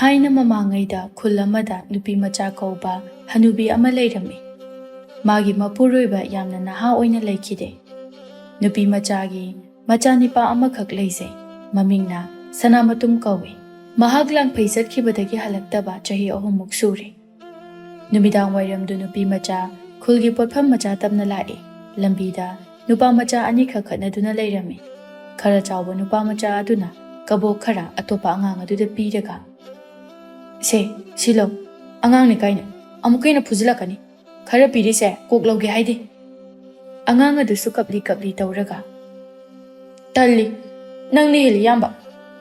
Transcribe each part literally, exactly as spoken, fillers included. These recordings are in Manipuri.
ꯊꯥꯏꯅ ꯃꯃꯥꯡꯉꯩꯗ ꯈꯨꯜ ꯑꯃꯗ ꯅꯨꯄꯤ ꯃꯆꯥ ꯀꯧꯕ ꯍꯅꯨꯕꯤ ꯑꯃ ꯂꯩꯔꯝꯃꯤ꯫ ꯃꯥꯒꯤ ꯃꯄꯨꯔꯣꯏꯕ ꯌꯥꯝꯅ ꯅꯍꯥ ꯑꯣꯏꯅ ꯂꯩꯈꯤꯗꯦ꯫ ꯅꯨꯄꯤ ꯃꯆꯥꯒꯤ ꯃꯆꯥꯅꯤꯄꯥ ꯑꯃꯈꯛ ꯂꯩꯖꯩ꯫ ꯃꯃꯤꯡꯅ ꯁꯅꯥꯃꯇꯨꯝ ꯀꯧꯏ꯫ ꯃꯍꯥꯛ ꯂꯥꯡꯐꯩ ꯆꯠꯈꯤꯕꯗꯒꯤ ꯍꯜꯂꯛꯇꯕ ꯆꯍꯤ ꯑꯍꯨꯝꯃꯨꯛ ꯁꯨꯔꯦ꯫ ꯅꯨꯃꯤꯗꯥꯡ ꯋꯥꯏꯔꯝꯗꯨ ꯅꯨꯄꯤ ꯃꯆꯥ ꯈꯨꯜꯒꯤ ꯄꯣꯠꯐꯝ ꯃꯆꯥ ꯇꯞꯅ ꯂꯥꯛꯏ꯫ ꯂꯝꯕꯤꯗ ꯅꯨꯄꯥ ꯃꯆꯥ ꯑꯅꯤꯈꯛ ꯈꯠꯅꯗꯨꯅ ꯂꯩꯔꯝꯃꯤ꯫ ꯈꯔ ꯆꯥꯎꯕ ꯅꯨꯄꯥ ꯃꯆꯥ ꯑꯗꯨꯅ ꯀꯕꯣꯛ ꯈꯔ ꯑꯇꯣꯞꯄ ꯑꯉꯥꯡ ꯑꯗꯨꯗ ꯄꯤꯔꯒ, "ꯁꯦ, ꯁꯤ ꯂꯧ꯫ ꯑꯉꯥꯡꯅꯤ ꯀꯥꯏꯅ ꯑꯃꯨꯛꯀ ꯍꯦꯟꯅ ꯐꯨꯖꯤꯜꯂꯛꯀꯅꯤ꯫ ꯈꯔ ꯄꯤꯔꯤꯁꯦ ꯀꯣꯛ ꯂꯧꯒꯦ ꯍꯥꯏꯗꯦ?" ꯑꯉꯥꯡ ꯑꯗꯨꯁꯨ ꯀꯞꯂꯤ ꯀꯞꯂꯤ ꯇꯧꯔꯒ, "ꯇꯜꯂꯤ꯫ ꯅꯪꯅ ꯍꯦꯜꯂꯤ ꯏꯌꯥꯝꯕ꯫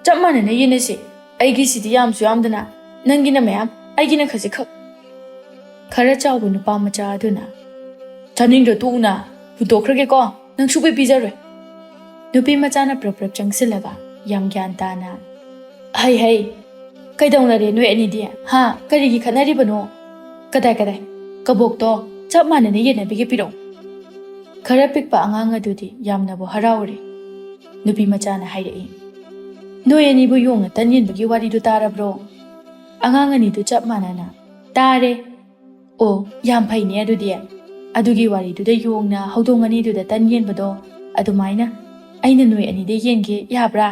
ꯆꯞ ꯃꯥꯟꯅꯅ ꯌꯦꯟꯅꯁꯤ꯫ ꯑꯩꯒꯤꯁꯤꯗꯤ ꯌꯥꯝꯁꯨ ꯌꯥꯝꯗꯅ, ꯅꯪꯒꯤꯅ ꯃꯌꯥꯝ, ꯑꯩꯒꯤꯅ ꯈꯖꯤꯛꯈꯛ꯫" ꯈꯔ ꯆꯥꯎꯕ ꯅꯨꯄꯥ ꯃꯆꯥ ꯑꯗꯨꯅ, "ꯆꯥꯅꯤꯡꯗ꯭ꯔ ꯇꯣꯛꯎꯅ, ꯍꯨꯟꯗꯣꯛꯈ꯭ꯔꯒꯦꯀꯣ, ꯅꯪ ꯁꯨꯛꯄꯤ ꯄꯤꯖꯔꯣꯏ꯫" ꯅꯨꯄꯤ ꯃꯆꯥꯅ ꯄ꯭ꯔꯞ ꯄ꯭ꯔꯞ ꯆꯪꯁꯤꯜꯂꯒ ꯌꯥꯝ ꯒ꯭ꯌꯥꯟ ꯇꯥꯅ, "ꯍꯩ ꯍꯩ, ꯀꯩꯗꯧꯅꯔꯦ ꯅꯣꯏ ꯑꯅꯤꯗꯤ? ꯍꯥ? ꯀꯔꯤꯒꯤ ꯈꯠꯅꯔꯤꯕꯅꯣ? ꯀꯗꯥꯏ ꯀꯗꯥꯏ? ꯀꯕꯣꯛꯇꯣ ꯆꯞ ꯃꯥꯟꯅꯅ ꯌꯦꯟꯅꯕꯤꯒꯦ ꯄꯤꯔꯛꯎ꯫" ꯈꯔ ꯄꯤꯛꯄ ꯑꯉꯥꯡ ꯑꯗꯨꯗꯤ ꯌꯥꯝꯅꯕꯨ ꯍꯔꯥꯎꯔꯦ꯫ ꯅꯨꯄꯤ ꯃꯆꯥꯅ ꯍꯥꯏꯔꯛꯏ, "ꯅꯣꯏ ꯑꯅꯤꯕꯨ ꯌꯣꯡꯅ ꯇꯟ ꯌꯦꯟꯕꯒꯤ ꯋꯥꯔꯤꯗꯨ ꯇꯥꯔꯕ꯭ꯔꯣ?" ꯑꯉꯥꯡ ꯑꯅꯤꯗꯨ ꯆꯞ ꯃꯥꯟꯅꯅ, "ꯇꯥꯔꯦ꯫" "ꯑꯣ, ꯌꯥꯝ ꯐꯩꯅꯦ ꯑꯗꯨꯗꯤ꯫ ꯑꯗꯨꯒꯤ ꯋꯥꯔꯤꯗꯨꯗ ꯌꯣꯡꯅ ꯍꯧꯗꯣꯡ ꯑꯅꯤꯗꯨꯗ ꯇꯟ ꯌꯦꯟꯕꯗꯣ, ꯑꯗꯨꯃꯥꯏꯅ ꯑꯩꯅ ꯅꯣꯏ ꯑꯅꯤꯗ ꯌꯦꯟꯒꯦ ꯌꯥꯕ꯭ꯔꯥ?"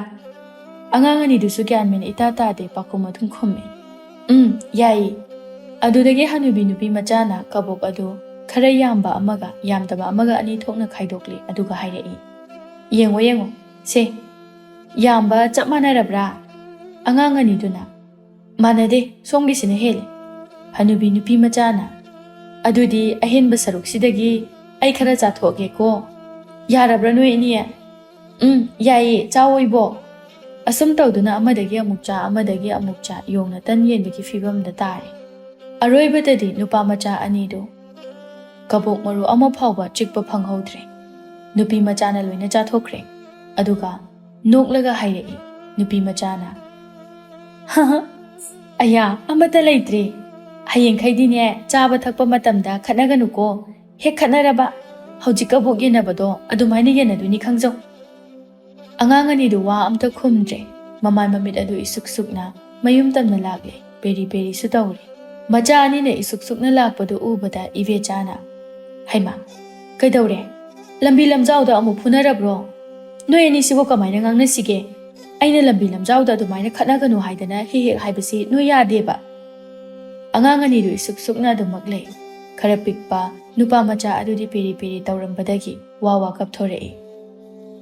ꯑꯉꯥꯡ ꯑꯅꯤꯗꯨꯁꯨ ꯒ꯭ꯌꯥꯟ ꯃꯦꯟ ꯏꯇꯥ ꯇꯥꯗꯦ, ꯄꯥꯈꯨꯝ ꯑꯗꯨꯝ ꯈꯨꯝꯃꯤ꯫ "ꯎꯝ, ꯌꯥꯏꯌꯦ꯫" ꯑꯗꯨꯗꯒꯤ ꯍꯅꯨꯕꯤ ꯅꯨꯄꯤ ꯃꯆꯥꯅ ꯀꯕꯣꯛ ꯑꯗꯨ ꯈꯔ ꯌꯥꯝꯕ ꯑꯃꯒ ꯌꯥꯝꯗꯕ ꯑꯃꯒ ꯑꯅꯤ ꯊꯣꯛꯅ ꯈꯥꯏꯗꯣꯛꯂꯦ, ꯑꯗꯨꯒ ꯍꯥꯏꯔꯛꯏ, "ꯌꯦꯡꯉꯣ, ꯌꯦꯡꯉꯣ, ꯁꯦ, ꯌꯥꯝꯕ ꯆꯞ ꯃꯥꯟꯅꯔꯕ꯭ꯔꯥ?" ꯑꯉꯥꯡ ꯑꯅꯤꯗꯨꯅ, "ꯃꯥꯟꯅꯗꯦ, ꯁꯣꯝꯒꯤꯁꯤꯅ ꯍꯦꯜꯂꯦ꯫" ꯍꯅꯨꯕꯤ ꯅꯨꯄꯤ ꯃꯆꯥꯅ, "ꯑꯗꯨꯗꯤ ꯑꯍꯦꯟꯕ ꯁꯔꯨꯛꯁꯤꯗꯒꯤ ꯑꯩ ꯈꯔ ꯆꯥꯊꯣꯛꯑꯒꯦꯀꯣ꯫ ꯌꯥꯔꯕ꯭ꯔꯥ ꯅꯣꯏ ꯑꯅꯤ?" "ꯎꯝ, ꯌꯥꯏꯌꯦ, ꯆꯥꯎ ꯏꯕꯣꯛ꯫" ꯑꯁꯨꯝ ꯇꯧꯗꯨꯅ ꯑꯃꯗꯒꯤ ꯑꯃꯨꯛ ꯆꯥ, ꯑꯃꯗꯒꯤ ꯑꯃꯨꯛ ꯆꯥ, ꯌꯣꯡꯅ ꯇꯟ ꯌꯦꯟꯕꯒꯤ ꯐꯤꯕꯝꯗ ꯇꯥꯔꯦ꯫ ꯑꯔꯣꯏꯕꯗꯗꯤ ꯅꯨꯄꯥ ꯃꯆꯥ ꯑꯅꯤꯗꯨ ꯀꯕꯣꯛ ꯃꯔꯨ ꯑꯃ ꯐꯥꯎꯕ ꯆꯤꯛꯄ ꯐꯪꯍꯧꯗ꯭ꯔꯦ꯫ ꯅꯨꯄꯤ ꯃꯆꯥꯅ ꯂꯣꯏꯅ ꯆꯥꯊꯣꯛꯈ꯭ꯔꯦ꯫ ꯑꯗꯨꯒ ꯅꯣꯛꯂꯒ ꯍꯥꯏꯔꯛꯏ ꯅꯨꯄꯤ ꯃꯆꯥꯅ, "ꯍꯍ, ꯑꯌꯥ, ꯑꯃꯠꯇ ꯂꯩꯇ꯭ꯔꯦ꯫ ꯍꯌꯦꯡꯈꯩꯗꯤꯅꯦ, ꯆꯥꯕ ꯊꯛꯄ ꯃꯇꯝꯗ ꯈꯠꯅꯒꯅꯨꯀꯣ꯫ ꯍꯦꯛ ꯈꯠꯅꯔꯕ, ꯍꯧꯖꯤꯛ ꯀꯕꯣꯛ ꯌꯦꯟꯅꯕꯗꯣ ꯑꯗꯨꯃꯥꯏꯅ ꯌꯦꯟꯅꯗꯣꯏꯅꯤ ꯈꯪꯖꯧ꯫" ꯑꯉꯥꯡ ꯑꯅꯤꯗꯨ ꯋꯥ ꯑꯝꯇ ꯈꯨꯝꯗ꯭ꯔꯦ꯫ ꯃꯃꯥꯏ ꯃꯃꯤꯠ ꯑꯗꯨ ꯏꯁꯨꯛ ꯁꯨꯛꯅ ꯃꯌꯨꯝ ꯇꯝꯅ ꯂꯥꯛꯂꯦ꯫ ꯄꯦꯔꯤ ꯄꯦꯔꯤꯁꯨ ꯇꯧꯔꯦ꯫ ꯃꯆꯥ ꯑꯅꯤꯅ ꯏꯁꯨꯛ ꯁꯨꯛꯅ ꯂꯥꯛꯄꯗꯨ ꯎꯕꯗ ꯏꯕꯦꯆꯥꯅ, "ꯍꯩꯃꯥ, ꯀꯩꯗꯧꯔꯦ? ꯂꯝꯕꯤ ꯂꯝꯖꯥꯎꯗ ꯑꯃꯨꯛ ꯐꯨꯅꯔꯕ꯭ꯔꯣ? ꯅꯣꯏ ꯑꯅꯤꯁꯤꯕꯨ ꯀꯃꯥꯏꯅ ꯉꯥꯡꯅꯁꯤꯒꯦ? ꯑꯩꯅ ꯂꯝꯕꯤ ꯂꯝꯖꯥꯎꯗ ꯑꯗꯨꯃꯥꯏꯅ ꯈꯠꯅꯒꯅꯨ ꯍꯥꯏꯗꯅ ꯍꯦꯛ ꯍꯦꯛ ꯍꯥꯏꯕꯁꯤ ꯅꯣꯏ ꯌꯥꯗꯦꯕ?" ꯑꯉꯥꯡ ꯑꯅꯤꯗꯨ ꯏꯁꯨꯛ ꯁꯨꯛꯅ ꯑꯗꯨꯃꯛ ꯂꯩ꯫ ꯈꯔ ꯄꯤꯛꯄ ꯅꯨꯄꯥ ꯃꯆꯥ ꯑꯗꯨꯗꯤ ꯄꯦꯔꯤ ꯄꯦꯔꯤ ꯇꯧꯔꯝꯕꯗꯒꯤ ꯋꯥ ꯋꯥ ꯀꯞꯊꯣꯔꯛꯏ꯫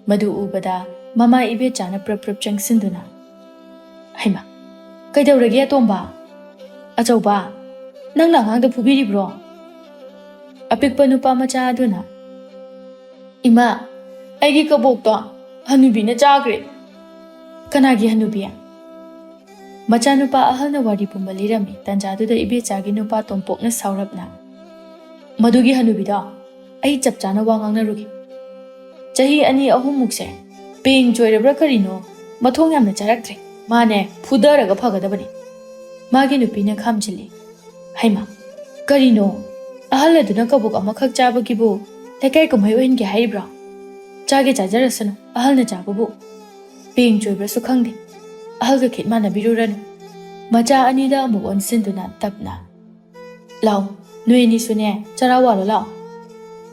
ꯃꯗꯨ ꯎꯕꯗ ꯃꯃꯥ ꯏꯕꯦꯆꯥꯅ ꯄ꯭ꯔꯞ ꯄ꯭ꯔꯞ ꯆꯪꯁꯤꯟꯗꯨꯅ, "ꯍꯩꯃꯥ, ꯀꯩꯗꯧꯔꯒꯦ ꯑꯇꯣꯝꯕ? ꯑꯆꯧꯕ, ꯅꯪꯅ ꯑꯉꯥꯡꯗ ꯐꯨꯕꯤꯔꯤꯕ꯭ꯔꯣ?" ꯑꯄꯤꯛꯄ ꯅꯨꯄꯥ ꯃꯆꯥ ꯑꯗꯨꯅ, "ꯏꯃꯥ, ꯑꯩꯒꯤ ꯀꯕꯣꯛꯇꯣ ꯍꯅꯨꯕꯤꯅ ꯆꯥꯈ꯭ꯔꯦ꯫" "ꯀꯅꯥꯒꯤ ꯍꯅꯨꯕꯤ?" ꯃꯆꯥꯅꯨꯄꯥ ꯑꯍꯜꯅ ꯋꯥꯔꯤ ꯄꯨꯝꯕ ꯂꯤꯔꯝꯃꯤ꯫ ꯇꯟꯖꯥꯗꯨꯗ ꯏꯕꯦꯆꯥꯒꯤ ꯅꯨꯄꯥ ꯇꯣꯝꯄꯣꯛꯅ ꯁꯥꯎꯔꯞꯅ, "ꯃꯗꯨꯒꯤ ꯍꯅꯨꯕꯤꯗꯣ ꯑꯩ ꯆꯞ ꯆꯥꯅ ꯋꯥ ꯉꯥꯡꯅꯔꯨꯒꯦ꯫ ꯆꯍꯤ ꯑꯅꯤ ꯑꯍꯨꯝꯃꯨꯛꯁꯦ ꯄꯦꯡ ꯆꯣꯏꯔꯕ꯭ꯔꯥ ꯀꯔꯤꯅꯣ, ꯃꯊꯣꯡ ꯌꯥꯝꯅ ꯆꯥꯔꯛꯇ꯭ꯔꯦ꯫ ꯃꯥꯅꯦ ꯐꯨꯗꯔꯒ ꯐꯒꯗꯕꯅꯤ꯫" ꯃꯥꯒꯤ ꯅꯨꯄꯤꯅ ꯈꯥꯝꯖꯤꯜꯂꯤ꯫ "ꯍꯩꯃꯥ, ꯀꯔꯤꯅꯣ? ꯑꯍꯜ ꯑꯗꯨꯅ ꯀꯕꯣꯛ ꯑꯃꯈꯛ ꯆꯥꯕꯒꯤꯕꯨ ꯂꯩꯀꯥꯏ ꯀꯨꯝꯍꯩ ꯑꯣꯏꯍꯟꯒꯦ ꯍꯥꯏꯔꯤꯕ꯭ꯔꯣ? ꯆꯥꯒꯦ ꯆꯥꯖꯔꯁꯅꯨ, ꯑꯍꯜꯅ ꯆꯥꯕꯕꯨ꯫ ꯄꯦꯡ ꯆꯣꯏꯕ꯭ꯔꯁꯨ ꯈꯪꯗꯦ꯫ ꯑꯍꯜꯒ ꯈꯤꯠ ꯃꯥꯟꯅꯕꯤꯔꯨꯔꯅꯨ꯫" ꯃꯆꯥ ꯑꯅꯤꯗ ꯑꯃꯨꯛ ꯑꯣꯟꯁꯤꯟꯗꯨꯅ ꯇꯞꯅ, "ꯂꯥꯎ, ꯅꯣꯏ ꯑꯅꯤꯁꯨꯅꯦ, ꯆꯔꯥ ꯋꯥꯜꯂꯣ ꯂꯥꯎ꯫"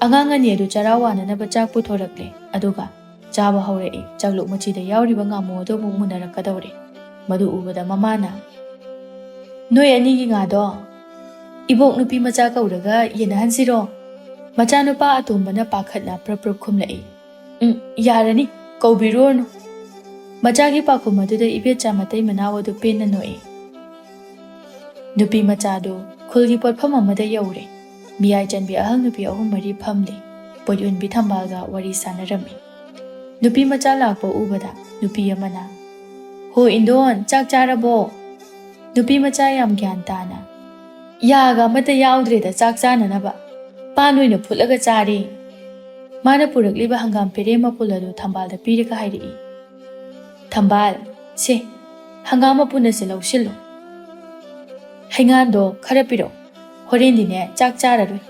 ꯑꯉꯥꯡ ꯑꯅꯤ ꯑꯗꯨ ꯆꯔꯥ ꯋꯥꯅꯅꯕ ꯆꯥꯛ ꯄꯨꯊꯣꯔꯛꯂꯦ꯫ ꯑꯗꯨꯒ ꯆꯥꯕ ꯍꯧꯔꯛꯏ꯫ ꯆꯥꯛꯂꯨꯛ ꯃꯆꯤꯗ ꯌꯥꯎꯔꯤꯕ ꯉꯥꯃꯨ ꯑꯗꯨ ꯑꯃꯨꯛ ꯃꯨꯟꯅꯔꯛꯀꯗꯧꯔꯦ꯫ ꯃꯗꯨ ꯎꯕꯗ ꯃꯃꯥꯅ, "ꯅꯣꯏ ꯑꯅꯤꯒꯤ ꯉꯥꯗꯣ ꯏꯕꯣꯛ ꯅꯨꯄꯤ ꯃꯆꯥ ꯀꯧꯔꯒ ꯌꯦꯟꯅꯍꯟꯁꯤꯔꯣ?" ꯃꯆꯥꯅꯨꯄꯥ ꯑꯇꯣꯝꯕꯅ ꯄꯥꯈꯠꯅ ꯄ꯭ꯔꯞ ꯄ꯭ꯔꯞ ꯈꯨꯝꯂꯛꯏ꯫ "ꯎꯝ, ꯌꯥꯔꯅꯤ, ꯀꯧꯕꯤꯔꯨꯔꯅꯨ꯫" ꯃꯆꯥꯒꯤ ꯄꯥꯎꯈꯨꯝ ꯑꯗꯨꯗ ꯏꯕꯦꯆꯥ ꯃꯇꯩ ꯃꯅꯥꯎ ꯑꯗꯨ ꯄꯦꯟꯅ ꯅꯣꯛꯏ꯫ ꯅꯨꯄꯤ ꯃꯆꯥꯗꯨ ꯈꯨꯜꯒꯤ ꯄꯣꯠꯐꯝ ꯑꯃꯗ ꯌꯧꯔꯦ꯫ ꯃꯤꯌꯥꯏ ꯆꯟꯕꯤ ꯑꯍꯜ ꯅꯨꯄꯤ ꯑꯍꯨꯝ ꯃꯔꯤ ꯐꯝꯂꯤ꯫ ꯄꯣꯠ ꯌꯣꯟꯕꯤ ꯊꯝꯕꯥꯜꯒ ꯋꯥꯔꯤ ꯁꯥꯟꯅꯔꯝꯃꯤ꯫ ꯅꯨꯄꯤ ꯃꯆꯥ ꯂꯥꯛꯄ ꯎꯕꯗ ꯅꯨꯄꯤ ꯑꯃꯅ, "ꯍꯣ ꯏꯟꯗꯣꯟ, ꯆꯥꯛ ꯆꯥꯔꯕꯣ?" ꯅꯨꯄꯤ ꯃꯆꯥ ꯌꯥꯝ ꯒ꯭ꯌꯥꯟ ꯇꯥꯅ, "ꯌꯥꯒ ꯑꯃꯠꯇ ꯌꯥꯎꯗ꯭ꯔꯦꯗ ꯆꯥꯛ ꯆꯥꯅꯅꯕ꯫ ꯄꯥꯟ ꯑꯣꯏꯅ ꯐꯨꯠꯂꯒ ꯆꯥꯔꯦ꯫" ꯃꯥꯅ ꯄꯨꯔꯛꯂꯤꯕ ꯍꯪꯒꯥꯝ ꯄꯦꯔꯦ ꯃꯄꯨꯜ ꯑꯗꯨ ꯊꯝꯕꯥꯜꯗ ꯄꯤꯔꯒ ꯍꯥꯏꯔꯛꯏ꯫ "ꯊꯝꯕꯥꯜ, ꯁꯦ, ꯍꯪꯒꯥꯝ ꯃꯄꯨꯟ ꯑꯁꯤ ꯂꯧꯁꯤꯜꯂꯨ꯫ ꯍꯩꯉꯥꯟꯗꯣ ꯈꯔ ꯄꯤꯔꯛꯎ꯫ ꯍꯣꯔꯦꯟꯗꯤꯅꯦ ꯆꯥꯛ ꯆꯥꯔꯔꯣꯏ꯫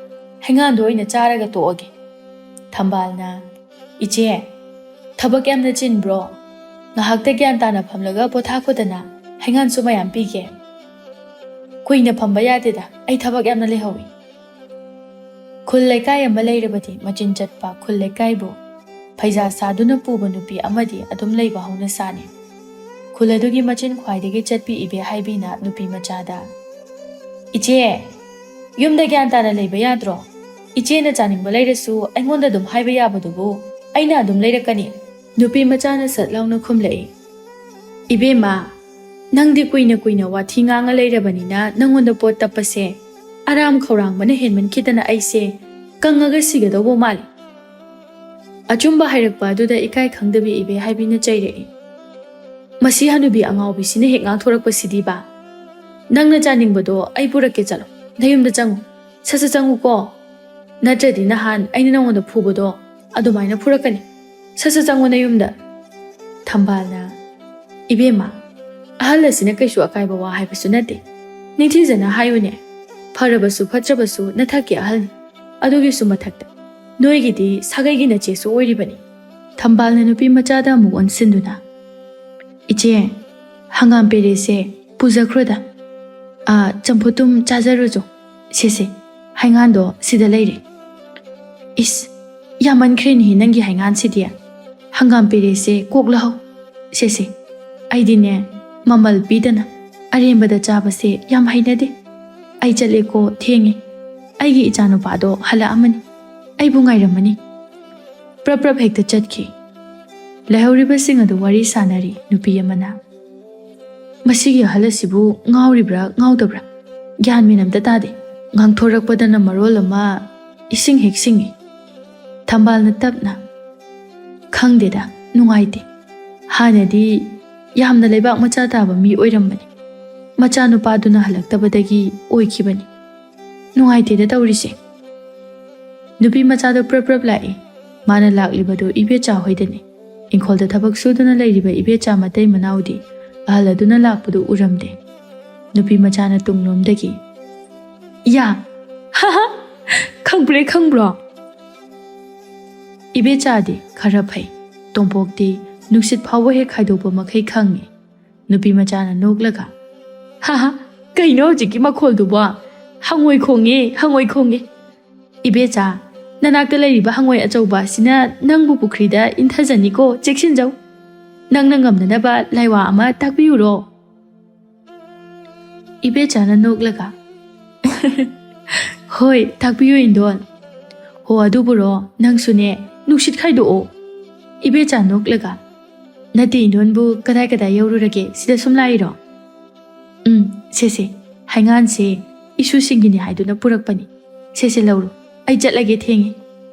ꯍꯩꯉꯥꯟꯗꯣ ꯑꯣꯏꯅ ꯆꯥꯔꯒ ꯇꯣꯛꯑꯒꯦ꯫" ꯊꯝꯕꯥꯜꯅ, "ꯏꯆꯦ, ꯊꯕꯛ ꯌꯥꯝꯅ ꯆꯤꯟꯕ꯭ꯔꯣ? ꯉꯥꯏꯍꯥꯛꯇ ꯒ꯭ꯌꯥꯟ ꯇꯥꯅ ꯐꯝꯂꯒ ꯄꯣꯊꯥꯈꯣꯗꯅ꯫ ꯍꯩꯉꯥꯟꯁꯨ ꯃꯌꯥꯝ ꯄꯤꯒꯦ꯫ ꯀꯨꯏꯅ ꯐꯝꯕ ꯌꯥꯗꯦꯗ, ꯑꯩ ꯊꯕꯛ ꯌꯥꯝꯅ ꯂꯩꯍꯧꯋꯤ꯫ ꯈꯨꯜ ꯂꯩꯀꯥꯏ ꯑꯃ ꯂꯩꯔꯕꯗꯤ ꯃꯆꯤꯟ ꯆꯠꯄ ꯈꯨꯜ ꯂꯩꯀꯥꯏꯕꯨ ꯐꯩꯖꯥ ꯁꯥꯗꯨꯅ ꯄꯨꯕ ꯅꯨꯄꯤ ꯑꯃꯗꯤ ꯑꯗꯨꯝ ꯂꯩꯕ ꯍꯧꯅꯁꯥꯅꯤ꯫ ꯈꯨꯜ ꯑꯗꯨꯒꯤ ꯃꯆꯤꯟ ꯈ꯭ꯋꯥꯏꯗꯒꯤ ꯆꯠꯄꯤ ꯏꯕꯦꯍꯥꯏꯕꯤꯅ ꯅꯨꯄꯤ ꯃꯆꯥꯗ, "ꯏꯆꯦ, ꯌꯨꯝꯗ ꯒ꯭ꯌꯥꯟ ꯇꯥꯅ ꯂꯩꯕ ꯌꯥꯗ꯭ꯔꯣ? ꯏꯆꯦꯅ ꯆꯥꯅꯤꯡꯕ ꯂꯩꯔꯁꯨ ꯑꯩꯉꯣꯟꯗ ꯑꯗꯨꯝ ꯍꯥꯏꯕ ꯌꯥꯕꯗꯨꯕꯨ ꯑꯩꯅ ꯑꯗꯨꯝ ꯂꯩꯔꯛꯀꯅꯤ꯫" ꯅꯨꯄꯤ ꯃꯆꯥꯅ ꯁꯠ ꯂꯥꯎꯅ ꯈꯨꯝꯂꯛꯏ, "ꯏꯕꯦꯝꯃ, ꯅꯪꯗꯤ ꯀꯨꯏꯅ ꯀꯨꯏꯅ ꯋꯥꯊꯤ ꯉꯥꯡꯉ ꯂꯩꯔꯕꯅꯤꯅ ꯅꯪꯉꯣꯟꯗ ꯄꯣꯠ ꯇꯞꯄꯁꯦ ꯑꯔꯥꯝ ꯈꯧꯔꯥꯡꯕꯅ ꯍꯦꯟꯃꯟꯈꯤꯗꯅ ꯑꯩꯁꯦ ꯀꯪꯉꯒ ꯁꯤꯒꯗꯧꯕ ꯃꯥꯜꯂꯤ꯫" ꯑꯆꯨꯝꯕ ꯍꯥꯏꯔꯛꯄ ꯑꯗꯨꯗ ꯏꯀꯥꯏ ꯈꯪꯗꯕꯤ ꯏꯕꯦꯍꯥꯏꯕꯤꯅ ꯆꯩꯔꯛꯏ, "ꯃꯁꯤ ꯍꯅꯨꯕꯤ ꯑꯉꯥꯎꯕꯤꯁꯤꯅ ꯍꯦꯛ ꯉꯥꯡꯊꯣꯔꯛꯄꯁꯤꯗꯤꯕ꯫ ꯅꯪꯅ ꯆꯥꯅꯤꯡꯕꯗꯣ ꯑꯩ ꯄꯨꯔꯛꯀꯦ, ꯆꯠꯂꯣ, ꯅꯌꯨꯝꯗ ꯆꯪꯉꯨ, ꯁꯠ ꯁꯠ ꯆꯪꯉꯨꯀꯣ, ꯅꯠꯇ꯭ꯔꯗꯤ ꯅꯍꯥꯟ ꯑꯩꯅ ꯅꯉꯣꯟꯗ ꯐꯨꯕꯗꯣ ꯑꯗꯨꯃꯥꯏꯅ ꯐꯨꯔꯛꯀꯅꯤ, ꯁꯠ ꯁꯠ ꯆꯪꯉꯨ ꯅꯌꯨꯝꯗ꯫" ꯊꯝꯕꯥꯜꯅ, "ꯏꯕꯦꯝꯃ, ꯑꯍꯜ ꯑꯁꯤꯅ ꯀꯩꯁꯨ ꯑꯀꯥꯏꯕ ꯋꯥ ꯍꯥꯏꯕꯁꯨ ꯅꯠꯇꯦ, ꯅꯤꯡꯊꯤꯖꯅ ꯍꯥꯏꯌꯨꯅꯦ, ꯐꯔꯕꯁꯨ ꯐꯠꯇ꯭ꯔꯕꯁꯨ ꯅꯊꯛꯀꯤ ꯑꯍꯜꯅꯤ, ꯑꯗꯨꯒꯤꯁꯨ ꯃꯊꯛꯇ ꯅꯣꯏꯒꯤꯗꯤ ꯁꯥꯒꯩꯒꯤ ꯅꯆꯦꯁꯨ ꯑꯣꯏꯔꯤꯕꯅꯤ꯫" ꯊꯝꯕꯥꯜꯅ ꯅꯨꯄꯤ ꯃꯆꯥꯗ ꯑꯃꯨꯛ ꯑꯣꯟꯁꯤꯟꯗꯨꯅ, "ꯏꯆꯦ, ꯍꯪꯒꯥꯝ ꯄꯦꯔꯦꯁꯦ ꯄꯨꯖꯈ꯭ꯔꯣꯗ, ꯑꯥ, ꯆꯝꯐꯨꯠꯇꯨꯝ ꯆꯥꯖꯔꯨꯆꯣ, ꯁꯦꯁꯦ, ꯍꯩꯉꯥꯟꯗꯣ ꯁꯤꯗ ꯂꯩꯔꯦ꯫" "ꯏꯁ, ꯌꯥꯝꯃꯟꯈ꯭ꯔꯦꯅꯦꯍꯦ ꯅꯪꯒꯤ ꯍꯩꯉꯥꯟꯁꯤꯗꯤ, ꯍꯪꯒꯥꯝ ꯄꯦꯔꯦꯁꯦ ꯀꯣꯛ ꯂꯧꯍꯧ, ꯁꯦꯁꯦ, ꯑꯩꯗꯤꯅꯦ ꯃꯃꯜ ꯄꯤꯗꯅ ꯑꯔꯦꯝꯕꯗ ꯆꯥꯕꯁꯦ ꯌꯥꯝ ꯍꯩꯅꯗꯦ꯫ ꯑꯩ ꯆꯠꯂꯦꯀꯣ, ꯊꯦꯡꯉꯦ, ꯑꯩꯒꯤ ꯏꯆꯥꯅꯨꯄꯥꯗꯣ ꯍꯜꯂꯛꯑꯝꯃꯅꯤ, ꯑꯩꯕꯨ ꯉꯥꯏꯔꯝꯃꯅꯤ꯫" ꯄ꯭ꯔꯞ ꯄ꯭ꯔꯞ ꯍꯦꯛꯇ ꯆꯠꯈꯤ꯫ ꯂꯩꯍꯧꯔꯤꯕꯁꯤꯡ ꯑꯗꯨ ꯋꯥꯔꯤ ꯁꯥꯟꯅꯔꯤ꯫ ꯅꯨꯄꯤ ꯑꯃꯅ, "ꯃꯁꯤꯒꯤ ꯑꯍꯜ ꯑꯁꯤꯕꯨ ꯉꯥꯎꯔꯤꯕ꯭ꯔꯥ ꯉꯥꯎꯗꯕ꯭ꯔꯥ ꯒ꯭ꯌꯥꯟ ꯃꯦꯟ ꯑꯝꯇ ꯇꯥꯗꯦ, ꯉꯥꯡꯊꯣꯔꯛꯄꯗꯅ ꯃꯔꯣꯜ ꯑꯃ ꯏꯁꯤꯡ ꯍꯦꯛ ꯁꯤꯡꯏ꯫" ꯊꯝꯕꯥꯜꯅ ꯇꯞꯅ, "ꯈꯪꯗꯦꯗ, ꯅꯨꯡꯉꯥꯏꯇꯦ꯫ ꯍꯥꯟꯅꯗꯤ ꯌꯥꯝꯅ ꯂꯩꯕꯥꯛ ꯃꯆꯥ ꯇꯥꯕ ꯃꯤ ꯑꯣꯏꯔꯝꯕꯅꯤ, ꯃꯆꯥꯅꯨꯄꯥꯗꯨꯅ ꯍꯜꯂꯛꯇꯕꯗꯒꯤ ꯑꯣꯏꯈꯤꯕꯅꯤ꯫ ꯅꯨꯡꯉꯥꯏꯇꯦꯗ ꯇꯧꯔꯤꯁꯦ꯫" ꯅꯨꯄꯤ ꯃꯆꯥꯗꯣ ꯄ꯭ꯔꯞ ꯄ꯭ꯔꯞ ꯂꯥꯛꯏ꯫ ꯃꯥꯅ ꯂꯥꯛꯂꯤꯕꯗꯨ ꯏꯕꯦꯆꯥ ꯍꯣꯏꯗꯅꯤ꯫ ꯏꯪꯈꯣꯜꯗ ꯊꯕꯛ ꯁꯨꯗꯨꯅ ꯂꯩꯔꯤꯕ ꯏꯕꯦꯆꯥ ꯃꯇꯩ ꯃꯅꯥꯎꯗꯤ ꯑꯍꯜ ꯑꯗꯨꯅ ꯂꯥꯛꯄꯗꯨ ꯎꯔꯝꯗꯦ꯫ ꯅꯨꯄꯤ ꯃꯆꯥꯅ ꯇꯨꯡꯂꯣꯝꯗꯒꯤ, "ꯌꯥ, ꯍꯥ ꯍꯥ, ꯈꯪꯕ꯭ꯔꯦ, ꯈꯪꯕ꯭ꯔꯣ?" ꯏꯕꯦꯆꯥꯗꯤ ꯈꯔ ꯐꯩ꯫ ꯇꯣꯝꯄꯣꯛꯇꯤ ꯅꯨꯡꯁꯤꯠ ꯐꯥꯎꯕ ꯍꯦꯛ ꯈꯥꯏꯗꯣꯛꯄ ꯃꯈꯩ ꯈꯪꯏ꯫ ꯅꯨꯄꯤ ꯃꯆꯥꯅ ꯅꯣꯛꯂꯒ, "ꯍꯥ ꯍꯥ, ꯀꯩꯅꯣ ꯍꯧꯖꯤꯛꯀꯤ ꯃꯈꯣꯜꯗꯨꯕꯣ? ꯍꯪꯉꯣꯏ ꯈꯣꯡꯉꯦ, ꯍꯪꯉꯣꯏ ꯈꯣꯡꯉꯦ꯫ ꯏꯕꯦꯆꯥ, ꯅꯅꯥꯛꯇ ꯂꯩꯔꯤꯕ ꯍꯪꯉꯣꯏ ꯑꯆꯧꯕ ꯑꯁꯤꯅ ꯅꯪꯕꯨ ꯄꯨꯈ꯭ꯔꯤꯗ ꯏꯟꯊꯖꯅꯤꯀꯣ, ꯆꯦꯛꯁꯤꯟꯖꯧ꯫ ꯅꯪꯅ ꯉꯝꯅꯅꯕ ꯂꯥꯏꯋꯥ ꯑꯃ ꯇꯥꯛꯄꯤꯌꯨꯔꯣ?" ꯏꯕꯦꯆꯥꯅ ꯅꯣꯛꯂꯒ, "ꯍꯣꯏ, ꯇꯥꯛꯄꯤꯌꯨ, ꯏꯟꯗꯣꯟ꯫ ꯍꯣ, ꯑꯗꯨꯕꯨꯔꯣ, ꯅꯪꯁꯨꯅꯦ, ꯅꯨꯡꯁꯤꯠ ꯈꯥꯏꯗꯣꯛꯑꯣ꯫" ꯏꯕꯦꯆꯥ ꯅꯣꯛꯂꯒ, "ꯅꯠꯇꯦ, ꯏꯟꯗꯣꯟꯕꯨ ꯀꯗꯥꯏ ꯀꯗꯥꯏ ꯌꯧꯔꯨꯔꯒꯦ? ꯁꯤꯗ ꯁꯨꯝ ꯂꯥꯛꯏꯔꯣ?" "ꯎꯝ, ꯁꯦ ꯁꯦ, ꯍꯩꯉꯥꯟꯁꯦ ꯏꯁꯨꯁꯤꯡꯒꯤꯅꯤ ꯍꯥꯏꯗꯨꯅ ꯄꯨꯔꯛꯄꯅꯤ꯫ ꯁꯦ ꯁꯦ, ꯂꯧꯔꯣ, ꯑꯩ ꯆꯠꯂꯒꯦ, ꯊꯦꯡꯉꯦ꯫"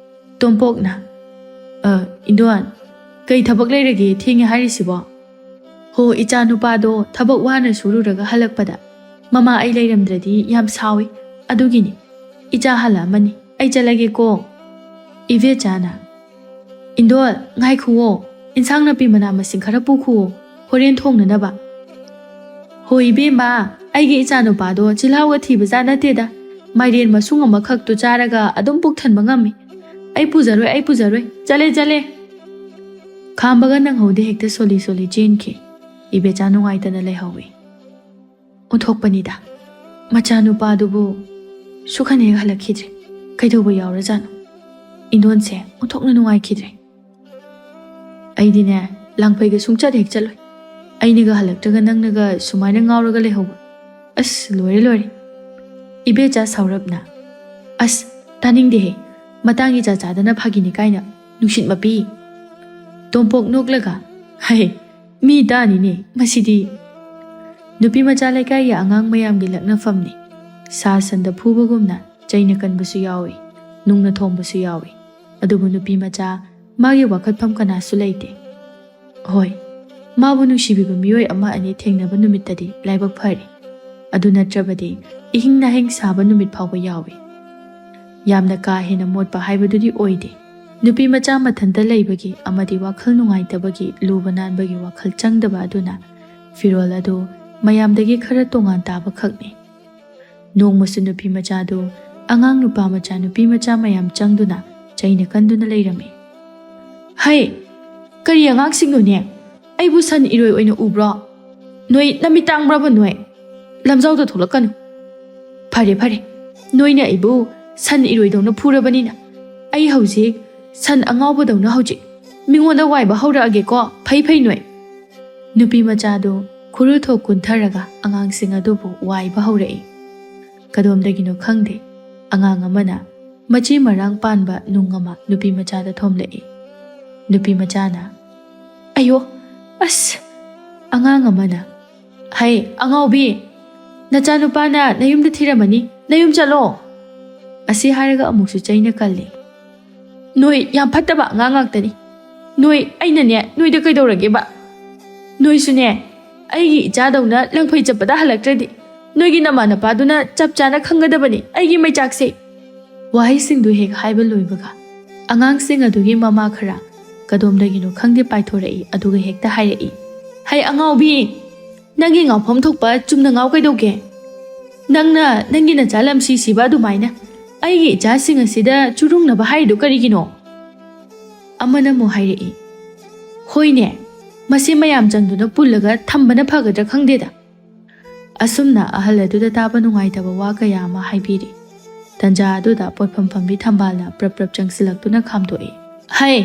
ꯇꯣꯝꯄꯣꯛꯅ, "ꯑ, ꯏꯟꯗꯣꯟ, ꯀꯩ ꯊꯕꯛ ꯂꯩꯔꯒꯦ ꯊꯦꯡꯉꯦ ꯍꯥꯏꯔꯤꯁꯤꯕꯣ?" "ꯍꯣ, ꯏꯆꯥ ꯅꯨꯄꯥꯗꯣ ꯊꯕꯛ ꯋꯥꯅ ꯁꯨꯔꯨꯔꯒ ꯍꯜꯂꯛꯄꯗ ꯃꯃꯥ ꯑꯩ ꯂꯩꯔꯝꯗ꯭ꯔꯗꯤ ꯌꯥꯝ ꯁꯥꯎꯏ, ꯑꯗꯨꯒꯤꯅꯤ꯫ ꯏꯆꯥ ꯍꯜꯂꯛꯑꯃꯅꯤ, ꯑꯩ ꯆꯠꯂꯒꯦꯀꯣ꯫" ꯏꯕꯦꯆꯥꯅ, "ꯏꯟꯗꯣꯟ, ꯉꯥꯏꯈꯨꯋꯣ, ꯏꯟꯁꯥꯡ ꯅꯥꯄꯤ ꯃꯅꯥ ꯃꯁꯤꯡ ꯈꯔ ꯄꯨꯈꯨꯋꯣ, ꯍꯣꯔꯦꯟ ꯊꯣꯡꯅꯅꯕ꯫" "ꯍꯣ ꯏꯕꯦꯝꯃ, ꯑꯩꯒꯤ ꯏꯆꯥ ꯅꯨꯄꯥꯗꯣ ꯆꯤꯜꯍꯥꯎꯒ ꯊꯤꯕꯖꯥꯠ ꯅꯠꯇꯦꯗ, ꯃꯥꯏꯔꯦꯟ ꯃꯁꯨꯡ ꯑꯃꯈꯛꯇꯨ ꯆꯥꯔꯒ ꯑꯗꯨꯝ ꯄꯨꯛ ꯊꯟꯕ ꯉꯝꯃꯤ꯫ ꯑꯩ ꯄꯨꯖꯔꯣꯏ, ꯑꯩ ꯄꯨꯖꯔꯣꯏ, ꯆꯠꯂꯦ, ꯆꯠꯂꯦ꯫" ꯈꯥꯝꯕꯒ ꯅꯪꯍꯧꯗꯦ, ꯍꯦꯛꯇ ꯁꯣꯜꯂꯤ ꯁꯣꯜꯂꯤ ꯆꯦꯟꯈꯤ꯫ ꯏꯕꯦꯆꯥ ꯅꯨꯡꯉꯥꯏꯇꯅ ꯂꯩꯍꯧꯏ꯫ ꯑꯣꯟꯊꯣꯛꯄꯅꯤꯗ, ꯃꯆꯥꯅꯨꯄꯥꯗꯨꯕꯨ ꯁꯨꯈꯟ ꯍꯦꯛ ꯍꯜꯂꯛꯈꯤꯗ꯭ꯔꯦ꯫ ꯀꯩꯗꯧꯕ ꯌꯥꯎꯔꯖꯥꯠꯅꯣ? ꯏꯟꯗꯣꯟꯁꯦ ꯑꯣꯟꯊꯣꯛꯅ ꯅꯨꯡꯉꯥꯏꯈꯤꯗ꯭ꯔꯦ꯫ ꯑꯩꯗꯤꯅꯦ, ꯂꯥꯡꯐꯩꯒ ꯁꯨꯡꯆꯠ ꯍꯦꯛ ꯆꯠꯂꯣꯏ꯫ ꯑꯩꯅꯒ ꯍꯜꯂꯛꯇ꯭ꯔꯒ ꯅꯪꯅꯒ ꯁꯨꯃꯥꯏꯅ ꯉꯥꯎꯔꯒ ꯂꯩꯍꯧꯕ꯫ ꯑꯁ, ꯂꯣꯏꯔꯦ, ꯂꯣꯏꯔꯦ꯫ ꯏꯕꯦꯆꯥ ꯁꯥꯎꯔꯞꯅ, "ꯑꯁ, ꯇꯥꯅꯤꯡꯗꯦꯍꯦ, ꯃꯇꯥꯡ ꯏꯆꯥ ꯆꯥꯗꯅ ꯐꯥꯒꯤꯅꯤ ꯀꯥꯏꯅ, ꯅꯨꯡꯁꯤꯠ ꯃꯄꯤ!" ꯇꯣꯝꯄꯣꯛ ꯅꯣꯛꯂꯒ, "ꯍꯩ, ꯃꯤ ꯇꯥꯅꯤꯅꯦ ꯃꯁꯤꯗꯤ!" ꯅꯨꯄꯤ ꯃꯆꯥ ꯂꯩꯀꯥꯏꯒꯤ ꯑꯉꯥꯡ ꯃꯌꯥꯝꯒꯤ ꯂꯛꯅꯐꯝꯅꯤ꯫ ꯁꯥ ꯁꯟꯗ ꯐꯨꯕꯒꯨꯝꯅ ꯆꯩꯅ ꯀꯟꯕꯁꯨ ꯌꯥꯎꯏ, ꯅꯨꯡꯅ ꯊꯣꯝꯕꯁꯨ ꯌꯥꯎꯏ꯫ ꯑꯗꯨꯕꯨ ꯅꯨꯄꯤ ꯃꯆꯥ, ꯃꯥꯒꯤ ꯋꯥꯈꯠꯐꯝ ꯀꯅꯥꯁꯨ ꯂꯩꯇꯦ꯫ ꯍꯣꯏ, ꯃꯥꯕꯨ ꯅꯨꯡꯁꯤꯕꯤꯕ ꯃꯤꯑꯣꯏ ꯑꯃ ꯑꯅꯤ ꯊꯦꯡꯅꯕ ꯅꯨꯃꯤꯠꯇꯗꯤ ꯂꯥꯏꯕꯛ ꯐꯔꯤ꯫ ꯑꯗꯨ ꯅꯠꯇ꯭ꯔꯕꯗꯤ ꯏꯍꯤꯡ ꯅꯥꯍꯤꯡ ꯁꯥꯕ ꯅꯨꯃꯤꯠ ꯐꯥꯎꯕ ꯌꯥꯎꯏ꯫ ꯌꯥꯝꯅ ꯀꯥ ꯍꯦꯟꯅ ꯃꯣꯠꯄ ꯍꯥꯏꯕꯗꯨꯗꯤ ꯑꯣꯏꯗꯦ꯫ ꯅꯨꯄꯤ ꯃꯆꯥ ꯃꯊꯟꯇ ꯂꯩꯕꯒꯤ ꯑꯃꯗꯤ ꯋꯥꯈꯜ ꯅꯨꯡꯉꯥꯏꯇꯕꯒꯤ ꯂꯨꯕ ꯅꯥꯟꯕꯒꯤ ꯋꯥꯈꯜ ꯆꯪꯗꯕ ꯑꯗꯨꯅ ꯐꯤꯔꯣꯜ ꯑꯗꯨ ꯃꯌꯥꯝꯗꯒꯤ ꯈꯔ ꯇꯣꯉꯥꯟ ꯇꯥꯕ ꯈꯛꯅꯤ꯫ ꯅꯣꯡꯃꯁꯨ ꯅꯨꯄꯤ ꯃꯆꯥꯗꯨ ꯑꯉꯥꯡ ꯅꯨꯄꯥ ꯃꯆꯥ, ꯅꯨꯄꯤ ꯃꯆꯥ ꯃꯌꯥꯝ ꯆꯪꯗꯨꯅ ꯆꯩꯅ ꯀꯟꯗꯨꯅ ꯂꯩꯔꯝꯃꯤ꯫ "ꯍꯩ, ꯀꯔꯤ ꯑꯉꯥꯡꯁꯤꯡꯅꯣꯅꯦ? ꯑꯩꯕꯨ ꯁꯟ ꯏꯔꯣꯏ ꯑꯣꯏꯅ ꯎꯕ꯭ꯔꯣ? "ꯅꯣꯏ ꯅꯃꯤꯠ ꯇꯥꯡꯕ꯭ꯔꯕ ꯅꯣꯏ? ꯂꯝꯖꯥꯎꯗ ꯊꯣꯛꯂꯛꯀꯅꯨ꯫ ꯐꯔꯦ, ꯐꯔꯦ, ꯅꯣꯏꯅ ꯑꯩꯕꯨ ꯁꯟ ꯏꯔꯣꯏꯗꯧꯅ ꯐꯨꯔꯕꯅꯤꯅ, ꯑꯩ ꯍꯧꯖꯤꯛ ꯁꯟ ꯑꯉꯥꯎꯕꯗꯧꯅ ꯍꯧꯖꯤꯛ ꯃꯤꯉꯣꯟꯗ ꯋꯥꯏꯕ ꯍꯧꯔꯛꯑꯒꯦꯀꯣ꯫ ꯐꯩ, ꯐꯩ ꯅꯣꯏ!" ꯅꯨꯄꯤ ꯃꯆꯥꯗꯨ ꯈꯨꯔꯨ ꯊꯣꯛ ꯀꯨꯟꯊꯔꯒ ꯑꯉꯥꯡꯁꯤꯡ ꯑꯗꯨꯕꯨ ꯋꯥꯏꯕ ꯍꯧꯔꯛꯏ꯫ ꯀꯗꯣꯝꯗꯒꯤꯅꯣ ꯈꯪꯗꯦ, ꯑꯉꯥꯡ ꯑꯃꯅ ꯃꯆꯤ ꯃꯔꯥꯡ ꯄꯥꯟꯕ ꯅꯨꯡ ꯑꯃ ꯅꯨꯄꯤ ꯃꯆꯥꯗ ꯊꯣꯝꯂꯛꯏ꯫ ꯅꯨꯄꯤ ꯃꯆꯥꯅ, "ꯑꯌꯣ, ꯑꯁ!" ꯑꯉꯥꯡ ꯑꯃꯅ, "ꯍꯩ, ꯑꯉꯥꯎꯕꯤ, ꯅꯆꯥꯅꯨꯄꯥꯅ ꯅꯌꯨꯝꯗ ꯊꯤꯔꯝꯃꯅꯤ, ꯅꯌꯨꯝ ꯆꯠꯂꯣ!" ꯑꯁꯤ ꯍꯥꯏꯔꯒ ꯑꯃꯨꯛꯁꯨ ꯆꯩꯅ ꯀꯜꯂꯤ꯫ "ꯅꯣꯏ ꯌꯥꯝ ꯐꯠꯇꯕ ꯑꯉꯥꯡ ꯉꯥꯛꯇꯅꯤ꯫ ꯅꯣꯏ, ꯑꯩꯅꯅꯦ, ꯅꯣꯏꯗ ꯀꯩꯗꯧꯔꯒꯦꯕ? ꯅꯣꯏꯁꯨꯅꯦ, ꯑꯩꯒꯤ ꯏꯆꯥꯗꯧꯅ ꯂꯪꯐꯩ ꯆꯠꯄꯗ ꯍꯜꯂꯛꯇ꯭ꯔꯗꯤ, ꯅꯣꯏꯒꯤ ꯅꯃꯥ ꯅꯄꯥꯗꯨꯅ ꯆꯞ ꯆꯥꯅ ꯈꯪꯒꯗꯕꯅꯤ ꯑꯩꯒꯤ ꯃꯩꯆꯥꯛꯁꯦ!" ꯋꯥꯍꯩꯁꯤꯡꯗꯨ ꯍꯦꯛ ꯍꯥꯏꯕ ꯂꯣꯏꯕꯒ, ꯑꯉꯥꯡꯁꯤꯡ ꯑꯗꯨꯒꯤ ꯃꯃꯥ ꯈꯔ ꯀꯗꯣꯝꯗꯒꯤꯅꯣ ꯈꯪꯗꯦ ꯄꯥꯏꯊꯣꯔꯛꯏ, ꯑꯗꯨꯒ ꯍꯦꯛꯇ ꯍꯥꯏꯔꯛꯏ, "ꯍꯩ ꯑꯉꯥꯎꯕꯤ, ꯅꯪꯒꯤ ꯉꯥꯎꯐꯝ ꯊꯣꯛꯄ ꯆꯨꯝꯅ ꯉꯥꯎ ꯀꯩꯗꯧꯒꯦ? ꯅꯪꯅ ꯅꯪꯒꯤ ꯅꯆꯥ ꯂꯝꯁꯤ ꯁꯤꯕ ꯑꯗꯨꯃꯥꯏꯅ ꯑꯩꯒꯤ ꯏꯆꯥꯁꯤꯡ ꯑꯁꯤꯗ ꯆꯨꯔꯨꯡꯅꯕ ꯍꯥꯏꯔꯤꯗꯨ ꯀꯔꯤꯒꯤꯅꯣ?" ꯑꯃꯅ ꯑꯃꯨꯛ ꯍꯥꯏꯔꯛꯏ, "ꯍꯣꯏꯅꯦ, ꯃꯁꯤ ꯃꯌꯥꯝ ꯆꯪꯗꯨꯅ ꯄꯨꯜꯂꯒ ꯊꯝꯕꯅ ꯐꯒꯗ꯭ꯔꯥ ꯈꯪꯗꯦꯗ꯫" ꯑꯁꯨꯝꯅ ꯑꯍꯜ ꯑꯗꯨꯗ ꯇꯥꯕ ꯅꯨꯡꯉꯥꯏꯇꯕ ꯋꯥ ꯀꯌꯥ ꯑꯃ ꯍꯥꯏꯕꯤꯔꯤ꯫ ꯇꯟꯖꯥ ꯑꯗꯨꯗ ꯄꯣꯠꯐꯝ ꯐꯝꯕꯤ ꯊꯝꯕꯥꯜꯅ ꯄ꯭ꯔꯞ ꯄ꯭ꯔꯞ ꯆꯪꯁꯤꯜꯂꯛꯇꯨꯅ ꯈꯥꯝꯗꯣꯛꯏ꯫ "ꯍꯩ,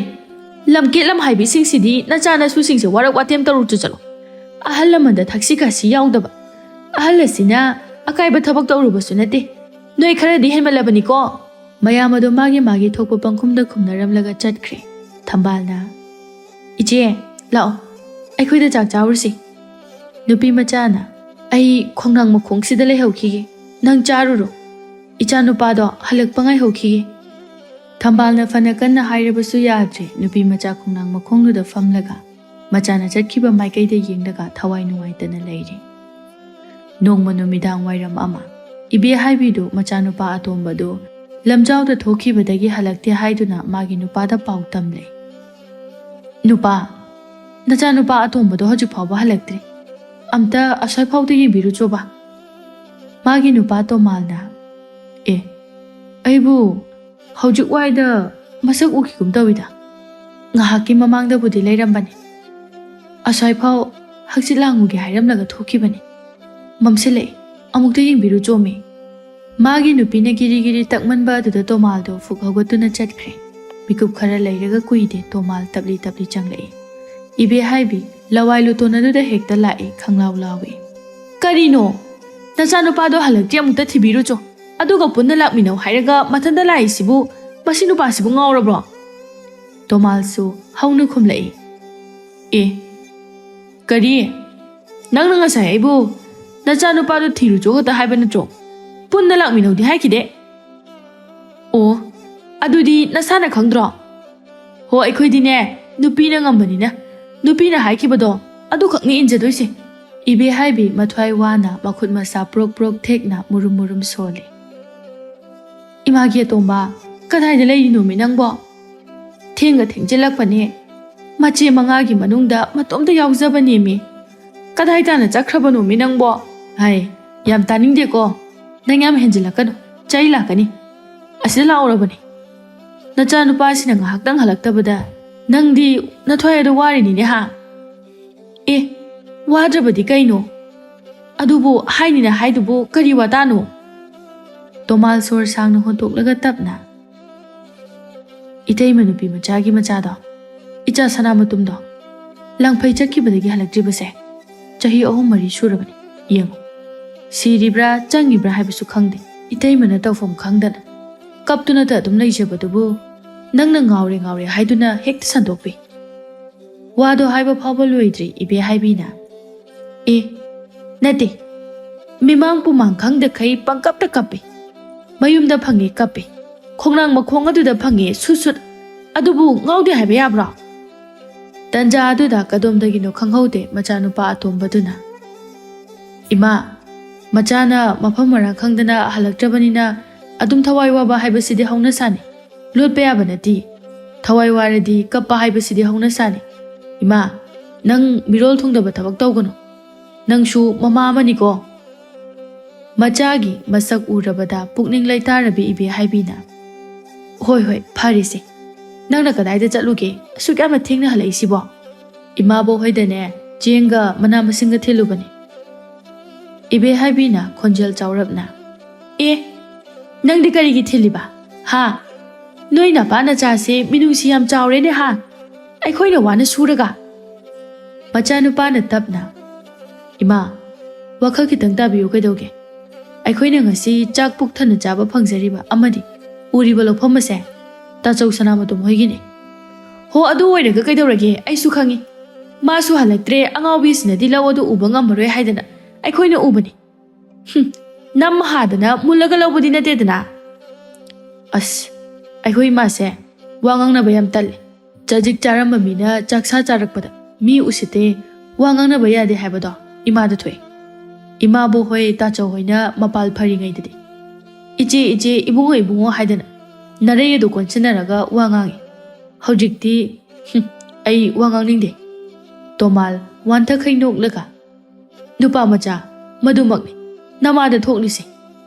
ꯂꯝꯀꯦꯠ ꯂꯝꯍꯥꯏꯕꯤꯁꯤꯡꯁꯤꯗꯤ ꯅꯆꯥ ꯅꯁꯨꯁꯤꯡꯁꯦ ꯋꯥꯔꯛ ꯋꯥꯇꯦꯝ ꯇꯧꯔꯨꯆꯣ ꯆꯠꯂꯣ꯫ ꯑꯍꯜ ꯂꯃꯟꯗ ꯊꯛꯁꯤ ꯈꯥꯁꯤ ꯌꯥꯎꯗꯕ꯫ ꯑꯍꯜ ꯑꯁꯤꯅ ꯑꯀꯥꯏꯕ ꯊꯕꯛ ꯇꯧꯔꯨꯕꯁꯨ ꯅꯠꯇꯦ꯫ ꯅꯣꯏ ꯈꯔꯗꯤ ꯍꯦꯟꯃꯜꯂꯕꯅꯤꯀꯣ!" ꯃꯌꯥꯝ ꯑꯗꯨ ꯃꯥꯒꯤ ꯃꯥꯒꯤ ꯊꯣꯛꯄ ꯄꯪꯈꯨꯝꯗ ꯈꯨꯝꯅꯔꯝꯂꯒ ꯆꯠꯈ꯭ꯔꯦ꯫ ꯊꯝꯕꯥꯜꯅ, "ꯏꯆꯦ, ꯂꯥꯛꯑꯣ, ꯑꯩꯈꯣꯏꯗ ꯆꯥꯛ ꯆꯥꯔꯨꯁꯤ꯫" ꯅꯨꯄꯤ ꯃꯆꯥꯅ, "ꯑꯩ ꯈꯣꯡꯅꯥꯡ ꯃꯈꯣꯡꯁꯤꯗ ꯂꯩꯍꯧꯈꯤꯒꯦ, ꯅꯪ ꯆꯥꯔꯨꯔꯣ꯫ ꯏꯆꯥ ꯅꯨꯄꯥꯗꯣ ꯍꯜꯂꯛꯄ ꯉꯥꯏꯍꯧꯈꯤꯒꯦ꯫" ꯊꯝꯕꯥꯜꯅ ꯐꯅ ꯀꯟꯅ ꯍꯥꯏꯔꯕꯁꯨ ꯌꯥꯗ꯭ꯔꯦ꯫ ꯅꯨꯄꯤ ꯃꯆꯥ ꯈꯣꯡꯅꯥꯡ ꯃꯈꯣꯡꯗꯨꯗ ꯐꯝꯂꯒ ꯃꯆꯥꯅ ꯆꯠꯈꯤꯕ ꯃꯥꯏꯀꯩꯗ ꯌꯦꯡꯂꯒ ꯊꯋꯥꯏ ꯅꯨꯡꯉꯥꯏꯇꯅ ꯂꯩꯔꯤ꯫ ꯅꯣꯡꯃ ꯅꯨꯃꯤꯗꯥꯡ ꯋꯥꯏꯔꯝ ꯑꯃ, ꯏꯕꯦ ꯍꯥꯏꯕꯤꯗꯨ ꯃꯆꯥꯅꯨꯄꯥ ꯑꯇꯣꯝꯕꯗꯨ ꯂꯝꯖꯥꯎꯗ ꯊꯣꯛꯈꯤꯕꯗꯒꯤ ꯍꯜꯂꯛꯇꯦ ꯍꯥꯏꯗꯨꯅ ꯃꯥꯒꯤ ꯅꯨꯄꯥꯗ ꯄꯥꯎ ꯇꯝꯂꯦ꯫ "ꯅꯨꯄꯥ, ꯅꯆꯥꯅꯨꯄꯥ ꯑꯇꯣꯝꯕꯗꯣ ꯍꯧꯖꯤꯛ ꯐꯥꯎꯕ ꯍꯜꯂꯛꯇ꯭ꯔꯤ꯫ ꯑꯝꯇ ꯑꯁ꯭ꯋꯥꯏ ꯐꯥꯎꯗ ꯌꯦꯡꯕꯤꯔꯨꯆꯣꯕ꯫" ꯃꯥꯒꯤ ꯅꯨꯄꯥ ꯇꯣꯃꯥꯜꯅ, "ꯑꯦ, ꯑꯩꯕꯨ ꯍꯧꯖꯤꯛ ꯋꯥꯏꯗ ꯃꯁꯛ ꯎꯈꯤꯒꯨꯝ ꯇꯧꯏꯗ꯫ ꯉꯥꯏꯍꯥꯛꯀꯤ ꯃꯃꯥꯡꯗꯕꯨꯗꯤ ꯂꯩꯔꯝꯕꯅꯤ꯫ ꯑꯁ꯭ꯋꯥꯏꯐꯥꯎ ꯍꯛꯆꯤꯠ ꯂꯥꯡꯉꯨꯒꯦ ꯍꯥꯏꯔꯝꯂꯒ ꯊꯣꯛꯈꯤꯕꯅꯤ꯫ ꯃꯝꯁꯤꯜꯂꯛꯏ꯫ ꯑꯃꯨꯛꯇ ꯌꯦꯡꯕꯤꯔꯨ ꯆꯣꯃꯤ꯫ ꯃꯥꯒꯤ ꯅꯨꯄꯤꯅ ꯒꯤꯔꯤ ꯒꯤꯔꯤ ꯇꯛꯃꯟꯕ ꯑꯗꯨꯗ ꯇꯣꯃꯥꯜꯗꯣ ꯐꯨꯛ ꯍꯧꯒꯠꯇꯨꯅ ꯆꯠꯈ꯭ꯔꯦ꯫ ꯃꯤꯀꯨꯞ ꯈꯔ ꯂꯩꯔꯒ ꯀꯨꯏꯗꯦ ꯇꯣꯃꯥꯜ ꯇꯞꯂꯤ ꯇꯞꯂꯤ ꯆꯪꯂꯛꯏ꯫ ꯏꯕꯦ ꯍꯥꯏꯕꯤ ꯂꯋꯥꯏ ꯂꯨꯇꯣꯟ ꯑꯗꯨꯗ ꯍꯦꯛꯇ ꯂꯥꯛꯏ ꯈꯪꯂꯥꯎ ꯂꯥꯎꯏ꯫ "ꯀꯔꯤꯅꯣ? ꯅꯆꯥꯅꯨꯄꯥꯗꯣ ꯍꯜꯂꯛꯇ꯭ꯔꯤ, ꯑꯃꯨꯛꯇ ꯊꯤꯕꯤꯔꯨꯆꯣ꯫ ꯑꯗꯨꯒ ꯄꯨꯟꯅ ꯂꯥꯛꯃꯤꯟꯅꯧ ꯍꯥꯏꯔꯒ ꯃꯊꯟꯇ ꯂꯥꯛꯏꯁꯤꯕꯨ, ꯃꯁꯤ ꯅꯨꯄꯥꯁꯤꯕꯨ ꯉꯥꯎꯔꯕ꯭ꯔꯣ?" ꯇꯣꯃꯥꯜꯁꯨ ꯍꯧꯅ ꯈꯨꯝꯂꯛꯏ꯫ "ꯑꯦ, ꯀꯔꯤ? ꯅꯪꯅ ꯉꯁꯥꯏ ꯑꯩꯕꯨ ꯅꯆꯥꯅꯨꯄꯥꯗꯣ ꯊꯤꯔꯨꯆꯣ ꯈꯛꯇ ꯍꯥꯏꯕ ꯅꯠꯇ꯭ꯔꯣ? ꯄꯨꯟꯅ ꯂꯥꯛꯃꯤꯟꯅꯧꯗꯤ ꯍꯥꯏꯈꯤꯗꯦ?" "ꯑꯣ, ꯑꯗꯨꯗꯤ ꯅꯁꯥꯅ ꯈꯪꯗ꯭ꯔꯣ?" "ꯍꯣ, ꯑꯩꯈꯣꯏꯗꯤꯅꯦ, ꯅꯨꯄꯤꯅ ꯉꯝꯕꯅꯤꯅ, ꯅꯨꯄꯤꯅ ꯍꯥꯏꯈꯤꯕꯗꯣ ꯑꯗꯨꯈꯛꯅꯤ ꯏꯟꯖꯗꯣꯏꯁꯦ꯫" ꯏꯕꯦ ꯍꯥꯏꯕꯤ ꯃꯊ꯭ꯋꯥꯏ ꯋꯥꯅ ꯃꯈꯨꯠ ꯃꯁꯥ ꯄ꯭ꯔꯣꯛ ꯄ꯭ꯔꯣꯛ ꯊꯦꯛꯅ ꯃꯨꯔꯨꯝ ꯃꯨꯔꯨꯝ ꯁꯣꯜꯂꯤ꯫ "ꯏꯃꯥꯒꯤ ꯑꯇꯣꯝꯕ, ꯀꯗꯥꯏꯗ ꯂꯩꯔꯤꯅꯣꯃꯤ ꯅꯪꯕꯣ? ꯊꯦꯡꯒ ꯊꯦꯡꯖꯤꯜꯂꯛꯄꯅꯦ꯫ ꯃꯆꯦ ꯃꯉꯥꯒꯤ ꯃꯅꯨꯡꯗ ꯃꯇꯣꯝꯇ ꯌꯥꯎꯖꯕꯅꯦꯃꯤ꯫ ꯀꯗꯥꯏ ꯇꯥꯅ ꯆꯠꯈ꯭ꯔꯕꯅꯣꯃꯤ ꯅꯪꯕꯣ? ꯍꯥꯏ, ꯌꯥꯝ ꯇꯥꯅꯤꯡꯗꯦꯀꯣ꯫ ꯅꯪ ꯌꯥꯝ ꯍꯦꯟꯖꯤꯜꯂꯛꯀꯅꯨ, ꯆꯩ ꯂꯥꯛꯀꯅꯤ꯫ ꯑꯁꯤꯗ ꯂꯥꯛꯎꯔꯕꯅꯤ꯫ ꯅꯆꯥꯅꯨꯄꯥꯁꯤꯅ ꯉꯥꯏꯍꯥꯛꯇꯪ ꯍꯜꯂꯛꯇꯕꯗ ꯅꯪꯗꯤ ꯅꯊ꯭ꯋꯥꯏ ꯑꯗꯨ ꯋꯥꯔꯤꯅꯤꯅꯦ ꯍꯥ?" "ꯑꯦ, ꯋꯥꯗ꯭ꯔꯕꯗꯤ ꯀꯩꯅꯣ? ꯑꯗꯨꯕꯨ ꯍꯥꯏꯅꯤꯅ ꯍꯥꯏꯗꯨꯕꯨ ꯀꯔꯤ ꯋꯥꯇꯥꯅꯣ?" ꯇꯣꯃꯥꯜ ꯁꯣꯔ ꯁꯥꯡꯅ ꯍꯣꯟꯇꯣꯛꯂꯒ ꯇꯞꯅ, "ꯏꯇꯩꯃ ꯅꯨꯄꯤ ꯃꯆꯥꯒꯤ ꯃꯆꯥꯗꯣ, ꯏꯆꯥ ꯁꯅꯥꯃꯇꯨꯝꯗꯣ, ꯂꯥꯡꯐꯩ ꯆꯠꯈꯤꯕꯗꯒꯤ ꯍꯜꯂꯛꯇ꯭ꯔꯤꯕꯁꯦ ꯆꯍꯤ ꯑꯍꯨꯝ ꯃꯔꯤ ꯁꯨꯔꯕꯅꯤ꯫ ꯌꯦꯡꯉꯨ, ꯁꯤꯔꯤꯕ꯭ꯔꯥ ꯆꯪꯉꯤꯕ꯭ꯔꯥ ꯍꯥꯏꯕꯁꯨ ꯈꯪꯗꯦ꯫ ꯏꯇꯩꯃꯅ ꯇꯧꯐꯝ ꯈꯪꯗꯅ ꯀꯞꯇꯨꯅꯇ ꯑꯗꯨꯝ ꯂꯩꯖꯕꯗꯨꯕꯨ ꯅꯪꯅ ꯉꯥꯎꯔꯦ ꯉꯥꯎꯔꯦ ꯍꯥꯏꯗꯨꯅ ꯍꯦꯛꯇ ꯁꯟꯗꯣꯛꯄꯤ꯫" ꯋꯥꯗꯣ ꯍꯥꯏꯕ ꯐꯥꯎꯕ ꯂꯣꯏꯗ꯭ꯔꯤ ꯏꯕꯦ ꯍꯥꯏꯕꯤꯅ, "ꯑꯦ, ꯅꯠꯇꯦ, ꯃꯤꯃꯥꯡ ꯄꯨꯃꯥꯡ ꯈꯪꯗꯈꯩ ꯄꯪꯀꯞꯇ ꯀꯞꯄꯤ꯫ ꯃꯌꯨꯝꯗ ꯐꯪꯉꯦ ꯀꯞꯄꯤ, ꯈꯣꯡꯅꯥꯡ ꯃꯈꯣꯡ ꯑꯗꯨꯗ ꯐꯪꯉꯦ ꯁꯨꯠ ꯁꯨꯠ, ꯑꯗꯨꯕꯨ ꯉꯥꯎꯗꯦ ꯍꯥꯏꯕ ꯌꯥꯕ꯭ꯔꯣ?" ꯇꯟꯖꯥ ꯑꯗꯨꯗ ꯀꯗꯣꯝꯗꯒꯤꯅꯣ ꯈꯪꯍꯧꯗꯦ ꯃꯆꯥꯅꯨꯄꯥ ꯑꯇꯣꯝꯕꯗꯨꯅ, "ꯏꯃꯥ, ꯃꯆꯥꯅ ꯃꯐꯝ ꯃꯔꯥꯡ ꯈꯪꯗꯅ ꯍꯜꯂꯛꯇ꯭ꯔꯕꯅꯤꯅ ꯑꯗꯨꯝ ꯊꯋꯥꯏ ꯋꯥꯕ ꯍꯥꯏꯕꯁꯤꯗꯤ ꯍꯧꯅꯁꯥꯅꯤ꯫ ꯂꯣꯠꯄ ꯌꯥꯕ ꯅꯠꯇꯦ꯫ ꯊꯋꯥꯏ ꯋꯥꯔꯗꯤ ꯀꯞꯄ ꯍꯥꯏꯕꯁꯤꯗꯤ ꯍꯧꯅꯁꯥꯅꯤ꯫ ꯏꯃꯥ, ꯅꯪ ꯃꯤꯔꯣꯜ ꯊꯨꯡꯗꯕ ꯊꯕꯛ ꯇꯧꯒꯅꯨ꯫ ꯅꯪꯁꯨ ꯃꯃꯥ ꯑꯃꯅꯤꯀꯣ꯫" ꯃꯆꯥꯒꯤ ꯃꯁꯛ ꯎꯔꯕꯗ ꯄꯨꯛꯅꯤꯡ ꯂꯩꯇꯥꯔꯕꯤ ꯏꯕꯦ ꯍꯥꯏꯕꯤꯅ, "ꯍꯣꯏ, ꯍꯣꯏ, ꯐꯔꯦꯁꯦ꯫ ꯅꯪꯅ ꯀꯗꯥꯏꯗ ꯆꯠꯂꯨꯒꯦ? ꯑꯁꯨꯛ ꯌꯥꯝꯅ ꯊꯦꯡꯅ ꯍꯜꯂꯛꯏꯁꯤꯕꯣ?" "ꯏꯃꯥꯕꯣꯛ ꯍꯣꯏꯗꯅꯦ, ꯆꯦꯡꯒ ꯃꯅꯥ ꯃꯁꯤꯡꯒ ꯊꯤꯜꯂꯨꯕꯅꯤ꯫ ꯏꯕꯦ ꯍꯥꯏꯕꯤꯅ ꯈꯣꯟꯖꯦꯜ ꯆꯥꯎꯔꯞꯅ, "ꯑꯦ, ꯅꯪꯗꯤ ꯀꯔꯤꯒꯤ ꯊꯤꯜꯂꯤꯕ? ꯍꯥ? ꯅꯣꯏ ꯅꯄꯥ ꯅꯆꯥꯁꯦ ꯃꯤꯅꯨꯡꯁꯤ ꯌꯥꯝ ꯆꯥꯎꯔꯦꯅꯦ ꯍꯥ? ꯑꯩꯈꯣꯏꯅ ꯋꯥꯅ ꯁꯨꯔꯒ?" ꯃꯆꯥꯅꯨꯄꯥꯅ ꯇꯞꯅ, "ꯏꯃꯥ, ꯋꯥꯈꯜ ꯈꯤꯇꯪ ꯇꯥꯕꯤꯌꯨ ꯀꯩꯗꯧꯒꯦ? ꯑꯩꯈꯣꯏꯅ ꯉꯁꯤ ꯆꯥꯛ ꯄꯨꯛ ꯊꯟꯅ ꯆꯥꯕ ꯐꯪꯖꯔꯤꯕ ꯑꯃꯗꯤ ꯎꯔꯤꯕ ꯂꯧꯐꯝ ꯑꯁꯦ ꯇꯥꯆꯧ ꯁꯅꯥꯃꯇꯣꯝ ꯍꯣꯏꯒꯤꯅꯤ꯫ ꯍꯣ, ꯑꯗꯨ ꯑꯣꯏꯔꯒ ꯀꯩꯗꯧꯔꯒꯦ? ꯑꯩꯁꯨ ꯈꯪꯉꯤ꯫ ꯃꯥꯁꯨ ꯍꯜꯂꯛꯇ꯭ꯔꯦ, ꯑꯉꯥꯎꯕꯤꯁꯤꯅꯗꯤ ꯂꯧ ꯑꯗꯨ ꯎꯕ ꯉꯝꯃꯔꯣꯏ ꯍꯥꯏꯗꯅ ꯑꯩꯈꯣꯏꯅ ꯎꯕꯅꯤ꯫ ꯍꯨꯝ, ꯅꯝ ꯍꯥꯗꯅ ꯃꯨꯜꯂꯒ ꯂꯧꯕꯗꯤ ꯅꯠꯇꯦꯗꯅ꯫ ꯑꯁ, ꯑꯩꯈꯣꯏ ꯏꯃꯥꯁꯦ ꯋꯥ ꯉꯥꯡꯅꯕ ꯌꯥꯝ ꯇꯜꯂꯤ꯫ ꯆꯖꯤꯛ ꯆꯥꯔꯝꯕ ꯃꯤꯅ ꯆꯥꯛꯁꯥ ꯆꯥꯔꯛꯄꯗ ꯃꯤ ꯎꯁꯤꯠꯇꯦ, ꯋꯥ ꯉꯥꯡꯅꯕ ꯌꯥꯗꯦ ꯍꯥꯏꯕꯗꯣ ꯏꯃꯥꯗ ꯊꯣꯛꯑꯦ꯫ ꯏꯃꯥꯕꯣꯛ ꯍꯣꯏ ꯇꯥꯆꯧ ꯍꯣꯏꯅ ꯃꯄꯥꯜ ꯐꯔꯤꯉꯩꯗꯗꯤ ꯏꯆꯦ, ꯏꯆꯦ, ꯏꯕꯨꯡꯉꯣ, ꯏꯕꯨꯡꯉꯣ ꯍꯥꯏꯗꯅ ꯅꯔꯩ ꯑꯗꯨ ꯀꯣꯟꯁꯤꯟꯅꯔꯒ ꯋꯥ ꯉꯥꯡꯉꯤ꯫ ꯍꯧꯖꯤꯛꯇꯤ, ꯍꯨꯝ, ꯑꯩ ꯋꯥ ꯉꯥꯡꯅꯤꯡꯗꯦ꯫ ꯇꯣꯃꯥꯜ ꯋꯥꯟꯊꯈꯩ ꯅꯣꯛꯂꯒ, "ꯅꯨꯄꯥ ꯃꯆꯥ, ꯃꯗꯨꯃꯛꯅꯤ ꯅꯃꯥꯗ ꯊꯣꯛꯂꯤꯁꯦ꯫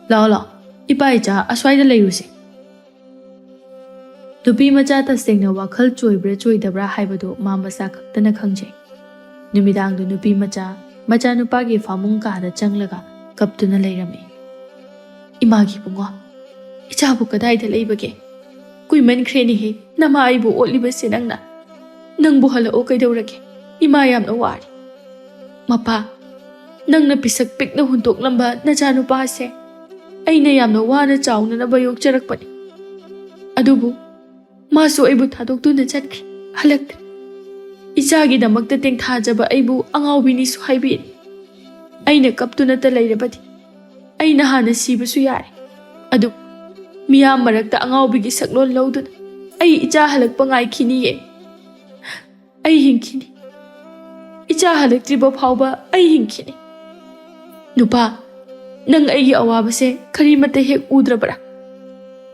ꯂꯥꯛꯑꯣ, ꯂꯥꯛꯑꯣ, ꯏꯄꯥ ꯏꯆꯥ ꯑꯁ꯭ꯋꯥꯏꯗ ꯂꯩꯔꯨꯁꯦ꯫" ꯅꯨꯄꯤ ꯃꯆꯥ ꯇꯁꯦꯡꯅ ꯋꯥꯈꯜ ꯆꯣꯏꯕ꯭ꯔꯥ ꯆꯣꯏꯗꯕ꯭ꯔꯥ ꯍꯥꯏꯕꯗꯨ ꯃꯥ ꯃꯁꯥ ꯈꯛꯇꯅ ꯈꯪꯖꯩ꯫ ꯅꯨꯃꯤꯗꯥꯡꯗꯨ ꯅꯨꯄꯤ ꯃꯆꯥ, ꯃꯆꯥꯅꯨꯄꯥꯒꯤ ꯐꯃꯨꯡ ꯀꯥꯗ ꯆꯪꯂꯒ ꯀꯞꯇꯨꯅ ꯂꯩꯔꯝꯃꯤ꯫ "ꯏꯃꯥꯒꯤ ꯏꯕꯨꯡꯉꯣ, ꯏꯆꯥꯕꯨ ꯀꯗꯥꯏꯗ ꯂꯩꯕꯒꯦ? ꯀꯨꯏꯃꯟꯈ꯭ꯔꯦꯅꯦꯍꯦ, ꯅꯃꯥ ꯑꯩꯕꯨ ꯑꯣꯠꯂꯤꯕꯁꯦ ꯅꯪꯅ꯫ ꯅꯪꯕꯨ ꯍꯜꯂꯛꯑꯣ ꯀꯩꯗꯧꯔꯒꯦ? ꯏꯃꯥ ꯌꯥꯝꯅ ꯋꯥꯔꯦ꯫ ꯃꯄꯥ, ꯅꯪꯅ ꯄꯤꯁꯛ ꯄꯤꯛꯅ ꯍꯨꯟꯗꯣꯛꯂꯝꯕ ꯅꯆꯥꯅꯨꯄꯥꯁꯦ ꯑꯩꯅ ꯌꯥꯝꯅ ꯋꯥꯅ ꯆꯥꯎꯅꯅꯕ ꯌꯣꯛꯆꯔꯛꯄꯅꯤ꯫ ꯑꯗꯨꯕꯨ ꯃꯥꯁꯨ ꯑꯩꯕꯨ ꯊꯥꯗꯣꯛꯇꯨꯅ ꯆꯠꯈ꯭ꯔꯦ, ꯍꯜꯂꯛꯇ꯭ꯔꯦ꯫ ꯏꯆꯥꯒꯤꯗꯃꯛꯇ ꯇꯦꯡꯊꯥꯖꯕ ꯑꯩꯕꯨ ꯑꯉꯥꯎꯕꯤꯅꯤꯁꯨ ꯍꯥꯏꯕꯤꯔꯤ꯫ ꯑꯩꯅ ꯀꯞꯇꯨꯅꯇ ꯂꯩꯔꯕꯗꯤ ꯑꯩꯅ ꯍꯥꯟꯅ ꯁꯤꯕꯁꯨ ꯌꯥꯔꯦ꯫ ꯑꯗꯨꯕꯨ ꯃꯤꯌꯥꯝ ꯃꯔꯛꯇ ꯑꯉꯥꯎꯕꯤꯒꯤ ꯁꯛꯂꯣꯟ ꯂꯧꯗꯨꯅ ꯑꯩ ꯏꯆꯥ ꯍꯜꯂꯛꯄ ꯉꯥꯏꯈꯤꯅꯤꯌꯦ꯫ ꯑꯩ ꯍꯤꯡꯈꯤꯅꯤ꯫ ꯏꯆꯥ ꯍꯜꯂꯛꯇ꯭ꯔꯤꯕ ꯐꯥꯎꯕ ꯑꯩ ꯍꯤꯡꯈꯤꯅꯤ꯫ ꯅꯨꯄꯥ, ꯅꯪ ꯑꯩꯒꯤ ꯑꯋꯥꯕꯁꯦ ꯀꯔꯤꯃꯠꯇ ꯍꯦꯛ ꯎꯗ꯭ꯔꯕ꯭ꯔꯥ?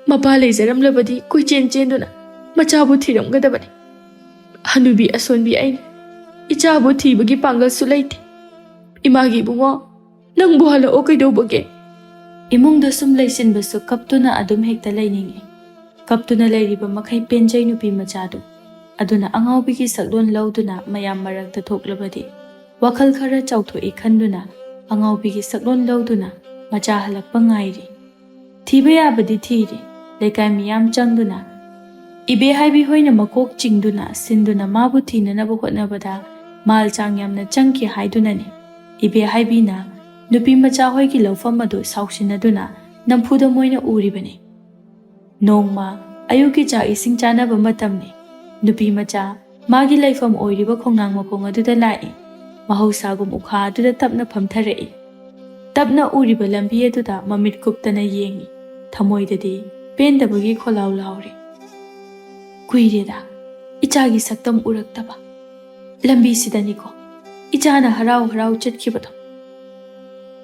ꯃꯄꯥ ꯂꯩꯖꯔꯝꯂꯕꯗꯤ ꯀꯣꯏꯆꯦꯟ ꯆꯦꯟꯗꯨꯅ ꯃꯆꯥꯕꯨ ꯊꯤꯔꯝꯒꯗꯕꯅꯤ꯫ ꯍꯅꯨꯕꯤ ꯑꯁꯣꯟꯕꯤ ꯑꯩꯅ ꯏꯆꯥꯕꯨ ꯊꯤꯕꯒꯤ ꯄꯥꯡꯒꯜꯁꯨ ꯂꯩꯇꯦ꯫ ꯏꯃꯥꯒꯤ ꯏꯕꯨꯡꯉꯣ, ꯅꯪꯕꯨ ꯍꯜꯂꯛꯑꯣ ꯀꯩꯗꯧꯕꯒꯦ?" ꯏꯃꯨꯡꯗ ꯁꯨꯝ ꯂꯩꯁꯤꯟꯕꯁꯨ ꯀꯞꯇꯨꯅ ꯑꯗꯨꯝ ꯍꯦꯛꯇ ꯂꯩꯅꯤꯡꯏ꯫ ꯀꯞꯇꯨꯅ ꯂꯩꯔꯤꯕ ꯃꯈꯩ ꯄꯦꯟꯖꯩ ꯅꯨꯄꯤ ꯃꯆꯥꯗꯨ꯫ ꯑꯗꯨꯅ ꯑꯉꯥꯎꯕꯤꯒꯤ ꯁꯛꯂꯣꯟ ꯂꯧꯗꯨꯅ ꯃꯌꯥꯝ ꯃꯔꯛꯇ ꯊꯣꯛꯂꯕꯗꯤ ꯋꯥꯈꯜ ꯈꯔ ꯆꯥꯎꯊꯣꯛꯏ ꯈꯟꯗꯨꯅ ꯑꯉꯥꯎꯕꯤꯒꯤ ꯁꯛꯂꯣꯟ ꯂꯧꯗꯨꯅ ꯃꯆꯥ ꯍꯜꯂꯛꯄ ꯉꯥꯏꯔꯤ꯫ ꯊꯤꯕ ꯌꯥꯕꯗꯤ ꯊꯤꯔꯤ, ꯂꯩꯀꯥꯏ ꯃꯤꯌꯥꯝ ꯆꯪꯗꯨꯅ꯫ ꯏꯕꯦ ꯍꯥꯏꯕꯤ ꯍꯣꯏꯅ ꯃꯀꯣꯛ ꯆꯤꯡꯗꯨꯅ ꯁꯤꯟꯗꯨꯅ ꯃꯥꯕꯨ ꯊꯤꯅꯅꯕ ꯍꯣꯠꯅꯕꯗ ꯃꯥꯜ ꯆꯥꯡ ꯌꯥꯝꯅ ꯆꯪꯈꯤ ꯍꯥꯏꯗꯨꯅꯅꯤ꯫ ꯏꯕꯦ ꯍꯥꯏꯕꯤꯅ ꯅꯨꯄꯤ ꯃꯆꯥ ꯍꯣꯏꯒꯤ ꯂꯧꯐꯝ ꯑꯗꯨ ꯁꯥꯎꯁꯤꯟꯅꯗꯨꯅ ꯅꯝꯐꯨꯗ ꯃꯣꯏꯅ ꯎꯔꯤꯕꯅꯤ꯫ ꯅꯣꯡꯃ ꯑꯌꯨꯛꯀꯤ ꯆꯥꯛ ꯏꯁꯤꯡ ꯆꯥꯅꯕ ꯃꯇꯝꯅꯤ꯫ ꯅꯨꯄꯤ ꯃꯆꯥ ꯃꯥꯒꯤ ꯂꯩꯐꯝ ꯑꯣꯏꯔꯤꯕ ꯈꯣꯡꯅꯥꯡ ꯃꯈꯣꯡ ꯑꯗꯨꯗ ꯂꯥꯛꯏ꯫ ꯃꯍꯧꯁꯥꯒꯨꯝ ꯎꯈꯥ ꯑꯗꯨꯗ ꯇꯞꯅ ꯐꯝꯊꯔꯛꯏ꯫ ꯇꯞꯅ ꯎꯔꯤꯕ ꯂꯝꯕꯤ ꯑꯗꯨꯗ ꯃꯃꯤꯠ ꯀꯨꯞꯇꯅ ꯌꯦꯡꯏ꯫ ꯊꯃꯣꯏꯗꯗꯤ ꯄꯦꯟꯗꯕꯒꯤ ꯈꯣꯜꯂꯥꯎ ꯂꯥꯎꯔꯤ꯫ "ꯀꯨꯏꯔꯦꯗ ꯏꯆꯥꯒꯤ ꯁꯛꯇꯝ ꯎꯔꯛꯇꯕ꯫ ꯂꯝꯕꯤꯁꯤꯗꯅꯤꯀꯣ ꯏꯆꯥꯅ ꯍꯔꯥꯎ ꯍꯔꯥꯎ ꯆꯠꯈꯤꯕꯗꯣ꯫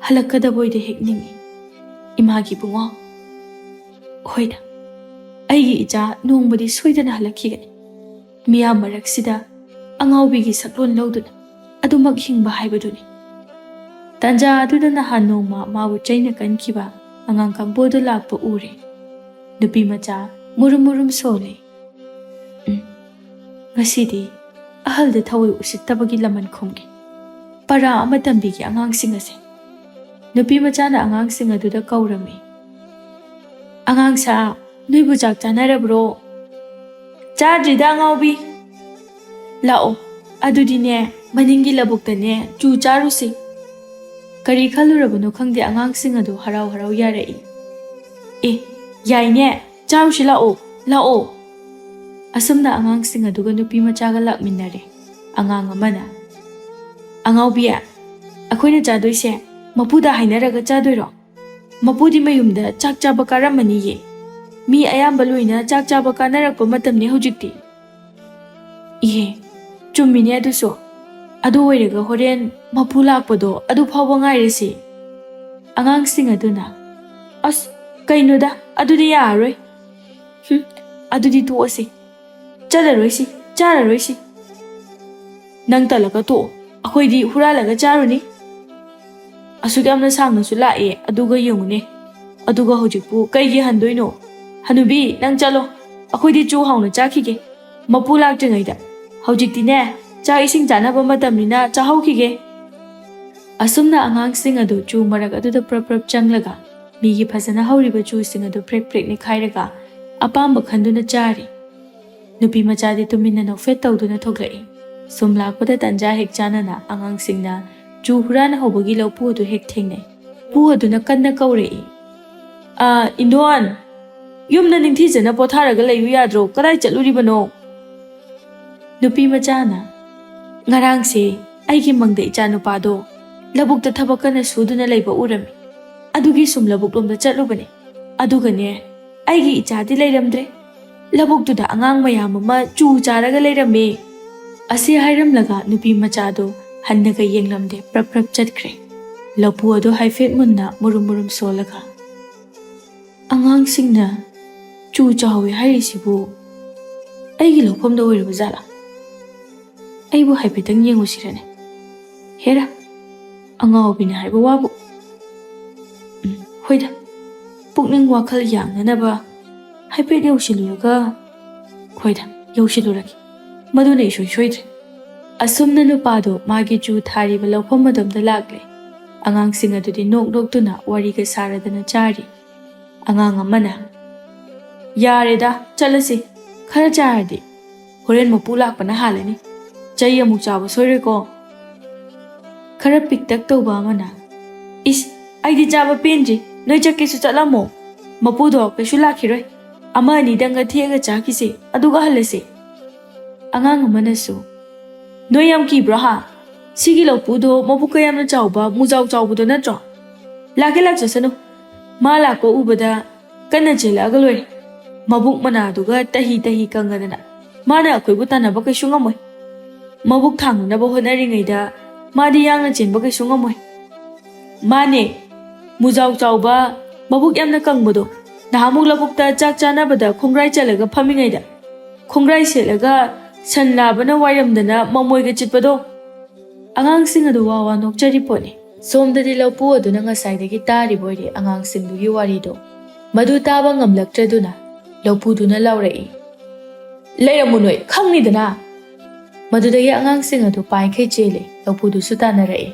ꯍꯜꯂꯛꯀꯗꯕꯣꯏꯗ ꯍꯦꯛ ꯅꯤꯡꯏ꯫ ꯏꯃꯥꯒꯤ ꯏꯕꯨꯡꯉꯣ꯫ ꯍꯣꯏꯗ, ꯑꯩꯒꯤ ꯏꯆꯥ ꯅꯣꯡꯃꯗꯤ ꯁꯣꯏꯗꯅ ꯍꯜꯂꯛꯈꯤꯒꯅꯤ꯫ ꯃꯤꯌꯥꯝ ꯃꯔꯛꯁꯤꯗ ꯑꯉꯥꯎꯕꯤꯒꯤ ꯁꯛꯂꯣꯟ ꯂꯧꯗꯨꯅ ꯑꯗꯨꯃꯛ ꯍꯤꯡꯕ ꯍꯥꯏꯕꯗꯨꯅꯤ꯫" ꯇꯥꯟꯖꯥ ꯑꯗꯨꯗ ꯅꯍꯥꯟ ꯅꯣꯡꯃ ꯃꯥꯕꯨ ꯆꯩꯅ ꯀꯟꯈꯤꯕ ꯑꯉꯥꯡ ꯀꯥꯡꯄꯣꯗꯨ ꯂꯥꯛꯄ ꯎꯔꯦ꯫ ꯅꯨꯄꯤ ꯃꯆꯥ ꯃꯨꯔꯨꯝ ꯃꯨꯔꯨꯝ ꯁꯣꯜꯂꯤ꯫ "ꯎꯝ, ꯉꯁꯤꯗꯤ ꯑꯍꯜꯗ ꯊꯑꯣꯏ ꯎꯁꯤꯠꯇꯕꯒꯤ ꯂꯃꯟ ꯈꯨꯝꯒꯦ꯫ ꯄꯔꯥ ꯑꯃ ꯇꯝꯕꯤꯒꯦ ꯑꯉꯥꯡꯁꯤꯡ ꯑꯁꯦ꯫" ꯅꯨꯄꯤ ꯃꯆꯥꯅ ꯑꯉꯥꯡꯁꯤꯡ ꯑꯗꯨꯗ ꯀꯧꯔꯝꯃꯤ꯫ "ꯑꯉꯥꯡ ꯁꯥ, ꯅꯣꯏꯕꯨ ꯆꯥꯛ ꯆꯥꯅꯔꯕ꯭ꯔꯣ?" "ꯆꯥꯗ꯭ꯔꯤꯗ ꯑꯉꯥꯎꯕꯤ꯫" "ꯂꯥꯛꯑꯣ, ꯑꯗꯨꯗꯤꯅꯦ ꯃꯅꯤꯡꯒꯤ ꯂꯧꯕꯨꯛꯇꯅꯦ ꯆꯨ ꯆꯥꯔꯨꯁꯤ꯫" ꯀꯔꯤ ꯈꯜꯂꯨꯔꯕꯅꯣ ꯈꯪꯗꯦ, ꯑꯉꯥꯡꯁꯤꯡ ꯑꯗꯨ ꯍꯔꯥꯎ ꯍꯔꯥꯎ ꯌꯥꯔꯛꯏ꯫ "ꯑꯦ, ꯌꯥꯏꯅꯦ, ꯆꯥꯔꯨꯁꯤ ꯂꯥꯛꯑꯣ, ꯂꯥꯛꯑꯣ꯫" ꯑꯁꯨꯝꯅ ꯑꯉꯥꯡꯁꯤꯡ ꯑꯗꯨꯒ ꯅꯨꯄꯤ ꯃꯆꯥꯒ ꯂꯥꯛꯃꯤꯟꯅꯔꯦ꯫ ꯑꯉꯥꯡ ꯑꯃꯅ, "ꯑꯉꯥꯎꯕꯤ, ꯑꯩꯈꯣꯏꯅ ꯆꯥꯗꯣꯏꯁꯦ ꯃꯄꯨꯗ ꯍꯥꯏꯅꯔꯒ ꯆꯥꯗꯣꯏꯔꯣ? ꯃꯄꯨꯗꯤ ꯃꯌꯨꯝꯗ ꯆꯥꯛ ꯆꯥꯕ ꯀꯥꯔꯝꯃꯅꯤꯌꯦ꯫ ꯃꯤ ꯑꯌꯥꯝꯕ ꯂꯣꯏꯅ ꯆꯥꯛ ꯆꯥꯕ ꯀꯥꯅꯔꯛꯄ ꯃꯇꯝꯅꯤ ꯍꯧꯖꯤꯛꯇꯤ꯫" "ꯏꯍꯦ, ꯆꯨꯝꯃꯤꯅꯦ ꯑꯗꯨꯁꯨ꯫ ꯑꯗꯨ ꯑꯣꯏꯔꯒ ꯍꯣꯔꯦꯟ ꯃꯄꯨ ꯂꯥꯛꯄꯗꯣ ꯑꯗꯨ ꯐꯥꯎꯕ ꯉꯥꯏꯔꯁꯤ꯫" ꯑꯉꯥꯡꯁꯤꯡ ꯑꯗꯨꯅ, "ꯑꯁ, ꯀꯩꯅꯣꯗ, ꯑꯗꯨꯗꯤ ꯌꯥꯔꯔꯣꯏ꯫ ꯍꯨꯝ, ꯑꯗꯨꯗꯤ ꯇꯣꯛꯑꯁꯤ꯫ ꯆꯠꯂꯔꯣꯏꯁꯤ, ꯆꯥꯔꯔꯣꯏꯁꯤ꯫ ꯅꯪ ꯇꯜꯂꯒ ꯇꯣꯛꯑꯣ, ꯑꯩꯈꯣꯏꯗꯤ ꯍꯨꯔꯥꯜꯂꯒ ꯆꯥꯔꯨꯅꯤ꯫ ꯑꯁꯨꯛ ꯌꯥꯝꯅ ꯁꯥꯡꯅꯁꯨ ꯂꯥꯛꯑꯦ, ꯑꯗꯨꯒ ꯌꯦꯡꯉꯨꯅꯦ꯫ ꯑꯗꯨꯒ ꯍꯧꯖꯤꯛꯄꯨ ꯀꯩꯒꯤ ꯍꯟꯗꯣꯏꯅꯣ? ꯍꯅꯨꯕꯤ, ꯅꯪ ꯆꯠꯂꯣ, ꯑꯩꯈꯣꯏꯗꯤ ꯆꯨ ꯍꯥꯎꯅ ꯆꯥꯈꯤꯒꯦ꯫ ꯃꯄꯨ ꯂꯥꯛꯇ꯭ꯔꯤꯉꯩꯗ꯫ ꯍꯧꯖꯤꯛꯇꯤꯅꯦ, ꯆꯥꯛ ꯏꯁꯤꯡ ꯆꯥꯅꯕ ꯃꯇꯝꯅꯤꯅ ꯆꯥꯍꯧꯈꯤꯒꯦ꯫ ꯑꯁꯨꯝꯅ ꯑꯉꯥꯡꯁꯤꯡ ꯑꯗꯨ ꯆꯨ ꯃꯔꯛ ꯑꯗꯨꯗ ꯄ꯭ꯔꯞ ꯄ꯭ꯔꯞ ꯆꯪꯂꯒ ꯃꯤꯒꯤ ꯐꯖꯅ ꯍꯧꯔꯤꯕ ꯆꯨꯁꯤꯡ ꯑꯗꯨ ꯄ꯭ꯔꯦꯛ ꯄ꯭ꯔꯦꯛ ꯅꯤꯛꯈꯥꯏꯔꯒ ꯑꯄꯥꯝꯕ ꯈꯟꯗꯨꯅ ꯆꯥꯔꯤ꯫ ꯅꯨꯄꯤ ꯃꯆꯥꯗꯤ ꯇꯨꯃꯤꯟꯅ ꯅꯣꯛꯐꯦꯠ ꯇꯧꯗꯨꯅ ꯊꯣꯛꯂꯛꯏ꯫ ꯁꯨꯝ ꯂꯥꯛꯄꯗ ꯇꯟꯖꯥ ꯍꯦꯛ ꯆꯥꯅꯅ ꯑꯉꯥꯡꯁꯤꯡꯅ ꯆꯨ ꯍꯨꯔꯥꯟꯅ ꯍꯧꯕꯒꯤ ꯂꯧꯄꯨ ꯑꯗꯨ ꯍꯦꯛ ꯊꯦꯡꯅꯩ꯫ ꯄꯨ ꯑꯗꯨꯅ ꯀꯟꯅ ꯀꯧꯔꯛꯏ, "ꯑꯥ, ꯏꯟꯗꯣꯟ, ꯌꯨꯝꯗ ꯅꯤꯡꯊꯤꯖꯅ ꯄꯣꯊꯥꯔꯒ ꯂꯩꯌꯨ ꯌꯥꯗ꯭ꯔꯣ? ꯀꯗꯥꯏ ꯆꯠꯂꯨꯔꯤꯕꯅꯣ?" ꯅꯨꯄꯤ ꯃꯆꯥꯅ, "ꯉꯔꯥꯡꯁꯦ ꯑꯩꯒꯤ ꯃꯪꯗ ꯏꯆꯥ ꯅꯨꯄꯥꯗꯣ ꯂꯧꯕꯨꯛꯇ ꯊꯕꯛ ꯀꯟꯅ ꯁꯨꯗꯨꯅ ꯂꯩꯕ ꯎꯔꯝꯃꯤ꯫ ꯑꯗꯨꯒꯤ ꯁꯨꯝ ꯂꯧꯕꯨꯛ ꯂꯣꯝꯗ ꯆꯠꯂꯨꯕꯅꯦ꯫ ꯑꯗꯨꯒꯅꯦ, ꯑꯩꯒꯤ ꯏꯆꯥꯗꯤ ꯂꯩꯔꯝꯗ꯭ꯔꯦ꯫ ꯂꯧꯕꯨꯛꯇꯨꯗ ꯑꯉꯥꯡ ꯃꯌꯥꯝ ꯑꯃ ꯆꯨ ꯆꯥꯔꯒ ꯂꯩꯔꯝꯃꯦ꯫" ꯑꯁꯤ ꯍꯥꯏꯔꯝꯂꯒ ꯅꯨꯄꯤ ꯃꯆꯥꯗꯣ ꯍꯟꯅꯒ ꯌꯦꯡꯂꯝꯗꯦ, ꯄ꯭ꯔꯞ ꯄ꯭ꯔꯞ ꯆꯠꯈ꯭ꯔꯦ꯫ ꯂꯧꯄꯨ ꯑꯗꯨ ꯍꯥꯏꯐꯦꯠ ꯃꯨꯟꯅ ꯃꯨꯔꯨꯝ ꯃꯨꯔꯨꯝ ꯁꯣꯜꯂꯒ, "ꯑꯉꯥꯡꯁꯤꯡꯅ ꯆꯨ ꯆꯥꯍꯧꯋꯤ ꯍꯥꯏꯔꯤꯁꯤꯕꯨ ꯑꯩꯒꯤ ꯂꯧꯐꯝꯗ ꯑꯣꯏꯔꯕ ꯖꯥꯠꯂꯥ? ꯑꯩꯕꯨ ꯍꯥꯏꯐꯦꯠꯇꯪ ꯌꯦꯡꯉꯨꯁꯤꯔꯅꯦ? ꯍꯦꯔꯥ, ꯑꯉꯥꯎꯕꯤꯅ ꯍꯥꯏꯕ ꯋꯥꯕꯨ꯫ ꯎꯝ, ꯍꯣꯏꯗ, ꯄꯨꯛꯅꯤꯡ ꯋꯥꯈꯜ ꯌꯥꯡꯅꯅꯕ ꯍꯥꯏꯐꯦꯠ ꯌꯧꯁꯤꯜꯂꯨꯔꯒ, ꯍꯣꯏꯗ, ꯌꯧꯁꯤꯜꯂꯨꯔꯒꯦ꯫ ꯃꯗꯨꯅ ꯏꯁꯣꯏ ꯁꯣꯏꯗ꯭ꯔꯦ꯫" ꯑꯁꯨꯝꯅ ꯅꯨꯄꯥꯗꯣ ꯃꯥꯒꯤ ꯆꯨ ꯊꯥꯔꯤꯕ ꯂꯧꯐꯝ ꯑꯗꯣꯝꯗ ꯂꯥꯛꯂꯦ꯫ ꯑꯉꯥꯡꯁꯤꯡ ꯑꯗꯨꯗꯤ ꯅꯣꯛ ꯅꯣꯛꯇꯨꯅ ꯋꯥꯔꯤꯒ ꯁꯥꯔꯗꯅ ꯆꯥꯔꯤ꯫ ꯑꯉꯥꯡ ꯑꯃꯅ, "ꯌꯥꯔꯦꯗ, ꯆꯠꯂꯁꯤ꯫ ꯈꯔ ꯆꯥꯔꯗꯤ ꯍꯣꯔꯦꯟ ꯃꯄꯨ ꯂꯥꯛꯄꯅ ꯍꯥꯜꯂꯅꯤ꯫ ꯆꯩ ꯑꯃꯨꯛ ꯆꯥꯕ ꯁꯣꯏꯔꯣꯏꯀꯣ꯫" ꯈꯔ ꯄꯤꯛꯇꯛ ꯇꯧꯕ ꯑꯃꯅ, "ꯏꯁ, ꯑꯩꯗꯤ ꯆꯥꯕ ꯄꯦꯟꯗ꯭ꯔꯤ꯫ ꯅꯣꯏ ꯆꯠꯀꯦꯁꯨ ꯆꯠꯂꯝꯃꯣ꯫ ꯃꯄꯨꯗꯣ ꯀꯩꯁꯨ ꯂꯥꯛꯈꯤꯔꯣꯏ꯫ ꯑꯃ ꯑꯅꯤꯗꯪꯒ ꯊꯦꯛꯑꯒ ꯆꯥꯈꯤꯁꯦ, ꯑꯗꯨꯒ ꯍꯜꯂꯁꯦ꯫" ꯑꯉꯥꯡ ꯑꯃꯅꯁꯨ, "ꯅꯣꯏ ꯌꯥꯝ ꯀꯤꯕ꯭ꯔꯣ ꯍꯥ? ꯁꯤꯒꯤ ꯂꯧꯄꯨꯗꯣ ꯃꯕꯨꯛꯀ ꯌꯥꯝꯅ ꯆꯥꯎꯕ, ꯃꯨꯖꯥꯎ ꯆꯥꯎꯕꯗꯣ ꯅꯠꯇ꯭ꯔꯣ? ꯂꯥꯛꯀꯦ ꯂꯥꯛꯆꯁꯅꯨ꯫ ꯃꯥ ꯂꯥꯛꯄ ꯎꯕꯗ ꯀꯟꯅ ꯆꯦꯜꯂꯛꯑꯒ ꯂꯣꯏꯔꯦ꯫ ꯃꯕꯨꯛ ꯃꯅꯥꯗꯨꯒ ꯇꯍꯤ ꯇꯍꯤ ꯀꯪꯉꯗꯅ ꯃꯥꯅ ꯑꯩꯈꯣꯏꯕꯨ ꯇꯥꯟꯅꯕ ꯀꯩꯁꯨ ꯉꯝꯃꯣꯏ꯫ ꯃꯕꯨꯛ ꯊꯥꯡꯅꯅꯕ ꯍꯣꯠꯅꯔꯤꯉꯩꯗ ꯃꯥꯗꯤ ꯌꯥꯡꯅ ꯆꯦꯟꯕ ꯀꯩꯁꯨ ꯉꯝꯃꯣꯏ꯫" "ꯃꯥꯅꯦ, ꯃꯨꯖꯥꯎ ꯆꯥꯎꯕ, ꯃꯕꯨꯛ ꯌꯥꯝꯅ ꯀꯪꯕꯗꯣ꯫ ꯅꯍꯥꯟꯃꯨꯛ ꯂꯧꯕꯨꯛꯇ ꯆꯥꯛ ꯆꯥꯅꯕꯗ ꯈꯣꯡꯒ꯭ꯔꯥꯏ ꯆꯜꯂꯒ ꯐꯝꯃꯤꯉꯩꯗ, ꯈꯣꯡꯒ꯭ꯔꯥꯏ ꯁꯦꯠꯂꯒ ꯁꯟ ꯂꯥꯕꯅ ꯋꯥꯏꯔꯝꯗꯅ ꯃꯃꯣꯏꯒ ꯆꯤꯠꯄꯗꯣ꯫" ꯑꯉꯥꯡꯁꯤꯡ ꯑꯗꯨ ꯋꯥ ꯋꯥ ꯅꯣꯛꯆꯔꯤ ꯄꯣꯠꯅꯤ꯫ ꯁꯣꯝꯗꯗꯤ ꯂꯧꯄꯨ ꯑꯗꯨꯅ ꯉꯁꯥꯏꯗꯒꯤ ꯇꯥꯔꯤꯕ ꯑꯣꯏꯔꯦ ꯑꯉꯥꯡꯁꯤꯡꯗꯨꯒꯤ ꯋꯥꯔꯤꯗꯣ꯫ ꯃꯗꯨ ꯇꯥꯕ ꯉꯝꯂꯛꯇ꯭ꯔꯗꯨꯅ ꯂꯧꯄꯨꯗꯨꯅ ꯂꯥꯎꯔꯛꯏ, "ꯂꯩꯔꯝꯃꯨ ꯅꯣꯏ, ꯈꯪꯅꯤꯗꯅ꯫ ꯃꯗꯨꯗꯒꯤ ꯑꯉꯥꯡꯁꯤꯡ ꯑꯗꯨ ꯄꯥꯏꯈꯩ ꯆꯦꯜꯂꯦ꯫ ꯂꯧꯄꯨꯗꯨꯁꯨ ꯇꯥꯟꯅꯔꯛꯏ꯫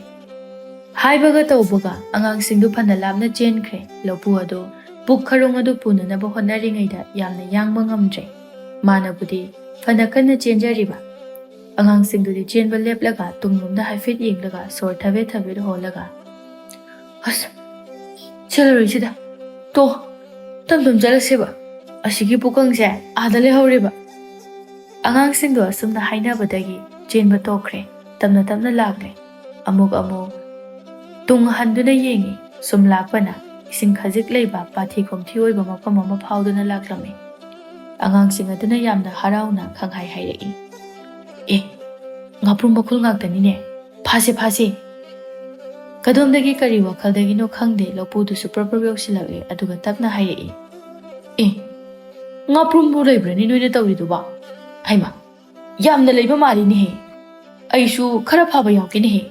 ꯍꯥꯏꯕꯒ ꯇꯧꯕꯒ ꯑꯉꯥꯡꯁꯤꯡꯗꯨ ꯐꯅ ꯂꯥꯞꯅ ꯆꯦꯟꯈ꯭ꯔꯦ꯫ ꯂꯧꯄꯨ ꯑꯗꯨ ꯄꯨꯛ ꯈꯔꯨꯡ ꯑꯗꯨ ꯄꯨꯅꯅꯕ ꯍꯣꯠꯅꯔꯤꯉꯩꯗ ꯌꯥꯝꯅ ꯌꯥꯡꯕ ꯉꯝꯗ꯭ꯔꯦ꯫ ꯃꯥꯅꯕꯨꯗꯤ ꯐꯅ ꯀꯟꯅ ꯆꯦꯟꯖꯔꯤꯕ꯫ ꯑꯉꯥꯡꯁꯤꯡꯗꯨꯗꯤ ꯆꯦꯟꯕ ꯂꯦꯞꯂꯒ ꯇꯨꯡꯂꯣꯝꯗ ꯍꯥꯏꯐꯦꯠ ꯌꯦꯡꯂꯒ ꯁꯣꯔ ꯊꯕꯦꯠ ꯊꯕꯦꯠ ꯍꯣꯜꯂꯒ, "ꯑꯁ, ꯆꯦꯜꯂꯔꯣꯏꯁꯤꯗ, ꯇꯣ, ꯇꯞ ꯇꯞ ꯆꯠꯂꯁꯦꯕ, ꯑꯁꯤꯒꯤ ꯄꯨꯀꯪꯁꯦ ꯑꯥꯗ ꯂꯩꯍꯧꯔꯦꯕ"꯫ ꯑꯉꯥꯡꯁꯤꯡꯗꯣ ꯑꯁꯨꯝꯅ ꯍꯥꯏꯅꯕꯗꯒꯤ ꯆꯦꯟꯕ ꯇꯣꯛꯈ꯭ꯔꯦ꯫ ꯇꯞꯅ ꯇꯞꯅ ꯂꯥꯛꯂꯦ꯫ ꯑꯃꯨꯛ ꯑꯃꯨꯛ ꯇꯨꯡ ꯍꯟꯗꯨꯅ ꯌꯦꯡꯉꯤ꯫ ꯁꯨꯝ ꯂꯥꯛꯄꯅ ꯏꯁꯤꯡ ꯈꯖꯤꯛ ꯂꯩꯕ ꯄꯥꯊꯤ ꯈꯣꯝꯊꯤ ꯑꯣꯏꯕ ꯃꯐꯝ ꯑꯃ ꯐꯥꯎꯗꯨꯅ ꯂꯥꯛꯂꯝꯃꯤ꯫ ꯑꯉꯥꯡꯁꯤꯡ ꯑꯗꯨꯅ ꯌꯥꯝꯅ ꯍꯔꯥꯎꯅ ꯈꯪꯍꯥꯏ ꯍꯥꯏꯔꯛꯏ, "ꯑꯦ, ꯉꯥꯄ꯭ꯔꯨꯝ ꯃꯈꯨꯜ ꯉꯥꯛꯇꯅꯤꯅꯦ, ꯐꯥꯁꯦ, ꯐꯥꯁꯦ"꯫ ꯀꯗꯣꯝꯗꯒꯤ ꯀꯔꯤ ꯋꯥꯈꯜꯗꯒꯤꯅꯣ ꯈꯪꯗꯦ, ꯂꯧꯄꯨꯗꯨꯁꯨ ꯄ꯭ꯔꯞ ꯄ꯭ꯔꯞ ꯌꯧꯁꯤꯜꯂꯛꯂꯦ꯫ ꯑꯗꯨꯒ ꯇꯞꯅ ꯍꯥꯏꯔꯛꯏ, "ꯑꯦ, ꯉꯥꯄ꯭ꯔꯨꯝꯕꯨ ꯂꯩꯕ꯭ꯔꯅꯤ ꯅꯣꯏꯅ ꯇꯧꯔꯤꯗꯨꯕꯣ? ꯍꯩꯃꯥ, ꯌꯥꯝꯅ ꯂꯩꯕ ꯃꯥꯜꯂꯤꯅꯦꯍꯦ꯫ ꯑꯩꯁꯨ ꯈꯔ ꯐꯥꯕ ꯌꯥꯎꯒꯦꯅꯦꯍꯦ"꯫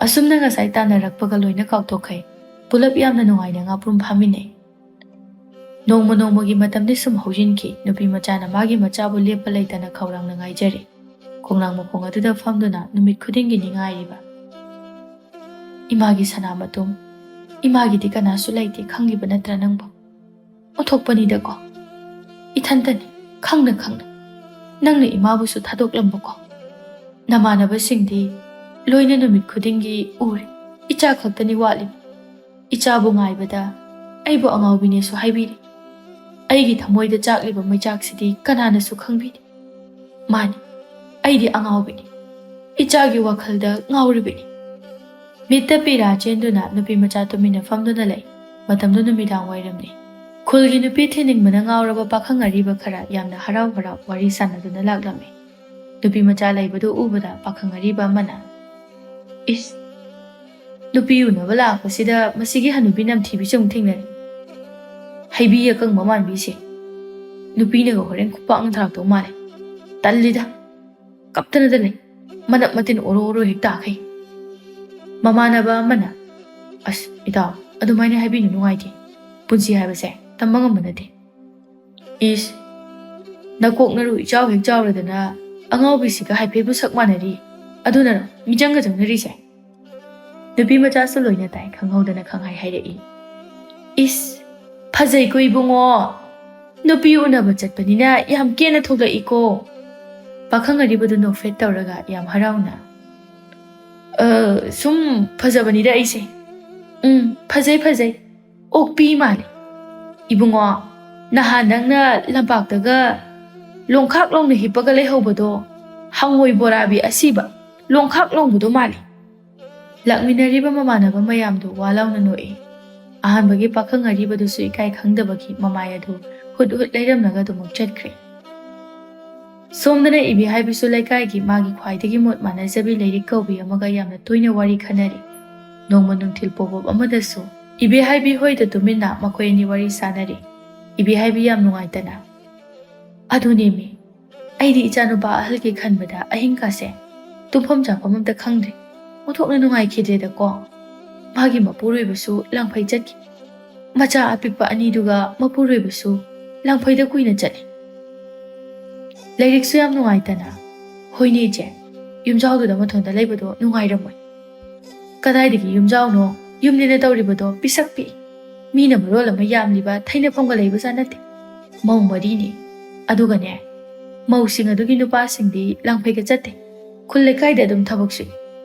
ꯑꯁꯨꯝꯅ ꯉꯁꯥꯏ ꯇꯥꯟꯅꯔꯛꯄꯒ ꯂꯣꯏꯅ ꯀꯥꯎꯊꯣꯛꯈ꯭ꯔꯦ꯫ ꯄꯨꯂꯞ ꯌꯥꯝꯅ ꯅꯨꯡꯉꯥꯏꯅ ꯉꯥꯄ꯭ꯔꯨꯝ ꯐꯥꯃꯤꯟꯅꯩ꯫ ꯅꯣꯡꯃ ꯅꯣꯡꯃꯒꯤ ꯃꯇꯝꯗꯤ ꯁꯨꯝ ꯍꯧꯖꯤꯟꯈꯤ꯫ ꯅꯨꯄꯤ ꯃꯆꯥꯅ ꯃꯥꯒꯤ ꯃꯆꯥꯕꯨ ꯂꯦꯞꯄ ꯂꯩꯇꯅ ꯈꯧꯔꯥꯡꯅ ꯉꯥꯏꯖꯔꯤ꯫ ꯈꯣꯡꯅꯥꯡ ꯃꯈꯣꯡ ꯑꯗꯨꯗ ꯐꯝꯗꯨꯅ ꯅꯨꯃꯤꯠ ꯈꯨꯗꯤꯡꯒꯤ ꯅꯤꯡꯉꯥꯏꯔꯤꯕ꯫ "ꯏꯃꯥꯒꯤ ꯁꯅꯥ ꯃꯇꯨꯝ, ꯏꯃꯥꯒꯤꯗꯤ ꯀꯅꯥꯁꯨ ꯂꯩꯇꯦ, ꯈꯪꯉꯤꯕ ꯅꯠꯇ꯭ꯔꯥ ꯅꯪꯕꯨ? ꯑꯣꯟꯊꯣꯛꯄꯅꯤꯗꯀꯣ, ꯏꯊꯟꯇꯅꯤ, ꯈꯪꯅ ꯈꯪꯅ ꯅꯪꯅ ꯏꯃꯥꯕꯨꯁꯨ ꯊꯥꯗꯣꯛꯂꯝꯕꯀꯣ꯫ ꯅꯃꯥꯟꯅꯕꯁꯤꯡꯗꯤ ꯂꯣꯏꯅ ꯅꯨꯃꯤꯠ ꯈꯨꯗꯤꯡꯒꯤ ꯎꯔꯦ, ꯏꯆꯥ ꯈꯛꯇꯅꯤ ꯋꯥꯠꯂꯤꯕ꯫ ꯏꯆꯥꯕꯨ ꯉꯥꯏꯕꯗ ꯑꯩꯕꯨ ꯑꯉꯥꯎꯕꯤꯅꯦꯁꯨ ꯍꯥꯏꯕꯤꯔꯤ꯫ ꯑꯩꯒꯤ ꯊꯃꯣꯏꯗ ꯆꯥꯛꯂꯤꯕ ꯃꯩꯆꯥꯛꯁꯤꯗꯤ ꯀꯅꯥꯅꯁꯨ ꯈꯪꯕꯤꯗꯦ꯫ ꯃꯥꯅꯤ, ꯑꯩꯗꯤ ꯑꯉꯥꯎꯕꯤꯅꯤ, ꯏꯆꯥꯒꯤ ꯋꯥꯈꯜꯗ ꯉꯥꯎꯔꯤꯕꯅꯤ"꯫ ꯃꯤꯠꯇ ꯄꯤꯔꯥ ꯆꯦꯟꯗꯨꯅ ꯅꯨꯄꯤ ꯃꯆꯥ ꯇꯨꯃꯤꯟꯅ ꯐꯝꯗꯨꯅ ꯂꯩ꯫ ꯃꯇꯝꯗꯨ ꯅꯨꯃꯤꯗꯥꯡ ꯋꯥꯏꯔꯝꯅꯤ꯫ ꯈꯨꯜꯒꯤ ꯅꯨꯄꯤ ꯊꯤꯅꯤꯡꯕꯅ ꯉꯥꯎꯔꯕ ꯄꯥꯈꯪ ꯑꯔꯤꯕ ꯈꯔ ꯌꯥꯝꯅ ꯍꯔꯥꯎ ꯍꯔꯥꯎ ꯋꯥꯔꯤ ꯁꯥꯟꯅꯗꯨꯅ ꯂꯥꯛꯂꯝꯃꯤ꯫ ꯅꯨꯄꯤ ꯃꯆꯥ ꯂꯩꯕꯗꯨ ꯎꯕꯗ ꯄꯥꯈꯪ ꯑꯔꯤꯕ ꯑꯃꯅ, "ꯏꯁ, ꯅꯨꯄꯤ ꯎꯅꯕ ꯂꯥꯛꯄꯁꯤꯗ ꯃꯁꯤꯒꯤ ꯍꯅꯨꯕꯤ ꯅꯝꯊꯤꯕꯤꯁꯦ ꯑꯃꯨꯛ ꯊꯦꯡꯅꯔꯦ꯫ ꯍꯩꯕꯤ ꯑꯀꯪꯕ ꯃꯥꯟꯕꯤꯁꯦ꯫ ꯅꯨꯄꯤꯅꯒ ꯍꯣꯔꯦꯟ ꯈꯨꯄꯥꯛꯅ ꯊꯥꯔꯛꯇꯧ ꯃꯥꯜꯂꯦ꯫ ꯇꯜꯂꯤꯗ꯫ ꯀꯞꯇꯅꯗ ꯂꯩ꯫ ꯃꯅꯞ ꯃꯇꯤꯟ ꯑꯣꯔꯣ ꯑꯣꯔꯣ ꯍꯦꯛ ꯇꯥꯈꯩ"꯫ ꯃꯃꯥꯟꯅꯕ ꯑꯃꯅ, "ꯑꯁ, ꯏꯇꯥꯎ, ꯑꯗꯨꯃꯥꯏꯅ ꯍꯥꯏꯕꯤꯅꯨ, ꯅꯨꯡꯉꯥꯏꯇꯦ꯫ ꯄꯨꯟꯁꯤ ꯍꯥꯏꯕꯁꯦ ꯇꯝꯕ ꯉꯝꯕ ꯅꯠꯇꯦ"꯫ "ꯏꯁ, ꯅꯀꯣꯛ ꯅꯔꯨ ꯏꯆꯥꯎ ꯍꯦꯛ ꯆꯥꯎꯔꯗꯅ ꯑꯉꯥꯎꯕꯤꯁꯤꯒ ꯍꯥꯏꯐꯦꯠꯄꯨ ꯁꯛ ꯃꯥꯟꯅꯔꯤ꯫ ꯑꯗꯨꯅꯔꯣ ꯃꯤꯆꯪꯒ ꯆꯪꯅꯔꯤꯁꯦ?" ꯅꯨꯄꯤ ꯃꯆꯥꯁꯨ ꯂꯣꯏꯅ ꯇꯥꯏ, ꯈꯪꯍꯧꯗꯅ ꯈꯪꯍꯥꯏ ꯍꯥꯏꯔꯛꯏ꯫ "ꯏꯁ, ꯐꯖꯩꯀꯣ ꯏꯕꯨꯡꯉꯣ꯫ ꯅꯨꯄꯤ ꯎꯅꯕ ꯆꯠꯄꯅꯤꯅ ꯌꯥꯝ ꯀꯦꯅ ꯊꯣꯛꯂꯛꯏꯀꯣ꯫" ꯄꯥꯈꯪ ꯑꯔꯤꯕꯗꯨ ꯅꯣꯛꯐꯦꯠ ꯇꯧꯔꯒ ꯌꯥꯝ ꯍꯔꯥꯎꯅ, "ꯑ, ꯁꯨꯝ ꯐꯖꯕꯅꯤꯗ ꯑꯩꯁꯦ꯫ ꯎꯝ, ꯐꯖꯩ, ꯐꯖꯩ꯫ ꯑꯣꯛꯄꯤ ꯃꯥꯜꯂꯤ꯫ ꯏꯕꯨꯡꯉꯣ, ꯅꯍꯥꯟ ꯅꯪꯅ ꯂꯝꯄꯥꯛꯇꯒ ꯂꯣꯡꯈꯥꯛ ꯂꯣꯡꯅ ꯍꯤꯞꯄꯒ ꯂꯩꯍꯧꯕꯗꯣ, ꯍꯪꯉꯣꯏ ꯕꯣꯔꯥꯕꯤ ꯑꯁꯤꯕ ꯂꯣꯡꯈꯥꯛ ꯂꯣꯡꯕꯗꯣ ꯃꯥꯜꯂꯤ꯫" ꯂꯥꯛꯃꯤꯟꯅꯔꯤꯕ ꯃꯃꯥꯟꯅꯕ ꯃꯌꯥꯝꯗꯨ ꯋꯥ ꯂꯥꯎꯅ ꯅꯣꯛꯏ꯫ ꯑꯍꯥꯟꯕꯒꯤ ꯄꯥꯈꯪ ꯑꯔꯤꯕꯗꯨꯁꯨ ꯏꯀꯥꯏ ꯈꯪꯗꯕꯒꯤ ꯃꯃꯥꯏ ꯑꯗꯨ ꯍꯨꯠ ꯍꯨꯠ ꯂꯩꯔꯝꯂꯒ ꯑꯗꯨꯃꯛ ꯆꯠꯈ꯭ꯔꯦ꯫ ꯁꯣꯝꯗꯅ ꯏꯕꯦꯍꯥꯏꯕꯤꯁꯨ ꯂꯩꯀꯥꯏꯒꯤ ꯃꯥꯒꯤ ꯈ꯭ꯋꯥꯏꯗꯒꯤ ꯃꯣꯠ ꯃꯥꯟꯅꯖꯕꯤ ꯂꯥꯏꯔꯤꯛ ꯀꯧꯕꯤ ꯑꯃꯒ ꯌꯥꯝꯅ ꯇꯣꯏꯅ ꯋꯥꯔꯤ ꯈꯟꯅꯔꯤ꯫ ꯅꯣꯡꯃ ꯅꯨꯡꯊꯤꯜ ꯄꯣꯕꯣꯞ ꯑꯃꯗꯁꯨ ꯏꯕꯦꯍꯥꯏꯕꯤ ꯍꯣꯏꯗ ꯇꯨꯃꯤꯟꯅ ꯃꯈꯣꯏ ꯑꯅꯤ ꯋꯥꯔꯤ ꯁꯥꯟꯅꯔꯤ꯫ ꯏꯕꯦꯍꯥꯏꯕꯤ ꯌꯥꯝ ꯅꯨꯡꯉꯥꯏꯇꯅ, "ꯑꯗꯨꯅꯦꯃꯤ, ꯑꯩꯗꯤ ꯏꯆꯥꯅꯨꯄꯥ ꯑꯍꯜꯒꯤ ꯈꯟꯕꯗ ꯑꯍꯤꯡ ꯀꯥꯁꯦ ꯇꯨꯝꯐꯝ ꯆꯥꯐꯝ ꯑꯝꯇ ꯈꯪꯗ꯭ꯔꯦ꯫ ꯑꯣꯟꯊꯣꯛꯅ ꯅꯨꯡꯉꯥꯏꯈꯤꯗ꯭ꯔꯦꯗꯀꯣ꯫ ꯃꯥꯒꯤ ꯃꯄꯨꯔꯣꯏꯕꯁꯨ ꯂꯥꯡꯐꯩ ꯆꯠꯈꯤ꯫ ꯃꯆꯥ ꯑꯄꯤꯛꯄ ꯑꯅꯤꯗꯨꯒ ꯃꯄꯨꯔꯣꯏꯕꯁꯨ ꯂꯥꯡꯐꯩꯗ ꯀꯨꯏꯅ ꯆꯠꯂꯤ꯫ ꯂꯥꯏꯔꯤꯛꯁꯨ ꯌꯥꯝ ꯅꯨꯡꯉꯥꯏꯇꯅ꯫" "ꯍꯣꯏꯅꯦ ꯏꯆꯦ, ꯌꯨꯝꯖꯥꯎꯗꯨꯗ ꯃꯊꯣꯟꯗ ꯂꯩꯕꯗꯣ ꯅꯨꯡꯉꯥꯏꯔꯝꯃꯣꯏ꯫ ꯀꯗꯥꯏꯗꯒꯤ ꯌꯨꯝꯖꯥꯎꯅꯣ? ꯌꯨꯝꯅꯦꯅ ꯇꯧꯔꯤꯕꯗꯣ ꯄꯤꯁꯛ ꯄꯤꯛꯏ꯫ ꯃꯤꯅ ꯃꯔꯣꯜ ꯑꯃ ꯌꯥꯝꯂꯤꯕ, ꯊꯩꯅꯐꯝꯒ ꯂꯩꯕꯖꯥꯠ ꯅꯠꯇꯦ꯫ ꯃꯧ ꯃꯔꯤꯅꯤ꯫ ꯑꯗꯨꯒꯅꯦ, ꯃꯧꯁꯤꯡ ꯑꯗꯨꯒꯤ ꯅꯨꯄꯥꯁꯤꯡꯗꯤ ꯂꯥꯡꯐꯩꯒ ꯆꯠꯇꯦ꯫ ꯈꯨꯜ ꯂꯩꯀꯥꯏꯗ ꯑꯗꯨꯝ ꯊꯕꯛ ꯁꯨꯏ꯫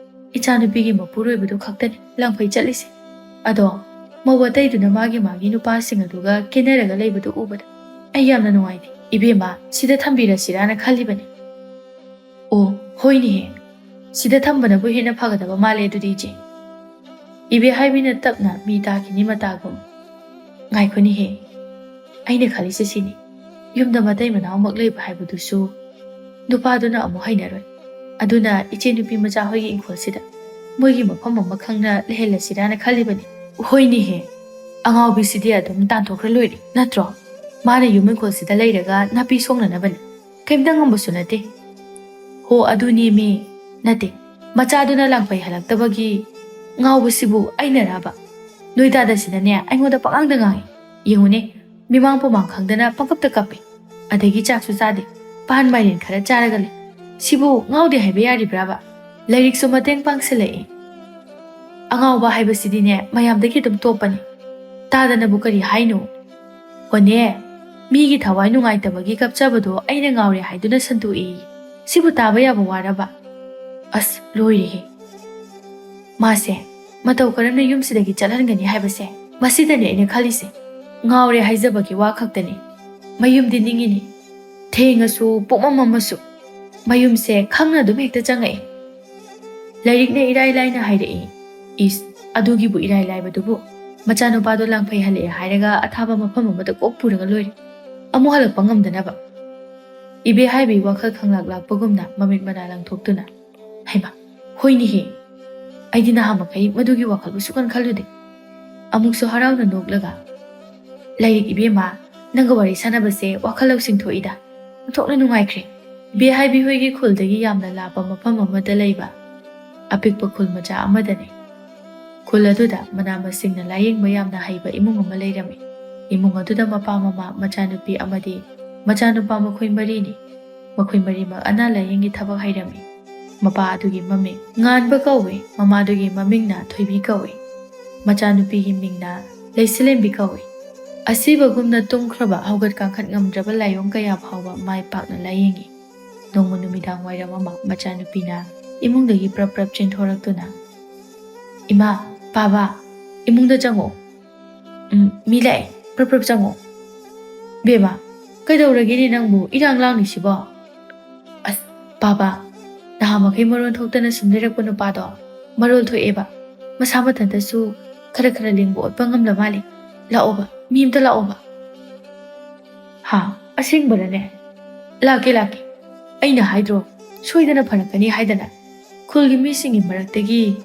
ꯏꯆꯥꯅꯨꯄꯤꯒꯤ ꯃꯄꯨꯔꯣꯏꯕꯗꯨ ꯈꯛꯇꯅꯤ ꯂꯥꯡꯐꯩ ꯆꯠꯂꯤꯁꯦ꯫ ꯑꯗꯣ ꯃꯧ ꯑꯇꯩꯗꯨꯅ ꯃꯥꯒꯤ ꯃꯥꯒꯤ ꯅꯨꯄꯥꯁꯤꯡ ꯑꯗꯨꯒ ꯀꯦꯅꯔꯒ ꯂꯩꯕꯗꯨ ꯎꯕꯗ ꯑꯩ ꯌꯥꯝꯅ ꯅꯨꯡꯉꯥꯏꯇꯦ꯫ ꯏꯕꯦꯝꯃ, ꯁꯤꯗ ꯊꯝꯕꯤꯔꯁꯤꯔꯥꯅ ꯈꯜꯂꯤꯕꯅꯤ꯫" "ꯑꯣ, ꯍꯣꯏꯅꯦꯍꯦ꯫ ꯁꯤꯗ ꯊꯝꯕꯅꯕꯨ ꯍꯦꯟꯅ ꯐꯒꯗꯕ ꯃꯥꯜꯂꯦ ꯑꯗꯨꯗꯤ, ꯏꯆꯦ꯫" ꯏꯕꯦꯍꯥꯏꯕꯤꯅ ꯇꯞꯅ ꯃꯤ ꯇꯥꯈꯤꯅꯤ ꯃꯇꯥꯒꯨꯝ꯫ "ꯉꯥꯏꯈꯣꯅꯦꯍꯦ, ꯑꯩꯅ ꯈꯜꯂꯤꯁꯦ ꯁꯤꯅꯤ, ꯌꯨꯝꯗ ꯃꯇꯩ ꯃꯅꯥꯎꯃꯛ ꯂꯩꯕ ꯍꯥꯏꯕꯗꯨꯁꯨ ꯅꯨꯄꯥꯗꯨꯅ ꯑꯃꯨꯛ ꯍꯩꯅꯔꯣꯏ꯫ ꯑꯗꯨꯅ ꯏꯆꯦ ꯅꯨꯄꯤ ꯃꯆꯥ ꯍꯣꯏꯒꯤ ꯏꯪꯈꯣꯜꯁꯤꯗ ꯃꯣꯏꯒꯤ ꯃꯐꯝ ꯑꯃ ꯈꯪꯅ ꯂꯩꯍꯜꯂꯁꯤꯔꯥꯅ ꯈꯜꯂꯤꯕꯅꯤ꯫" "ꯍꯣꯏꯅꯦꯍꯦ, ꯑꯉꯥꯎꯕꯤꯁꯤꯗꯤ ꯑꯗꯨꯝ ꯇꯥꯟꯊꯣꯛꯈ꯭ꯔ ꯂꯣꯏꯔꯦ ꯅꯠꯇ꯭ꯔꯣ? ꯃꯥꯅ ꯌꯨꯝ ꯏꯪꯈꯣꯜꯁꯤꯗ ꯂꯩꯔꯒ ꯅꯥꯄꯤ ꯁꯣꯡꯅꯅꯕꯅꯤ, ꯀꯩꯝꯇ ꯉꯝꯕꯁꯨ ꯅꯠꯇꯦ꯫" "ꯍꯣ, ꯑꯗꯨꯅꯦꯃꯤ꯫ ꯅꯠꯇꯦ, ꯃꯆꯥꯗꯨꯅ ꯂꯥꯡꯐꯩ ꯍꯜꯂꯛꯇꯕꯒꯤ ꯉꯥꯎꯕꯁꯤꯕꯨ ꯑꯩꯅꯔꯕ? ꯅꯣꯏ ꯗꯥꯗꯥꯁꯤꯅꯅꯦ ꯑꯩꯉꯣꯟꯗ ꯄꯉꯥꯡꯗ ꯉꯥꯡꯉꯤ꯫ ꯌꯦꯡꯉꯨꯅꯦ, ꯃꯤꯃꯥꯡ ꯄꯨꯃꯥꯡ ꯈꯪꯗꯅ ꯄꯪꯀꯞꯇ ꯀꯞꯄꯦ꯫ ꯑꯗꯒꯤ ꯆꯥꯛꯁꯨ ꯆꯥꯗꯦ, ꯄꯥꯟ ꯃꯥꯏꯔꯦꯟ ꯈꯔ ꯆꯥꯔꯒ ꯂꯩ꯫ ꯁꯤꯕꯨ ꯉꯥꯎꯗꯦ ꯍꯥꯏꯕ ꯌꯥꯔꯤꯕ꯭ꯔꯥꯕ? ꯂꯥꯏꯔꯤꯛꯁꯨ ꯃꯇꯦꯡ ꯄꯥꯡꯁꯤꯜꯂꯛꯏ꯫ ꯑꯉꯥꯎꯕ ꯍꯥꯏꯕꯁꯤꯗꯤꯅꯦ, ꯃꯌꯥꯝꯗꯒꯤ ꯑꯗꯨꯝ ꯇꯣꯞꯄꯅꯤ꯫ ꯇꯥꯗꯅꯕꯨ ꯀꯔꯤ ꯍꯥꯏꯅꯣ? ꯍꯣꯅꯦ, ꯃꯤꯒꯤ ꯊꯋꯥꯏ ꯅꯨꯡꯉꯥꯏꯇꯕꯒꯤ ꯀꯞꯆꯕꯗꯣ ꯑꯩꯅ ꯉꯥꯎꯔꯦ ꯍꯥꯏꯗꯨꯅ ꯁꯟꯗꯣꯛꯏ꯫ ꯁꯤꯕꯨ ꯇꯥꯕ ꯌꯥꯕ ꯋꯥꯔꯕ? ꯑꯁ, ꯂꯣꯏꯔꯦꯍꯦ꯫ ꯃꯥꯁꯦ ꯃꯇꯧ ꯀꯔꯝꯅ ꯌꯨꯝꯁꯤꯗꯒꯤ ꯆꯠꯍꯟꯒꯅꯤ ꯍꯥꯏꯕꯁꯦ, ꯃꯁꯤꯗꯅꯦ ꯑꯩꯅ ꯈꯜꯂꯤꯁꯦ꯫ ꯉꯥꯎꯔꯦ ꯍꯥꯏꯖꯕꯒꯤ ꯋꯥ ꯈꯛꯇꯅꯤ꯫ ꯃꯌꯨꯝꯗꯤ ꯅꯤꯡꯉꯤꯅꯤ꯫ ꯊꯦꯡꯉꯁꯨ, ꯄꯨꯡꯃꯝ ꯃꯝꯃꯁꯨ꯫ ꯃꯌꯨꯝꯁꯦ ꯈꯪꯅ ꯑꯗꯨꯝ ꯍꯦꯛꯇ ꯆꯪꯉꯛꯏ꯫ ꯂꯥꯏꯔꯤꯛꯅ ꯏꯔꯥꯏ ꯂꯥꯏꯅ ꯍꯥꯏꯔꯛꯏ꯫ ꯏꯁ, ꯑꯗꯨꯒꯤꯕꯨ ꯏꯔꯥꯏ ꯂꯥꯏꯕꯗꯨꯕꯨ? ꯃꯆꯥꯅꯨꯄꯥꯗꯣ ꯂꯥꯡꯐꯩ ꯍꯜꯂꯛꯑꯦ ꯍꯥꯏꯔꯒ ꯑꯊꯥꯕ ꯃꯐꯝ ꯑꯃꯗ ꯀꯣꯛ ꯄꯨꯔꯒ ꯂꯣꯏꯔꯦ꯫ ꯑꯃꯨꯛ ꯍꯜꯂꯛꯄ ꯉꯝꯗꯅꯕ꯫ ꯏꯕꯦ ꯍꯥꯏꯕꯤ ꯋꯥꯈꯜ ꯈꯪꯂꯥꯛ ꯂꯥꯛꯄꯒꯨꯝꯅ ꯃꯃꯤꯠ ꯃꯅꯥ ꯂꯪꯊꯣꯛꯇꯨꯅ, "ꯍꯩꯃꯥ, ꯍꯣꯏꯅꯦꯍꯦ꯫ ꯑꯩꯗꯤ ꯅꯍꯥ ꯃꯈꯩ ꯃꯗꯨꯒꯤ ꯋꯥꯈꯜꯕꯨ ꯁꯨꯈꯟ ꯈꯜꯂꯨꯗꯦ"꯫ ꯑꯃꯨꯛꯁꯨ ꯍꯔꯥꯎꯅ ꯅꯣꯛꯂꯒ, "ꯂꯥꯏꯔꯤꯛ ꯏꯕꯦꯝꯃ, ꯅꯪꯒ ꯋꯥꯔꯤ ꯁꯥꯟꯅꯕꯁꯦ ꯋꯥꯈꯜ ꯂꯧꯁꯤꯡ ꯊꯣꯛꯏꯗ꯫ ꯑꯣꯟꯊꯣꯛꯅ ꯅꯨꯡꯉꯥꯏꯈ꯭ꯔꯦ꯫ ꯏꯕꯦ ꯍꯥꯏꯕꯤ ꯍꯣꯏꯒꯤ ꯈꯨꯜꯗꯒꯤ ꯌꯥꯝꯅ ꯂꯥꯞꯄ ꯃꯐꯝ ꯑꯃꯗ ꯂꯩꯕ ꯑꯄꯤꯛꯄ ꯈꯨꯜ ꯃꯆꯥ ꯑꯃꯗꯅꯦ꯫ ꯈꯨꯜ ꯑꯗꯨꯗ ꯃꯅꯥ ꯃꯁꯤꯡꯅ ꯂꯥꯌꯦꯡꯕ ꯌꯥꯝꯅ ꯍꯩꯕ ꯏꯃꯨꯡ ꯑꯃ ꯂꯩꯔꯝꯃꯤ꯫ ꯏꯃꯨꯡ ꯑꯗꯨꯗ ꯃꯄꯥ, ꯃꯃꯥ, ꯃꯆꯥꯅꯨꯄꯤ ꯑꯃꯗꯤ ꯃꯆꯥꯅꯨꯄꯥ ꯃꯈꯣꯏ ꯃꯔꯤꯅꯤ꯫ ꯃꯈꯣꯏ ꯃꯔꯤꯃꯛ ꯑꯅꯥ ꯂꯥꯌꯦꯡꯒꯤ ꯊꯕꯛ ꯍꯩꯔꯝꯃꯤ꯫ ꯃꯄꯥ ꯑꯗꯨꯒꯤ ꯃꯃꯤꯡ ꯉꯥꯟꯕ ꯀꯧꯏ, ꯃꯃꯥꯗꯨꯒꯤ ꯃꯃꯤꯡꯅ ꯊꯣꯏꯕꯤ ꯀꯧꯏ꯫ ꯃꯆꯥꯅꯨꯄꯤꯒꯤ ꯃꯤꯡꯅ ꯂꯩꯁꯤꯂꯦꯝꯕꯤ ꯀꯧꯏ꯫ ꯑꯁꯤꯕꯒꯨꯝꯅ ꯇꯨꯝꯈ꯭ꯔꯕ ꯍꯧꯒꯠ ꯀꯥꯡꯈꯠ ꯉꯝꯗ꯭ꯔꯕ ꯂꯥꯏꯑꯣꯡ ꯀꯌꯥ ꯐꯥꯎꯕ ꯃꯥꯏ ꯄꯥꯛꯅ ꯂꯥꯌꯦꯡꯉꯤ꯫ ꯅꯣꯡꯃ ꯅꯨꯃꯤꯗꯥꯡ ꯋꯥꯏꯔꯝ ꯑꯃ ꯃꯆꯥꯅꯨꯄꯤꯅ ꯏꯃꯨꯡꯗꯒꯤ ꯄ꯭ꯔꯞ ꯄ꯭ꯔꯞ ꯆꯦꯟꯊꯣꯔꯛꯇꯨꯅ, "ꯏꯃꯥ, ꯄꯥꯕ, ꯏꯃꯨꯡꯗ ꯆꯪꯉꯛꯑꯣ꯫ ꯎꯝ, ꯃꯤ ꯂꯥꯛꯑꯦ, ꯄ꯭ꯔꯞ ꯄ꯭ꯔꯞ ꯆꯪꯉꯛꯑꯣ꯫ ꯕꯦꯝꯃ, ꯀꯩꯗꯧꯔꯒꯦꯅꯦ ꯅꯪꯕꯨ ꯏꯔꯥꯡ ꯂꯥꯡꯂꯤꯁꯤꯕꯣ?" "ꯑꯁ, ꯄꯥꯕ, ꯅꯍꯥ ꯃꯈꯩ ꯃꯔꯣꯟ ꯊꯣꯛꯇꯅ ꯁꯨꯝ ꯂꯩꯔꯛꯄ ꯅꯨꯄꯥꯗꯣ ꯃꯔꯣꯜ ꯊꯣꯛꯑꯦꯕ꯫ ꯃꯁꯥ ꯃꯊꯟꯇꯁꯨ ꯈꯔ ꯈꯔ ꯂꯦꯡꯕ ꯑꯣꯠꯄ ꯉꯝꯂ ꯃꯥꯜꯂꯦ꯫ ꯂꯥꯛꯑꯣꯕ, ꯃꯤ ꯑꯝꯇ ꯂꯥꯛꯑꯣꯕ"꯫ "ꯍꯥ, ꯑꯁꯦꯡꯕꯔꯅꯦ? ꯂꯥꯛꯀꯦ, ꯂꯥꯛꯀꯦ꯫ ꯑꯩꯅ ꯍꯥꯏꯗ꯭ꯔꯣ, ꯁꯣꯏꯗꯅ ꯐꯔꯛꯀꯅꯤ ꯍꯥꯏꯗꯅ꯫ ꯈꯨꯜꯒꯤ ꯃꯤꯁꯤꯡꯒꯤ ꯃꯔꯛꯇꯒꯤ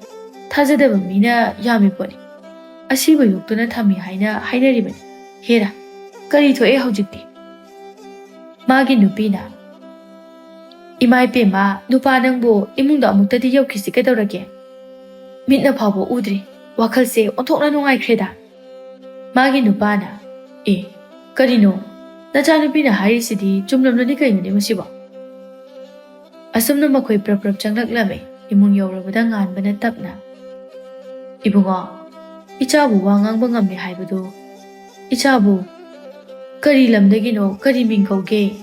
ꯊꯥꯖꯗꯕ ꯃꯤꯅ ꯌꯥꯝꯃꯤ ꯄꯣꯠꯅꯤ꯫ ꯑꯁꯤꯕ ꯌꯣꯛꯇꯨꯅ ꯊꯝꯃꯤ ꯍꯥꯏꯅ ꯍꯥꯏꯅꯔꯤꯕꯅꯤ꯫ ꯍꯦꯔꯥ, ꯀꯔꯤ ꯊꯣꯛꯑꯦ ꯍꯧꯖꯤꯛꯇꯤ?" ꯃꯥꯒꯤ ꯅꯨꯄꯤꯅ, "ꯏꯃꯥ ꯏꯄꯦꯝꯃ, ꯅꯨꯄꯥ ꯅꯪꯕꯨ ꯏꯃꯨꯡꯗ ꯑꯃꯨꯛꯇꯗꯤ ꯌꯧꯈꯤꯁꯤ ꯀꯩꯗꯧꯔꯒꯦ? ꯃꯤꯠꯅ ꯐꯥꯎꯕ ꯎꯗ꯭ꯔꯤ꯫ ꯋꯥꯈꯜꯁꯦ ꯑꯣꯟꯊꯣꯛꯅ ꯅꯨꯡꯉꯥꯏꯈ꯭ꯔꯦꯗ"꯫ ꯃꯥꯒꯤ ꯅꯨꯄꯥꯅ, "ꯑꯦ, ꯀꯔꯤꯅꯣ? ꯅꯆꯥꯅꯨꯄꯤꯅ ꯍꯥꯏꯔꯤꯁꯤꯗꯤ ꯆꯨꯝꯂꯝꯂꯅꯤ ꯀꯩꯅꯣꯅꯦ ꯃꯁꯤꯕꯣ?" ꯑꯁꯨꯝꯅ ꯃꯈꯣꯏ ꯄ꯭ꯔꯞ ꯄ꯭ꯔꯞ ꯆꯪꯂꯛꯂꯝꯃꯤ꯫ ꯏꯃꯨꯡ ꯌꯧꯔꯕꯗ ꯉꯥꯟꯕꯅ ꯇꯞꯅ, "ꯏꯕꯨꯡꯉꯣ, ꯏꯆꯥꯕꯨ ꯋꯥ ꯉꯥꯡꯕ ꯉꯝꯃꯤ ꯍꯥꯏꯕꯗꯨ, ꯏꯆꯥꯕꯨ ꯀꯔꯤ ꯂꯝꯗꯒꯤꯅꯣ, ꯀꯔꯤ ꯃꯤꯡ ꯀꯧꯒꯦ?"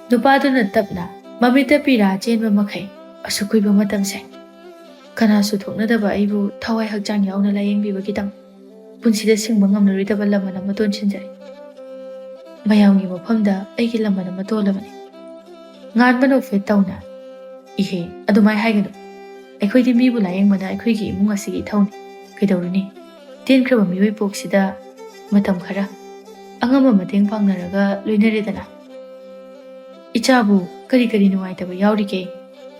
ꯅꯨꯄꯥꯗꯨꯅ ꯇꯞꯅ, ꯃꯃꯤꯠꯇ ꯄꯤꯔꯥ ꯆꯦꯟꯕ ꯃꯈꯩ, "ꯑꯁꯨꯛ ꯀꯨꯏꯕ ꯃꯇꯝꯁꯦ ꯀꯅꯥꯁꯨ ꯊꯣꯛꯅꯗꯕ ꯑꯩꯕꯨ ꯊꯋꯥꯏ ꯍꯛꯆꯥꯡ ꯌꯥꯎꯅ ꯂꯥꯌꯦꯡꯕꯤꯕꯒꯤꯗꯃꯛ ꯄꯨꯟꯁꯤꯗ ꯁꯤꯡꯕ ꯉꯝꯂꯔꯣꯏꯗꯕ ꯂꯃꯟ ꯑꯃ ꯇꯣꯟꯁꯤꯟꯖꯔꯦ꯫ ꯃꯌꯥꯝꯒꯤ ꯃꯐꯝꯗ ꯑꯩꯒꯤ ꯂꯃꯟ ꯑꯃ ꯇꯣꯜꯂꯕꯅꯤ꯫" ꯉꯥꯟꯕ ꯅꯣꯛꯐꯦꯠ ꯇꯧꯅ, "ꯏꯍꯦ, ꯑꯗꯨꯃꯥꯏ ꯍꯥꯏꯒꯅꯨ꯫ ꯑꯩꯈꯣꯏꯗꯤ ꯃꯤꯕꯨ ꯂꯥꯌꯦꯡꯕꯅ ꯑꯩꯈꯣꯏꯒꯤ ꯏꯃꯨꯡ ꯑꯁꯤꯒꯤ ꯏꯊꯧꯅꯤ꯫ ꯀꯩꯗꯧꯔꯨꯅꯤ? ꯇꯦꯟꯈ꯭ꯔꯕ ꯃꯤꯑꯣꯏ ꯄꯣꯛꯁꯤꯗ ꯃꯇꯝ ꯈꯔ ꯑꯉꯝꯕ ꯃꯇꯦꯡ ꯄꯥꯡꯅꯔꯒ ꯂꯣꯏꯅꯔꯦꯗꯅ꯫ ꯏꯆꯥꯕꯨ ꯀꯔꯤ ꯀꯔꯤ ꯅꯨꯡꯉꯥꯏꯇꯕ ꯌꯥꯎꯔꯤꯒꯦ?"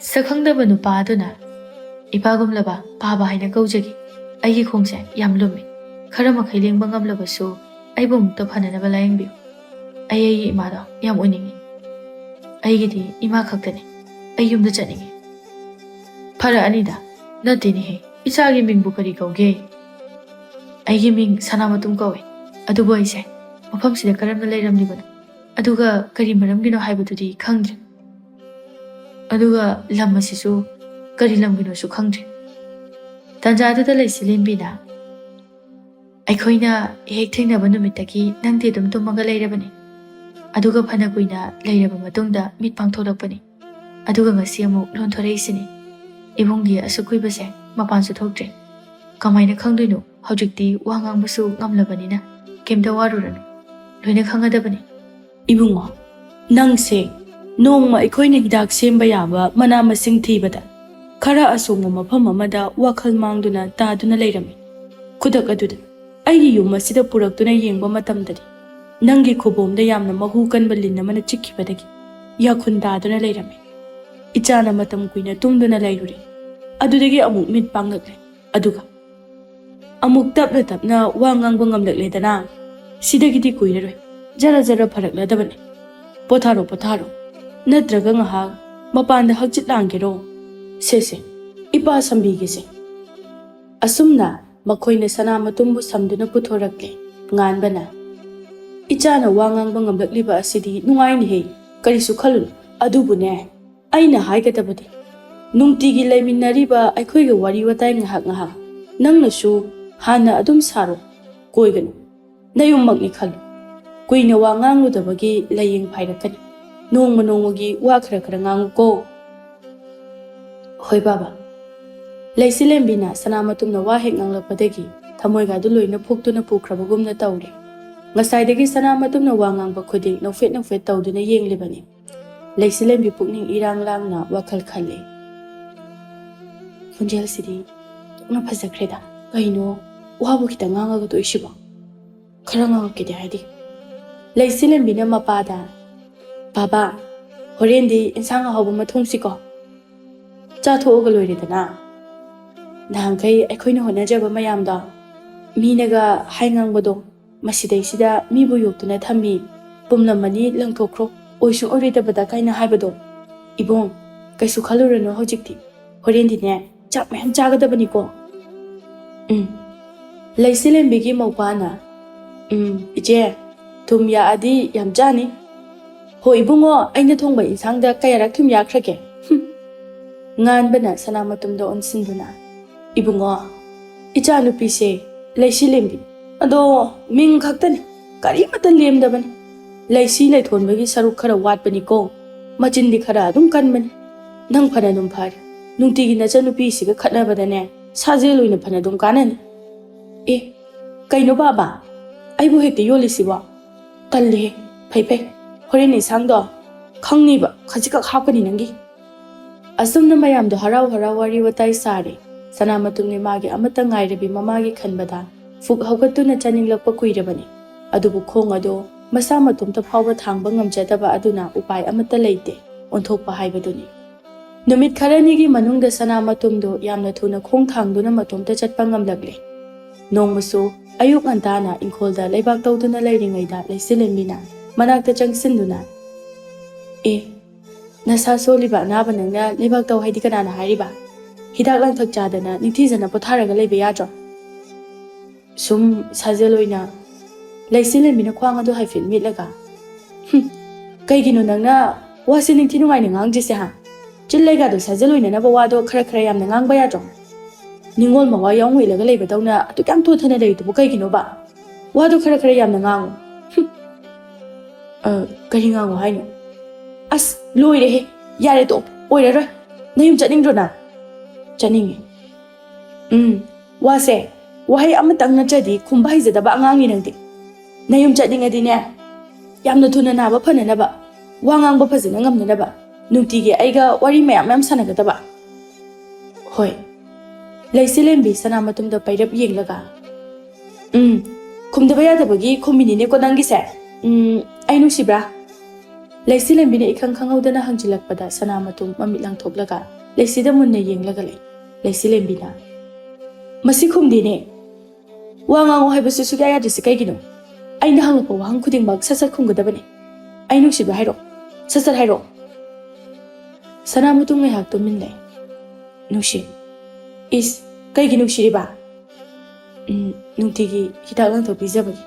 ꯁꯛꯈꯪꯗꯕ ꯅꯨꯄꯥ ꯑꯗꯨꯅ, "ꯏꯄꯥꯒꯨꯝꯂꯕ ꯄꯥꯕ ꯍꯥꯏꯅ ꯀꯧꯖꯒꯦ꯫ ꯑꯩꯒꯤ ꯈꯣꯡꯁꯦ ꯌꯥꯝ ꯂꯨꯝꯃꯤ꯫ ꯈꯔ ꯃꯈꯩ ꯂꯦꯡꯕ ꯉꯝꯂꯕꯁꯨ ꯑꯩꯕꯨ ꯑꯃꯨꯛꯇ ꯐꯅꯅꯕ ꯂꯥꯌꯦꯡꯕꯤꯌꯨ꯫ ꯑꯩ ꯑꯩꯒꯤ ꯏꯃꯥꯗꯣ ꯌꯥꯝ ꯎꯅꯤꯡꯏ꯫ ꯑꯩꯒꯤꯗꯤ ꯏꯃꯥ ꯈꯛꯇꯅꯤ꯫ ꯑꯩ ꯌꯨꯝꯗ ꯆꯠꯅꯤꯡꯏ꯫" "ꯐꯔꯛꯑꯅꯤꯗ꯫ ꯅꯠꯇꯦꯅꯦꯍꯦ, ꯏꯆꯥꯒꯤ ꯃꯤꯡꯕꯨ ꯀꯔꯤ ꯀꯧꯒꯦ?" "ꯑꯩꯒꯤ ꯃꯤꯡ ꯁꯅꯥꯃꯇꯨꯝ ꯀꯧꯏ꯫ ꯑꯗꯨꯕꯨ ꯑꯩꯁꯦ ꯃꯐꯝꯁꯤꯗ ꯀꯔꯝꯅ ꯂꯩꯔꯝꯂꯤꯕꯅꯣ, ꯑꯗꯨꯒ ꯀꯔꯤ ꯃꯔꯝꯒꯤꯅꯣ ꯍꯥꯏꯕꯗꯨꯗꯤ ꯈꯪꯗ꯭ꯔꯦ꯫ ꯑꯗꯨꯒ ꯂꯝ ꯑꯁꯤꯁꯨ ꯀꯔꯤ ꯂꯝꯒꯤꯅꯣꯁꯨ ꯈꯪꯗ꯭ꯔꯦ꯫" ꯇꯥꯟꯖꯥꯗꯨꯗ ꯂꯩꯆꯤꯂꯦꯟꯕꯤꯅ, "ꯑꯩꯈꯣꯏꯅ ꯍꯦꯛ ꯊꯦꯡꯅꯕ ꯅꯨꯃꯤꯠꯇꯒꯤ ꯅꯪꯗꯤ ꯑꯗꯨꯝ ꯇꯨꯝꯃꯒ ꯂꯩꯔꯕꯅꯤ꯫ ꯑꯗꯨꯒ ꯐꯅ ꯀꯨꯏꯅ ꯂꯩꯔꯕ ꯃꯇꯨꯡꯗ ꯃꯤꯠ ꯄꯥꯡꯊꯣꯛꯂꯛꯄꯅꯤ꯫ ꯑꯗꯨꯒ ꯉꯁꯤ ꯑꯃꯨꯛ ꯂꯣꯟꯊꯣꯔꯛꯏꯁꯤꯅꯤ꯫ ꯏꯕꯨꯡꯗꯤ ꯑꯁꯨꯛ ꯀꯨꯏꯕꯁꯦ ꯃꯄꯥꯟꯁꯨ ꯊꯣꯛꯇ꯭ꯔꯦ꯫ ꯀꯃꯥꯏꯅ ꯈꯪꯗꯣꯏꯅꯣ? ꯍꯧꯖꯤꯛꯇꯤ ꯋꯥ ꯉꯥꯡꯕꯁꯨ ꯉꯝꯂꯕꯅꯤꯅ ꯀꯩꯝꯇ ꯋꯥꯔꯨꯔꯅꯨ꯫ ꯂꯣꯏꯅ ꯈꯪꯒꯗꯕꯅꯤ꯫" "ꯏꯕꯨꯡꯉꯣ, ꯅꯪꯁꯦ ꯅꯣꯡꯃ ꯑꯩꯈꯣꯏꯅ ꯍꯤꯗꯥꯛ ꯁꯦꯝꯕ ꯌꯥꯕ ꯃꯅꯥ ꯃꯁꯤꯡ ꯊꯤꯕꯗ ꯈꯔ ꯑꯁꯣꯡꯕ ꯃꯐꯝ ꯑꯃꯗ ꯋꯥꯈꯜ ꯃꯥꯡꯗꯨꯅ ꯇꯥꯗꯨꯅ ꯂꯩꯔꯝꯃꯤ꯫ ꯈꯨꯗꯛ ꯑꯗꯨꯗ ꯑꯩꯒꯤ ꯌꯨꯝ ꯑꯁꯤꯗ ꯄꯨꯔꯛꯇꯨꯅ ꯌꯦꯡꯕ ꯃꯇꯝꯗꯗꯤ ꯅꯪꯒꯤ ꯈꯨꯕꯣꯝꯗ ꯌꯥꯝꯅ ꯃꯍꯨ ꯀꯟꯕ ꯂꯤꯟ ꯑꯃꯅ ꯆꯤꯛꯈꯤꯕꯗꯒꯤ ꯌꯥꯈꯨꯟ ꯇꯥꯗꯨꯅ ꯂꯩꯔꯝꯃꯤ꯫ ꯏꯆꯥꯅ ꯃꯇꯝ ꯀꯨꯏꯅ ꯇꯨꯝꯗꯨꯅ ꯂꯩꯔꯨꯔꯦ꯫ ꯑꯗꯨꯗꯒꯤ ꯑꯃꯨꯛ ꯃꯤꯠ ꯄꯥꯡꯂꯛꯂꯦ꯫ ꯑꯗꯨꯒ ꯑꯃꯨꯛ ꯇꯞꯅ ꯇꯞꯅ ꯋꯥ ꯉꯥꯡꯕ ꯉꯝꯂꯛꯂꯦꯗꯅ꯫ ꯁꯤꯗꯒꯤꯗꯤ ꯀꯨꯏꯔꯔꯣꯏ꯫ ꯖꯔ ꯖꯔ ꯐꯔꯛꯂꯗꯕꯅꯤ꯫ ꯄꯣꯊꯥꯔꯣ, ꯄꯣꯊꯥꯔꯣ꯫ ꯅꯠꯇ꯭ꯔꯒ ꯉꯥꯏꯍꯥꯛ ꯃꯄꯥꯟꯗ ꯍꯛꯆꯤꯠ ꯂꯥꯡꯒꯦꯔꯣ? ꯁꯦ, ꯁꯦ, ꯏꯄꯥ ꯁꯝꯕꯤꯒꯦꯁꯦ꯫" ꯑꯁꯨꯝꯅ ꯃꯈꯣꯏꯅ ꯁꯅꯥꯃꯇꯨꯝꯕꯨ ꯁꯝꯗꯨꯅ ꯄꯨꯊꯣꯔꯛꯂꯦ꯫ ꯉꯥꯟꯕꯅ, "ꯏꯆꯥꯅ ꯋꯥ ꯉꯥꯡꯕ ꯉꯝꯂꯛꯂꯤꯕ ꯑꯁꯤꯗꯤ ꯅꯨꯡꯉꯥꯏꯅꯤꯍꯦ꯫ ꯀꯔꯤꯁꯨ ꯈꯜꯂꯨꯅꯨ꯫ ꯑꯗꯨꯕꯨꯅꯦ, ꯑꯩꯅ ꯍꯥꯏꯒꯗꯕꯗꯤ, ꯅꯨꯡꯇꯤꯒꯤ ꯂꯩꯃꯤꯟꯅꯔꯤꯕ ꯑꯩꯈꯣꯏꯒ ꯋꯥꯔꯤ ꯋꯥꯇꯥꯏ ꯉꯥꯏꯍꯥꯛ ꯉꯥꯏꯍꯥꯛ ꯅꯪꯅꯁꯨ ꯍꯥꯟꯅ ꯑꯗꯨꯝ ꯁꯥꯔꯣ, ꯀꯣꯏꯒꯅꯨ꯫ ꯅꯌꯨꯝꯃꯛꯅꯤ ꯈꯜꯂꯨ꯫ ꯀꯨꯏꯅ ꯋꯥ ꯉꯥꯡꯂꯨꯗꯕꯒꯤ ꯂꯥꯏꯌꯦꯡ ꯐꯥꯏꯔꯛꯀꯅꯤ꯫ ꯅꯣꯡꯃ ꯅꯣꯡꯃꯒꯤ ꯋꯥ ꯈꯔ ꯈꯔ ꯉꯥꯡꯉꯨꯀꯣ꯫ ꯍꯣꯏ ꯕꯥꯕꯥ꯫ ꯂꯩꯆꯤꯂꯦꯝꯕꯤꯅ ꯁꯅꯥꯃꯇꯨꯝꯅ ꯋꯥ ꯍꯦꯛ ꯉꯥꯡꯂꯛꯄꯗꯒꯤ ꯊꯃꯣꯏꯒ ꯑꯗꯨ ꯂꯣꯏꯅ ꯐꯨꯛꯇꯨꯅ ꯄꯨꯈ꯭ꯔꯕꯒꯨꯝꯅ ꯇꯧꯔꯦ꯫ ꯉꯁꯥꯏꯗꯒꯤ ꯁꯅꯥꯃꯇꯨꯝꯅ ꯋꯥ ꯉꯥꯡꯕ ꯈꯨꯗꯤꯡ ꯅꯣꯛꯐꯦꯠ ꯅꯣꯛꯐꯦꯠ ꯇꯧꯗꯨꯅ ꯌꯦꯡꯂꯤꯕꯅꯤ꯫ ꯂꯩꯆꯤꯂꯦꯝꯕꯤ ꯄꯨꯛꯅꯤꯡ ꯏꯔꯥꯡ ꯂꯥꯡꯅ ꯋꯥꯈꯜ ꯈꯜꯂꯤ꯫ ꯈꯣꯟꯖꯦꯜꯁꯤꯗꯤ ꯑꯣꯟꯊꯣꯛꯅ ꯐꯖꯈ꯭ꯔꯦꯗ꯫ ꯀꯩꯅꯣ, ꯋꯥꯕꯨ ꯈꯤꯇꯪ ꯉꯥꯡꯉꯒ ꯇꯣꯛꯏꯁꯤꯕꯣ? ꯈꯔ ꯉꯥꯡꯉꯛꯀꯦꯗꯤ ꯍꯥꯏꯗꯦ꯫ ꯂꯩꯆꯤꯂꯦꯝꯕꯤꯅ ꯃꯄꯥꯗ, "ꯕꯥꯕꯥ, ꯍꯣꯔꯦꯟꯗꯤ ꯏꯟꯁꯥꯡ ꯑꯍꯥꯎꯕ ꯑꯃ ꯊꯣꯡꯁꯤꯀꯣ? ꯆꯥꯊꯣꯛꯑꯒ ꯂꯣꯏꯔꯦꯗꯅ꯫ ꯅꯍꯥꯟꯈꯩ ꯑꯩꯈꯣꯏꯅ ꯍꯣꯠꯅꯖꯕ ꯃꯌꯥꯝꯗꯣ, ꯃꯤꯅꯒ ꯍꯥꯏ ꯉꯥꯡꯕꯗꯣ, ꯃꯁꯤꯗꯩꯁꯤꯗ ꯃꯤꯕꯨ ꯌꯣꯛꯇꯨꯅ ꯊꯝꯃꯤ, ꯄꯨꯝꯂꯝꯃꯅꯤ, ꯂꯪꯊꯣꯛꯈ꯭ꯔꯣ, ꯑꯣꯏꯁꯨ ꯑꯣꯏꯔꯣꯏꯗꯕꯗ" ꯀꯥꯏꯅ ꯍꯥꯏꯕꯗꯣ꯫ ꯏꯕꯨꯡ, ꯀꯩꯁꯨ ꯈꯜꯂꯨꯔꯅꯨ ꯍꯧꯖꯤꯛꯇꯤ꯫ ꯍꯣꯔꯦꯟꯗꯤꯅꯦ, ꯆꯥꯛ ꯃꯌꯥꯝ ꯆꯥꯒꯗꯕꯅꯤꯀꯣ꯫ ꯎꯝ꯫ ꯂꯩꯆꯤꯂꯦꯝꯕꯤꯒꯤ ꯃꯧꯄꯥꯅ, "ꯎꯝ, ꯏꯆꯦ, ꯊꯨꯝ ꯌꯥꯛꯑꯗꯤ ꯌꯥꯝ ꯆꯥꯅꯤ꯫ ꯍꯣ ꯏꯕꯨꯡꯉꯣ, ꯑꯩꯅ ꯊꯣꯡꯕ ꯏꯟꯁꯥꯡꯗ ꯀꯌꯥꯔꯛ ꯊꯨꯝ ꯌꯥꯛꯈ꯭ꯔꯒꯦ?" ꯍꯨꯝ꯫ ꯉꯥꯟꯕꯅ ꯁꯅꯥꯃꯇꯨꯝꯗ ꯑꯣꯟꯁꯤꯟꯗꯨꯅ, "ꯏꯕꯨꯡꯉꯣ, ꯏꯆꯥꯅꯨꯄꯤꯁꯦ ꯂꯩꯆꯤꯂꯦꯝꯕꯤ, ꯑꯗꯣ ꯃꯤꯡ ꯈꯛꯇꯅꯤ, ꯀꯔꯤꯃꯠꯇ ꯂꯦꯝꯗꯕꯅꯤ꯫ ꯂꯩꯁꯤ ꯂꯩꯊꯣꯟꯕꯒꯤ ꯁꯔꯨꯛ ꯈꯔ ꯋꯥꯠꯄꯅꯤꯀꯣ꯫ ꯃꯆꯤꯟꯗꯤ ꯈꯔ ꯑꯗꯨꯝ ꯀꯟꯕꯅꯤ꯫ ꯅꯪ ꯐꯅꯗꯨꯝ ꯐꯔꯦ꯫ ꯅꯨꯡꯇꯤꯒꯤ ꯅꯆꯟꯅꯨꯄꯤꯁꯤꯒ ꯈꯠꯅꯕꯗꯅꯦ, ꯁꯥꯖꯦꯜ ꯑꯣꯏꯅ ꯐꯅꯗꯨꯝ ꯀꯥꯟꯅꯅꯤ꯫" "ꯑꯦ, ꯀꯩꯅꯣ ꯕꯥꯕꯥ? ꯑꯩꯕꯨ ꯍꯦꯛꯇ ꯌꯣꯜꯂꯤꯁꯤꯕꯣ? ꯇꯜꯂꯤꯍꯦ꯫ ꯐꯩ ꯐꯩ, ꯍꯣꯔꯦꯟ ꯏꯟꯁꯥꯡꯗꯣ ꯈꯪꯅꯤꯕ, ꯈꯖꯤꯛꯈꯛ ꯍꯥꯞꯀꯅꯤ ꯅꯪꯒꯤ꯫" ꯑꯁꯨꯝꯅ ꯃꯌꯥꯝꯗꯣ ꯍꯔꯥꯎ ꯍꯔꯥꯎ ꯋꯥꯔꯤ ꯋꯥꯇꯥꯏ ꯁꯥꯔꯦ꯫ ꯁꯅꯥꯃꯇꯨꯝꯅꯤ ꯃꯥꯒꯤ ꯑꯃꯠꯇ ꯉꯥꯏꯔꯕꯤ ꯃꯃꯥꯒꯤ ꯈꯟꯕꯗ ꯐꯨꯛ ꯍꯧꯒꯠꯇꯨꯅ ꯆꯥꯅꯤꯡꯂꯛꯄ ꯀꯨꯏꯔꯕꯅꯤ꯫ ꯑꯗꯨꯕꯨ ꯈꯣꯡ ꯑꯗꯣ ꯃꯁꯥ ꯃꯇꯣꯝꯇ ꯐꯥꯎꯕ ꯊꯥꯡꯕ ꯉꯝꯖꯗꯕ ꯑꯗꯨꯅ ꯎꯄꯥꯏ ꯑꯃꯠꯇ ꯂꯩꯇꯦ, ꯑꯣꯟꯊꯣꯛꯄ ꯍꯥꯏꯕꯗꯨꯅꯤ꯫ ꯅꯨꯃꯤꯠ ꯈꯔꯅꯤꯒꯤ ꯃꯅꯨꯡꯗ ꯁꯅꯥꯃꯇꯨꯝꯗꯣ ꯌꯥꯝꯅ ꯊꯨꯅ ꯈꯣꯡ ꯊꯥꯡꯗꯨꯅ ꯃꯇꯣꯝꯇ ꯆꯠꯄ ꯉꯝꯂꯛꯂꯦ꯫ ꯅꯣꯡꯃꯁꯨ ꯑꯌꯨꯛ ꯉꯟꯇꯥꯅ ꯏꯪꯈꯣꯜꯗ ꯂꯩꯕꯥꯛ ꯇꯧꯗꯨꯅ ꯂꯩꯔꯤꯉꯩꯗ ꯂꯩꯆꯤꯂꯦꯝꯕꯤꯅ ꯃꯅꯥꯛꯇ ꯆꯪꯁꯤꯟꯗꯨꯅ, "ꯑꯦ, ꯅꯁꯥ ꯁꯣꯜꯂꯤꯕ ꯑꯅꯥꯕ ꯅꯪꯅ ꯂꯩꯕꯥꯛ ꯇꯧ ꯍꯥꯏꯗꯤ ꯀꯅꯥꯅ ꯍꯥꯏꯔꯤꯕ? ꯍꯤꯗꯥꯛ ꯂꯥꯡꯊꯛ ꯆꯥꯗꯅ ꯅꯤꯡꯊꯤꯖꯅ ꯄꯣꯊꯥꯔꯒ ꯂꯩꯕ ꯌꯥꯗ꯭ꯔꯣ?" ꯁꯨꯝ ꯁꯥꯖꯦꯜ ꯑꯣꯏꯅ꯫ ꯂꯩꯆꯤꯂꯦꯝꯕꯤꯅ ꯈ꯭ꯋꯥꯡ ꯑꯗꯨ ꯍꯥꯏꯐꯦꯠ ꯃꯤꯠꯂꯒ, "ꯍꯨꯝ, ꯀꯩꯒꯤꯅꯣ ꯅꯪꯅ ꯋꯥꯁꯦ ꯅꯤꯡꯊꯤ ꯅꯨꯡꯉꯥꯏꯅ ꯉꯥꯡꯗ꯭ꯔꯤꯁꯦ, ꯍꯥ? ꯆꯤꯜ ꯂꯩꯒꯥꯗꯣ ꯁꯥꯖꯜ ꯑꯣꯏꯅꯅꯕ ꯋꯥꯗꯣ ꯈꯔ ꯈꯔ ꯌꯥꯝꯅ ꯉꯥꯡꯕ ꯌꯥꯗ꯭ꯔꯣ? ꯅꯤꯡꯉꯣꯜ ꯃꯋꯥ ꯌꯥꯎ ꯉꯣꯏꯂꯒ ꯂꯩꯕꯗꯧꯅ ꯑꯗꯨꯛ ꯌꯥꯝ ꯊꯣꯠꯊꯅ ꯂꯩꯔꯤꯗꯨꯕꯨ ꯀꯩꯒꯤꯅꯣꯕ? ꯋꯥꯗꯣ ꯈꯔ ꯈꯔ ꯌꯥꯝꯅ ꯉꯥꯡꯉꯨ꯫ ꯍꯨꯝ꯫ ꯑ, ꯀꯔꯤ ꯉꯥꯡꯉꯨ ꯍꯥꯏꯅꯣ? ꯑꯁ, ꯂꯣꯏꯔꯦꯍꯦ꯫ ꯌꯥꯔꯦ, ꯇꯣꯛꯑꯣ꯫ ꯑꯣꯏꯔꯔꯣꯏ꯫ ꯅꯌꯨꯝ ꯆꯠꯅꯤꯡꯗ꯭ꯔꯣ ꯅꯪ? ꯆꯠꯅꯤꯡꯉꯦ꯫ ꯎꯝ, ꯋꯥꯁꯦ ꯋꯥꯍꯩ ꯑꯃꯇꯪ ꯅꯠꯇ꯭ꯔꯗꯤ ꯈꯨꯝꯕ ꯍꯩꯖꯗꯕ ꯑꯉꯥꯡꯅꯤ ꯅꯪꯗꯤ꯫ ꯅꯌꯨꯝ ꯆꯠꯅꯤꯡꯉꯗꯤꯅꯦ, ꯌꯥꯝꯅ ꯊꯨꯅ ꯅꯥꯕ ꯐꯅꯅꯕ, ꯋꯥ ꯉꯥꯡꯕ ꯐꯖꯅ ꯉꯝꯅꯅꯕ, ꯅꯨꯡꯇꯤꯒꯤ ꯑꯩꯒ ꯋꯥꯔꯤ ꯃꯌꯥꯝ ꯃꯌꯥꯝ ꯁꯥꯟꯅꯒꯗꯕ꯫ ꯍꯣꯏ꯫ ꯂꯩꯆꯤꯂꯦꯝꯕꯤ ꯁꯅꯥꯃꯇꯨꯝꯗ ꯄꯩꯔꯞ ꯌꯦꯡꯂꯒ, ꯎꯝ, ꯈꯨꯝꯗꯕ ꯌꯥꯗꯕꯒꯤ ꯈꯨꯝꯃꯤꯅꯤꯅꯦꯀꯣ ꯅꯪꯒꯤꯁꯦ꯫ ꯎꯝ, ꯑꯩ ꯅꯨꯡꯁꯤꯕ꯭ꯔꯥ? ꯂꯩꯆꯤꯂꯦꯝꯕꯤꯅ ꯏꯈꯪ ꯈꯪꯍꯧꯗꯅ ꯍꯪꯖꯤꯜꯂꯛꯄꯗ ꯁꯅꯥꯃꯇꯨꯝ ꯃꯃꯤꯠ ꯂꯥꯡꯊꯣꯛꯂꯒ ꯂꯩꯁꯤꯗ ꯃꯨꯟꯅ ꯌꯦꯡꯂꯒ ꯂꯩ꯫ ꯂꯩꯆꯤꯂꯦꯝꯕꯤꯅ, "ꯃꯁꯤ ꯈꯨꯝꯗꯦꯅꯦ꯫ ꯋꯥ ꯉꯥꯡꯉꯣ ꯍꯥꯏꯕꯁꯨ ꯁꯨꯛꯌꯥ ꯌꯥꯗ꯭ꯔꯤꯁꯤ ꯀꯩꯒꯤꯅꯣ? ꯑꯩꯅ ꯍꯪꯂꯛꯄ ꯋꯥꯍꯪ ꯈꯨꯗꯤꯡꯃꯛ ꯁꯠ ꯁꯠ ꯈꯨꯝꯒꯗꯕꯅꯤ꯫ ꯑꯩ ꯅꯨꯡꯁꯤꯕ꯭ꯔꯥ ꯍꯥꯏꯔꯣ? ꯁꯠ ꯁꯠ ꯍꯥꯏꯔꯣ꯫" ꯁꯅꯥꯃꯇꯨꯝ ꯉꯥꯏꯍꯥꯛ ꯇꯨꯃꯤꯟ ꯂꯩ꯫ "ꯅꯨꯡꯁꯤ꯫" "ꯏꯁ, ꯀꯩꯒꯤ ꯅꯨꯡꯁꯤꯔꯤꯕ?" "ꯎꯝ, ꯅꯨꯡꯇꯤꯒꯤ ꯍꯤꯗꯥꯛ ꯂꯥꯡꯊꯛ ꯄꯤꯖꯕꯒꯤ꯫"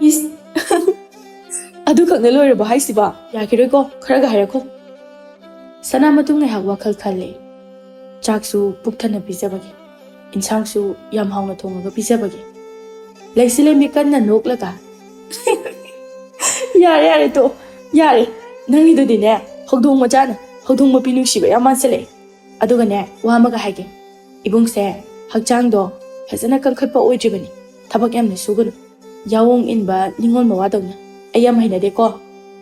"ꯏꯁ, ꯑꯗꯨꯈꯛꯅ ꯂꯣꯏꯔꯕꯣ ꯍꯥꯏꯁꯤꯕꯣ? ꯌꯥꯈꯤꯔꯣꯏꯀꯣ, ꯈꯔꯒ ꯍꯥꯏꯔꯛꯈꯣ꯫" ꯁꯅꯥꯃꯇꯨꯝ ꯉꯥꯏꯍꯥꯛ ꯋꯥꯈꯜ ꯈꯜꯂꯦ꯫ "ꯆꯥꯛꯁꯨ ꯄꯨꯛ ꯊꯟꯅ ꯄꯤꯖꯕꯒꯤ, ꯏꯟꯁꯥꯡꯁꯨ ꯌꯥꯝ ꯍꯥꯎꯅ ꯊꯣꯡꯉꯒ ꯄꯤꯖꯕꯒꯤ꯫" ꯂꯩꯆꯤꯂꯦꯝꯕꯤ ꯀꯟꯅ ꯅꯣꯛꯂꯒ, "ꯌꯥꯔꯦ, ꯌꯥꯔꯦ, ꯇꯣꯛꯑꯣ, ꯌꯥꯔꯦ꯫ ꯅꯪꯒꯤꯗꯨꯗꯤꯅꯦ, ꯍꯧꯗꯣꯡ ꯃꯆꯥꯅ ꯍꯧꯗꯣꯡ ꯃꯄꯤ ꯅꯨꯡꯁꯤꯕ ꯌꯥꯝ ꯃꯥꯟꯁꯤꯜꯂꯛꯑꯦ꯫ ꯑꯗꯨꯒꯅꯦ, ꯋꯥ ꯑꯃꯒ ꯍꯥꯏꯒꯦ꯫ ꯏꯕꯨꯡꯁꯦ ꯍꯛꯆꯥꯡꯗꯣ ꯐꯖꯅ ꯀꯟꯈꯠꯄ ꯑꯣꯏꯗ꯭ꯔꯤꯕꯅꯤ꯫ ꯊꯕꯛ ꯌꯥꯝꯅ ꯁꯨꯒꯅꯨ꯫ ꯌꯥꯑꯣꯡ ꯏꯟꯕ ꯅꯤꯉꯣꯜ ꯃꯋꯥꯗꯧꯅ꯫ ꯑꯩ ꯌꯥꯝ ꯍꯩꯅꯗꯦꯀꯣ꯫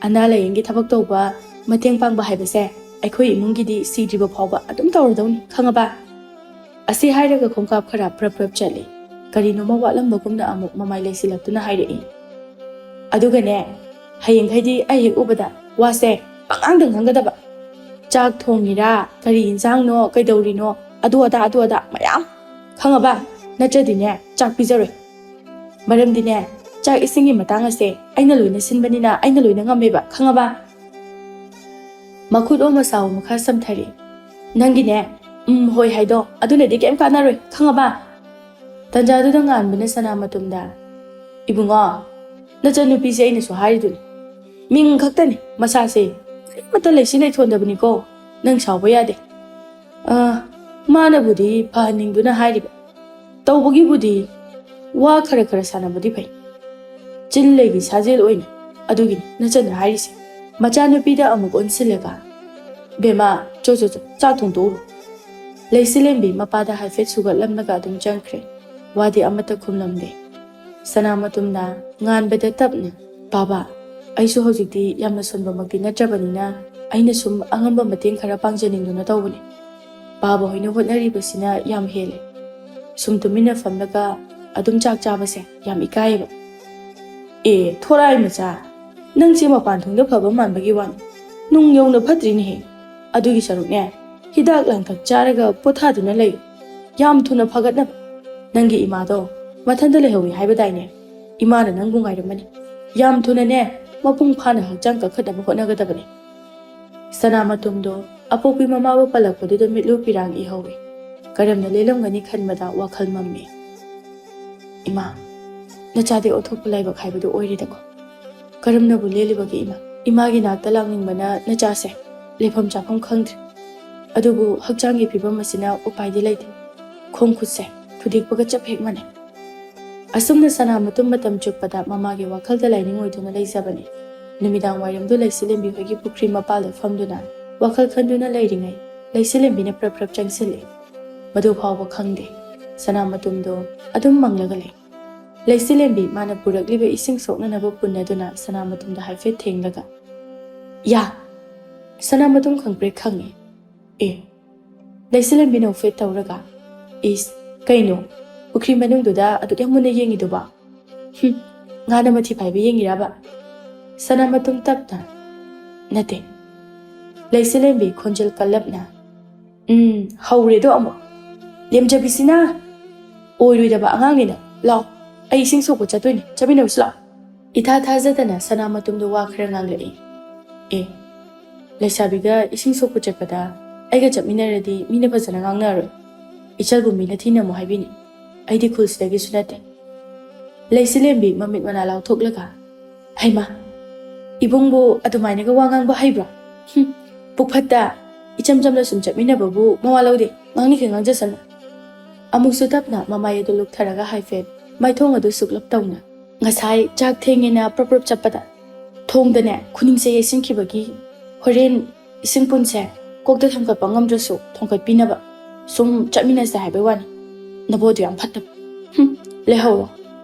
ꯑꯅꯥ ꯂꯥꯏꯌꯦꯡꯒꯤ ꯊꯕꯛ ꯇꯧꯕ, ꯃꯇꯦꯡ ꯄꯥꯡꯕ ꯍꯥꯏꯕꯁꯦ ꯑꯩꯈꯣꯏ ꯏꯃꯨꯡꯒꯤꯗꯤ ꯁꯤꯗ꯭ꯔꯤꯕ ꯐꯥꯎꯕ ꯑꯗꯨꯝ ꯇꯧꯔꯗꯧꯅꯤ, ꯈꯪꯉꯕ?" ꯑꯁꯤ ꯍꯥꯏꯔꯒ ꯈꯣꯡꯀꯥꯞ ꯈꯔ ꯄ꯭ꯔꯞ ꯄ꯭ꯔꯞ ꯆꯠꯂꯤ꯫ ꯀꯔꯤꯅꯣꯃ ꯋꯥꯠꯂꯝꯕꯒꯨꯝꯅ ꯑꯃꯨꯛ ꯃꯃꯥꯏ ꯂꯩꯁꯤꯜꯂꯛꯇꯨꯅ ꯍꯥꯏꯔꯛꯏ꯫ "ꯑꯗꯨꯒꯅꯦ, ꯍꯌꯦꯡꯈꯩꯗꯤ ꯑꯩ ꯍꯦꯛ ꯎꯕꯗ ꯋꯥꯁꯦ ꯄꯉꯥꯡꯗ ꯉꯥꯡꯒꯗꯕ꯫ ꯆꯥꯛ ꯊꯣꯡꯉꯤꯔꯥ, ꯀꯔꯤ ꯏꯟꯁꯥꯡꯅꯣ, ꯀꯩꯗꯧꯔꯤꯅꯣ, ꯑꯗꯨ ꯑꯗꯥ, ꯑꯗꯨ ꯑꯗꯥ ꯃꯌꯥꯝ, ꯈꯪꯉꯕ? ꯅꯠꯇ꯭ꯔꯗꯤꯅꯦ, ꯆꯥꯛ ꯄꯤꯖꯔꯣꯏ꯫ ꯃꯔꯝꯗꯤꯅꯦ, ꯆꯥꯛ ꯏꯁꯤꯡꯒꯤ ꯃꯇꯥꯡ ꯑꯁꯦ ꯑꯩꯅ ꯂꯣꯏꯅ ꯁꯤꯟꯕꯅꯤꯅ ꯑꯩꯅ ꯂꯣꯏꯅ ꯉꯝꯃꯦꯕ, ꯈꯪꯉꯕ?" ꯃꯈꯨꯠ ꯑꯣ ꯃꯁꯥ ꯑꯣ ꯃꯈꯥ ꯁꯝꯊꯔꯦ꯫ "ꯅꯪꯒꯤꯅꯦ, ꯎꯝ, ꯍꯣꯏ ꯍꯥꯏꯗꯣ, ꯑꯗꯨꯅꯗꯤ ꯀꯩꯝ ꯀꯥꯟꯅꯔꯣꯏ, ꯈꯪꯉꯕ?" ꯇꯟꯖꯥꯗꯨꯗ ꯉꯥꯟꯕꯅ ꯁꯅꯥꯃꯇꯨꯝꯗ, "ꯏꯕꯨꯡꯉꯣ, ꯅꯆꯟꯅꯨꯄꯤꯁꯦ ꯑꯩꯅꯁꯨ ꯍꯥꯏꯔꯤꯗꯨꯅꯤ꯫ ꯃꯤꯡ ꯈꯛꯇꯅꯤ, ꯃꯁꯥꯁꯦ ꯀꯔꯤꯃꯠꯇ ꯂꯩꯁꯤ ꯂꯩꯊꯣꯟꯗꯕꯅꯤꯀꯣ꯫ ꯅꯪ ꯁꯥꯎꯕ ꯌꯥꯗꯦ꯫ ꯑ, ꯃꯥꯅꯕꯨꯗꯤ ꯐꯍꯟꯅꯤꯡꯗꯨꯅ ꯍꯥꯏꯔꯤꯕ꯫ ꯇꯧꯕꯒꯤꯕꯨꯗꯤ ꯋꯥ ꯈꯔ ꯈꯔ ꯁꯥꯟꯅꯕꯗꯤ ꯐꯩ꯫ ꯆꯤꯜ ꯂꯩꯒꯤ ꯁꯥꯖꯦꯜ ꯑꯣꯏꯅ꯫ ꯑꯗꯨꯒꯤꯅꯤ ꯅꯆꯟꯅ ꯍꯥꯏꯔꯤꯁꯦ꯫ ꯃꯆꯥꯅꯨꯄꯤꯗ ꯑꯃꯨꯛ ꯑꯣꯟꯁꯤꯜꯂꯒ, "ꯕꯦꯝꯃ, ꯆꯣ, ꯆꯣ, ꯆꯣ, ꯆꯥ ꯊꯣꯡꯗꯣꯛꯎꯔꯣ"꯫ ꯂꯩꯆꯤꯂꯦꯝꯕꯤ ꯃꯄꯥꯗ ꯍꯥꯏꯐꯦꯠ ꯁꯨꯒꯠꯂꯝꯂꯒ ꯑꯗꯨꯝ ꯆꯪꯈ꯭ꯔꯦ꯫ ꯋꯥꯗꯤ ꯑꯃꯠꯇ ꯈꯨꯝꯂꯝꯗꯦ꯫ ꯁꯅꯥꯃꯇꯨꯝꯅ ꯉꯥꯟꯕꯗ ꯇꯞꯅ, "ꯕꯥꯕꯥ, ꯑꯩꯁꯨ ꯍꯧꯖꯤꯛꯇꯤ ꯌꯥꯝꯅ ꯁꯣꯟꯕꯃꯛꯇꯤ ꯅꯠꯇ꯭ꯔꯕꯅꯤꯅ, ꯑꯩꯅ ꯁꯨꯝ ꯑꯉꯝꯕ ꯃꯇꯦꯡ ꯈꯔ ꯄꯥꯡꯖꯅꯤꯡꯗꯨꯅ ꯇꯧꯕꯅꯤ꯫ ꯕꯥꯕꯥ ꯍꯣꯏꯅ ꯍꯣꯠꯅꯔꯤꯕꯁꯤꯅ ꯌꯥꯝ ꯍꯦꯜꯂꯦ꯫ ꯁꯨꯝ ꯇꯨꯃꯤꯟꯅ ꯐꯝꯂꯒ ꯑꯗꯨꯝ ꯆꯥꯛ ꯆꯥꯕꯁꯦ ꯌꯥꯝ ꯏꯀꯥꯏꯌꯦꯕ"꯫ "ꯑꯦ, ꯊꯣꯔꯥꯏ ꯃꯆꯥ, ꯅꯪꯁꯦ ꯃꯄꯥꯟ ꯊꯣꯡꯗ ꯐꯕ ꯃꯥꯟꯕꯒꯤ ꯋꯥꯅꯤ꯫ ꯅꯨꯡ ꯌꯧꯅ ꯐꯠꯇ꯭ꯔꯤꯅꯦꯍꯦ꯫ ꯑꯗꯨꯒꯤ ꯁꯔꯨꯛꯅꯦ, ꯍꯤꯗꯥꯛ ꯂꯥꯡꯊꯛ ꯆꯥꯔꯒ ꯄꯣꯊꯥꯗꯨꯅ ꯂꯩꯌꯨ꯫ ꯌꯥꯝ ꯊꯨꯅ ꯐꯒꯠꯅꯕ꯫ ꯅꯪꯒꯤ ꯏꯃꯥꯗꯣ ꯃꯊꯟꯇ ꯂꯩꯍꯧꯋꯤ ꯍꯥꯏꯕꯗꯥꯏꯅꯦ? ꯏꯃꯥꯅ ꯅꯪꯕꯨ ꯉꯥꯏꯔꯝꯃꯅꯤ꯫ ꯌꯥꯝ ꯊꯨꯅꯅꯦ, ꯃꯄꯨꯡ ꯐꯥꯅ ꯍꯛꯆꯥꯡ ꯀꯟꯈꯠꯅꯕ ꯍꯣꯠꯅꯒꯗꯕꯅꯤ"꯫ ꯁꯅꯥꯃꯇꯨꯝꯗꯣ ꯑꯄꯣꯛꯄꯤ ꯃꯃꯥꯕꯨ ꯄꯜꯂꯛꯄꯗꯨꯗ ꯃꯤꯠꯂꯨ ꯄꯤꯔꯥꯡ ꯏꯍꯧꯏ꯫ ꯀꯔꯝꯅ ꯂꯦꯜꯂꯝꯒꯅꯤ ꯈꯟꯕꯗ ꯋꯥꯈꯜ ꯃꯝꯃꯤ꯫ "ꯏꯃꯥ, ꯅꯆꯥꯗꯤ ꯑꯣꯟꯊꯣꯛꯄ ꯂꯥꯏꯕꯛ ꯍꯥꯏꯕꯗꯨ ꯑꯣꯏꯔꯦꯗꯀꯣ꯫ ꯀꯔꯝꯅꯕꯨ ꯂꯦꯜꯂꯤꯕꯒꯦ ꯏꯃꯥ? ꯏꯃꯥꯒꯤ ꯅꯥꯛꯇ ꯂꯥꯛꯅꯤꯡꯕꯅ ꯅꯆꯥꯁꯦ ꯂꯩꯐꯝ ꯆꯥꯐꯝ ꯈꯪꯗ꯭ꯔꯦ꯫ ꯑꯗꯨꯕꯨ ꯍꯛꯆꯥꯡꯒꯤ ꯐꯤꯕꯝ ꯑꯁꯤꯅ ꯎꯄꯥꯏꯗꯤ ꯂꯩꯇꯦ꯫ ꯈꯣꯡ ꯈꯨꯠꯁꯦ ꯊꯨꯗꯦꯛꯄꯒ ꯆꯞ ꯍꯦꯛ ꯃꯥꯟꯅꯩ"꯫ ꯑꯁꯨꯝꯅ ꯁꯅꯥꯃꯇꯨꯝ ꯃꯇꯝ ꯆꯨꯞꯄꯗ ꯃꯃꯥꯒꯤ ꯋꯥꯈꯜꯗ ꯂꯥꯏꯅꯤꯡ ꯑꯣꯏꯗꯨꯅ ꯂꯩꯖꯕꯅꯤ꯫ ꯅꯨꯃꯤꯗꯥꯡ ꯋꯥꯏꯔꯝꯗꯨ ꯂꯩꯆꯤꯂꯦꯝꯕꯤ ꯍꯣꯏꯒꯤ ꯄꯨꯈ꯭ꯔꯤ ꯃꯄꯥꯜꯗ ꯐꯝꯗꯨꯅ ꯋꯥꯈꯜ ꯈꯟꯗꯨꯅ ꯂꯩꯔꯤꯉꯩ, ꯂꯩꯆꯤꯂꯦꯝꯕꯤꯅ ꯄ꯭ꯔꯞ ꯄ꯭ꯔꯞ ꯆꯪꯁꯤꯜꯂꯛꯏ꯫ ꯃꯗꯨ ꯐꯥꯎꯕ ꯈꯪꯗꯦ꯫ ꯁꯅꯥꯃꯇꯨꯝꯗꯣ ꯑꯗꯨꯝ ꯃꯪꯂꯒ ꯂꯩ꯫ ꯂꯩꯆꯤꯂꯦꯝꯕꯤ ꯃꯥꯅ ꯄꯨꯔꯛꯂꯤꯕ ꯏꯁꯤꯡ ꯁꯣꯛꯅꯅꯕ ꯄꯨꯟ ꯑꯗꯨꯅ ꯁꯅꯥꯃꯇꯨꯝꯗ ꯍꯥꯏꯐꯦꯠ ꯊꯦꯡꯂꯒ, "ꯌꯥ!" ꯁꯅꯥꯃꯇꯨꯝ ꯈꯪꯄ꯭ꯔꯦꯛ ꯈꯪꯉꯤ꯫ "ꯑꯦ!" ꯂꯩꯆꯤꯂꯦꯝꯕꯤ ꯅꯣꯛꯐꯦꯠ ꯇꯧꯔꯒ, "ꯏꯁ, ꯀꯩꯅꯣ? ꯄꯨꯈ꯭ꯔꯤ ꯃꯅꯨꯡꯗꯨꯗ ꯑꯗꯨꯛ ꯌꯥꯝ ꯃꯨꯟꯅ ꯌꯦꯡꯉꯤꯗꯨꯕꯣ? ꯍꯨꯝ, ꯉꯥꯅ ꯃꯊꯤ ꯐꯥꯏꯕ ꯌꯦꯡꯉꯤꯔꯕ?" ꯁꯅꯥꯃꯇꯨꯝ ꯇꯞꯅ, "ꯅꯠꯇꯦ"꯫ ꯂꯩꯆꯤꯂꯦꯝꯕꯤ ꯈꯣꯟꯖꯦꯜ ꯀꯜꯂꯞꯅ, "ꯎꯝ, ꯍꯧꯔꯦꯗꯣ ꯑꯃꯨꯛ꯫ ꯂꯦꯝꯖꯕꯤꯁꯤꯅ! ꯑꯣꯏꯔꯣꯏꯗꯕ ꯑꯉꯥꯡꯅꯤꯅ꯫ ꯂꯥꯎ, ꯑꯩ ꯏꯁꯤꯡ ꯁꯣꯛꯄ ꯆꯠꯇꯣꯏꯅꯤ, ꯆꯠꯃꯤꯟꯅꯔꯨꯁꯤ ꯂꯥꯎ"꯫ ꯏꯊꯥ ꯊꯥꯖꯗꯅ ꯁꯅꯥꯃꯇꯨꯝꯗ ꯋꯥ ꯈꯔ ꯉꯥꯡꯂꯛꯏ꯫ "ꯑꯦ, ꯂꯩꯁꯥꯕꯤꯒ ꯏꯁꯤꯡ ꯁꯣꯛꯄ ꯆꯠꯄꯗ ꯑꯩꯒ ꯆꯠꯃꯤꯟꯅꯔꯗꯤ ꯃꯤꯅ ꯐꯖꯅ ꯉꯥꯡꯅꯔꯣꯏ꯫ ꯏꯆꯜꯕꯨ ꯃꯤꯅ ꯊꯤꯅ ꯑꯃꯨꯛ ꯍꯥꯏꯕꯤꯅꯤ꯫ ꯑꯩꯗꯤ ꯈꯨꯜꯁꯤꯗꯒꯤꯁꯨ ꯅꯠꯇꯦ"꯫ ꯂꯩꯆꯤꯂꯦꯝꯕꯤ ꯃꯃꯤꯠ ꯃꯅꯥ ꯂꯥꯎꯊꯣꯛꯂꯒ, "ꯍꯩꯃꯥ, ꯏꯕꯨꯡꯕꯨ ꯑꯗꯨꯃꯥꯏꯅꯒ ꯋꯥ ꯉꯥꯡꯕ ꯍꯩꯕ꯭ꯔꯣ? ꯍꯨꯝ, ꯄꯨꯛꯐꯠꯇ!" ꯏꯆꯝ ꯆꯝꯅ ꯁꯨꯝ ꯆꯠꯃꯤꯟꯅꯕꯕꯨ ꯃꯋꯥ ꯂꯧꯗꯦ, ꯉꯥꯡꯅꯤꯡꯈꯩ ꯉꯥꯡꯖꯁꯅꯨ꯫ ꯑꯃꯨꯛꯁꯨ ꯇꯞꯅ ꯃꯃꯥꯏ ꯑꯗꯨ ꯂꯨꯛꯊꯔꯒ ꯍꯥꯏꯐꯦꯠ ꯃꯥꯏꯊꯣꯡ ꯑꯗꯨ ꯁꯨꯛꯂꯞ ꯇꯧꯅ, ꯉꯁꯥꯏ ꯆꯥꯛ ꯊꯦꯡꯉꯦꯅ ꯄ꯭ꯔꯞ ꯄ꯭ꯔꯞ ꯆꯠꯄꯗ ꯊꯣꯡꯗꯅꯦ ꯈꯨꯅꯤꯡꯁꯦ ꯌꯩꯁꯤꯟꯈꯤꯕꯒꯤ ꯍꯣꯔꯦꯟ ꯏꯁꯤꯡ ꯄꯨꯟꯁꯦ ꯀꯣꯛꯇ ꯊꯥꯡꯒꯠꯄ ꯉꯝꯗ꯭ꯔꯁꯨ ꯊꯣꯡꯒꯠꯄꯤꯅꯕ ꯁꯨꯝ ꯆꯠꯃꯤꯟꯅꯁꯦ ꯍꯥꯏꯕꯩ ꯋꯥꯅꯤ꯫ ꯅꯕꯣꯗꯨ ꯌꯥꯝ ꯐꯠꯇꯕ꯫ ꯍꯨꯝ, ꯂꯩꯍꯧꯔꯣ꯫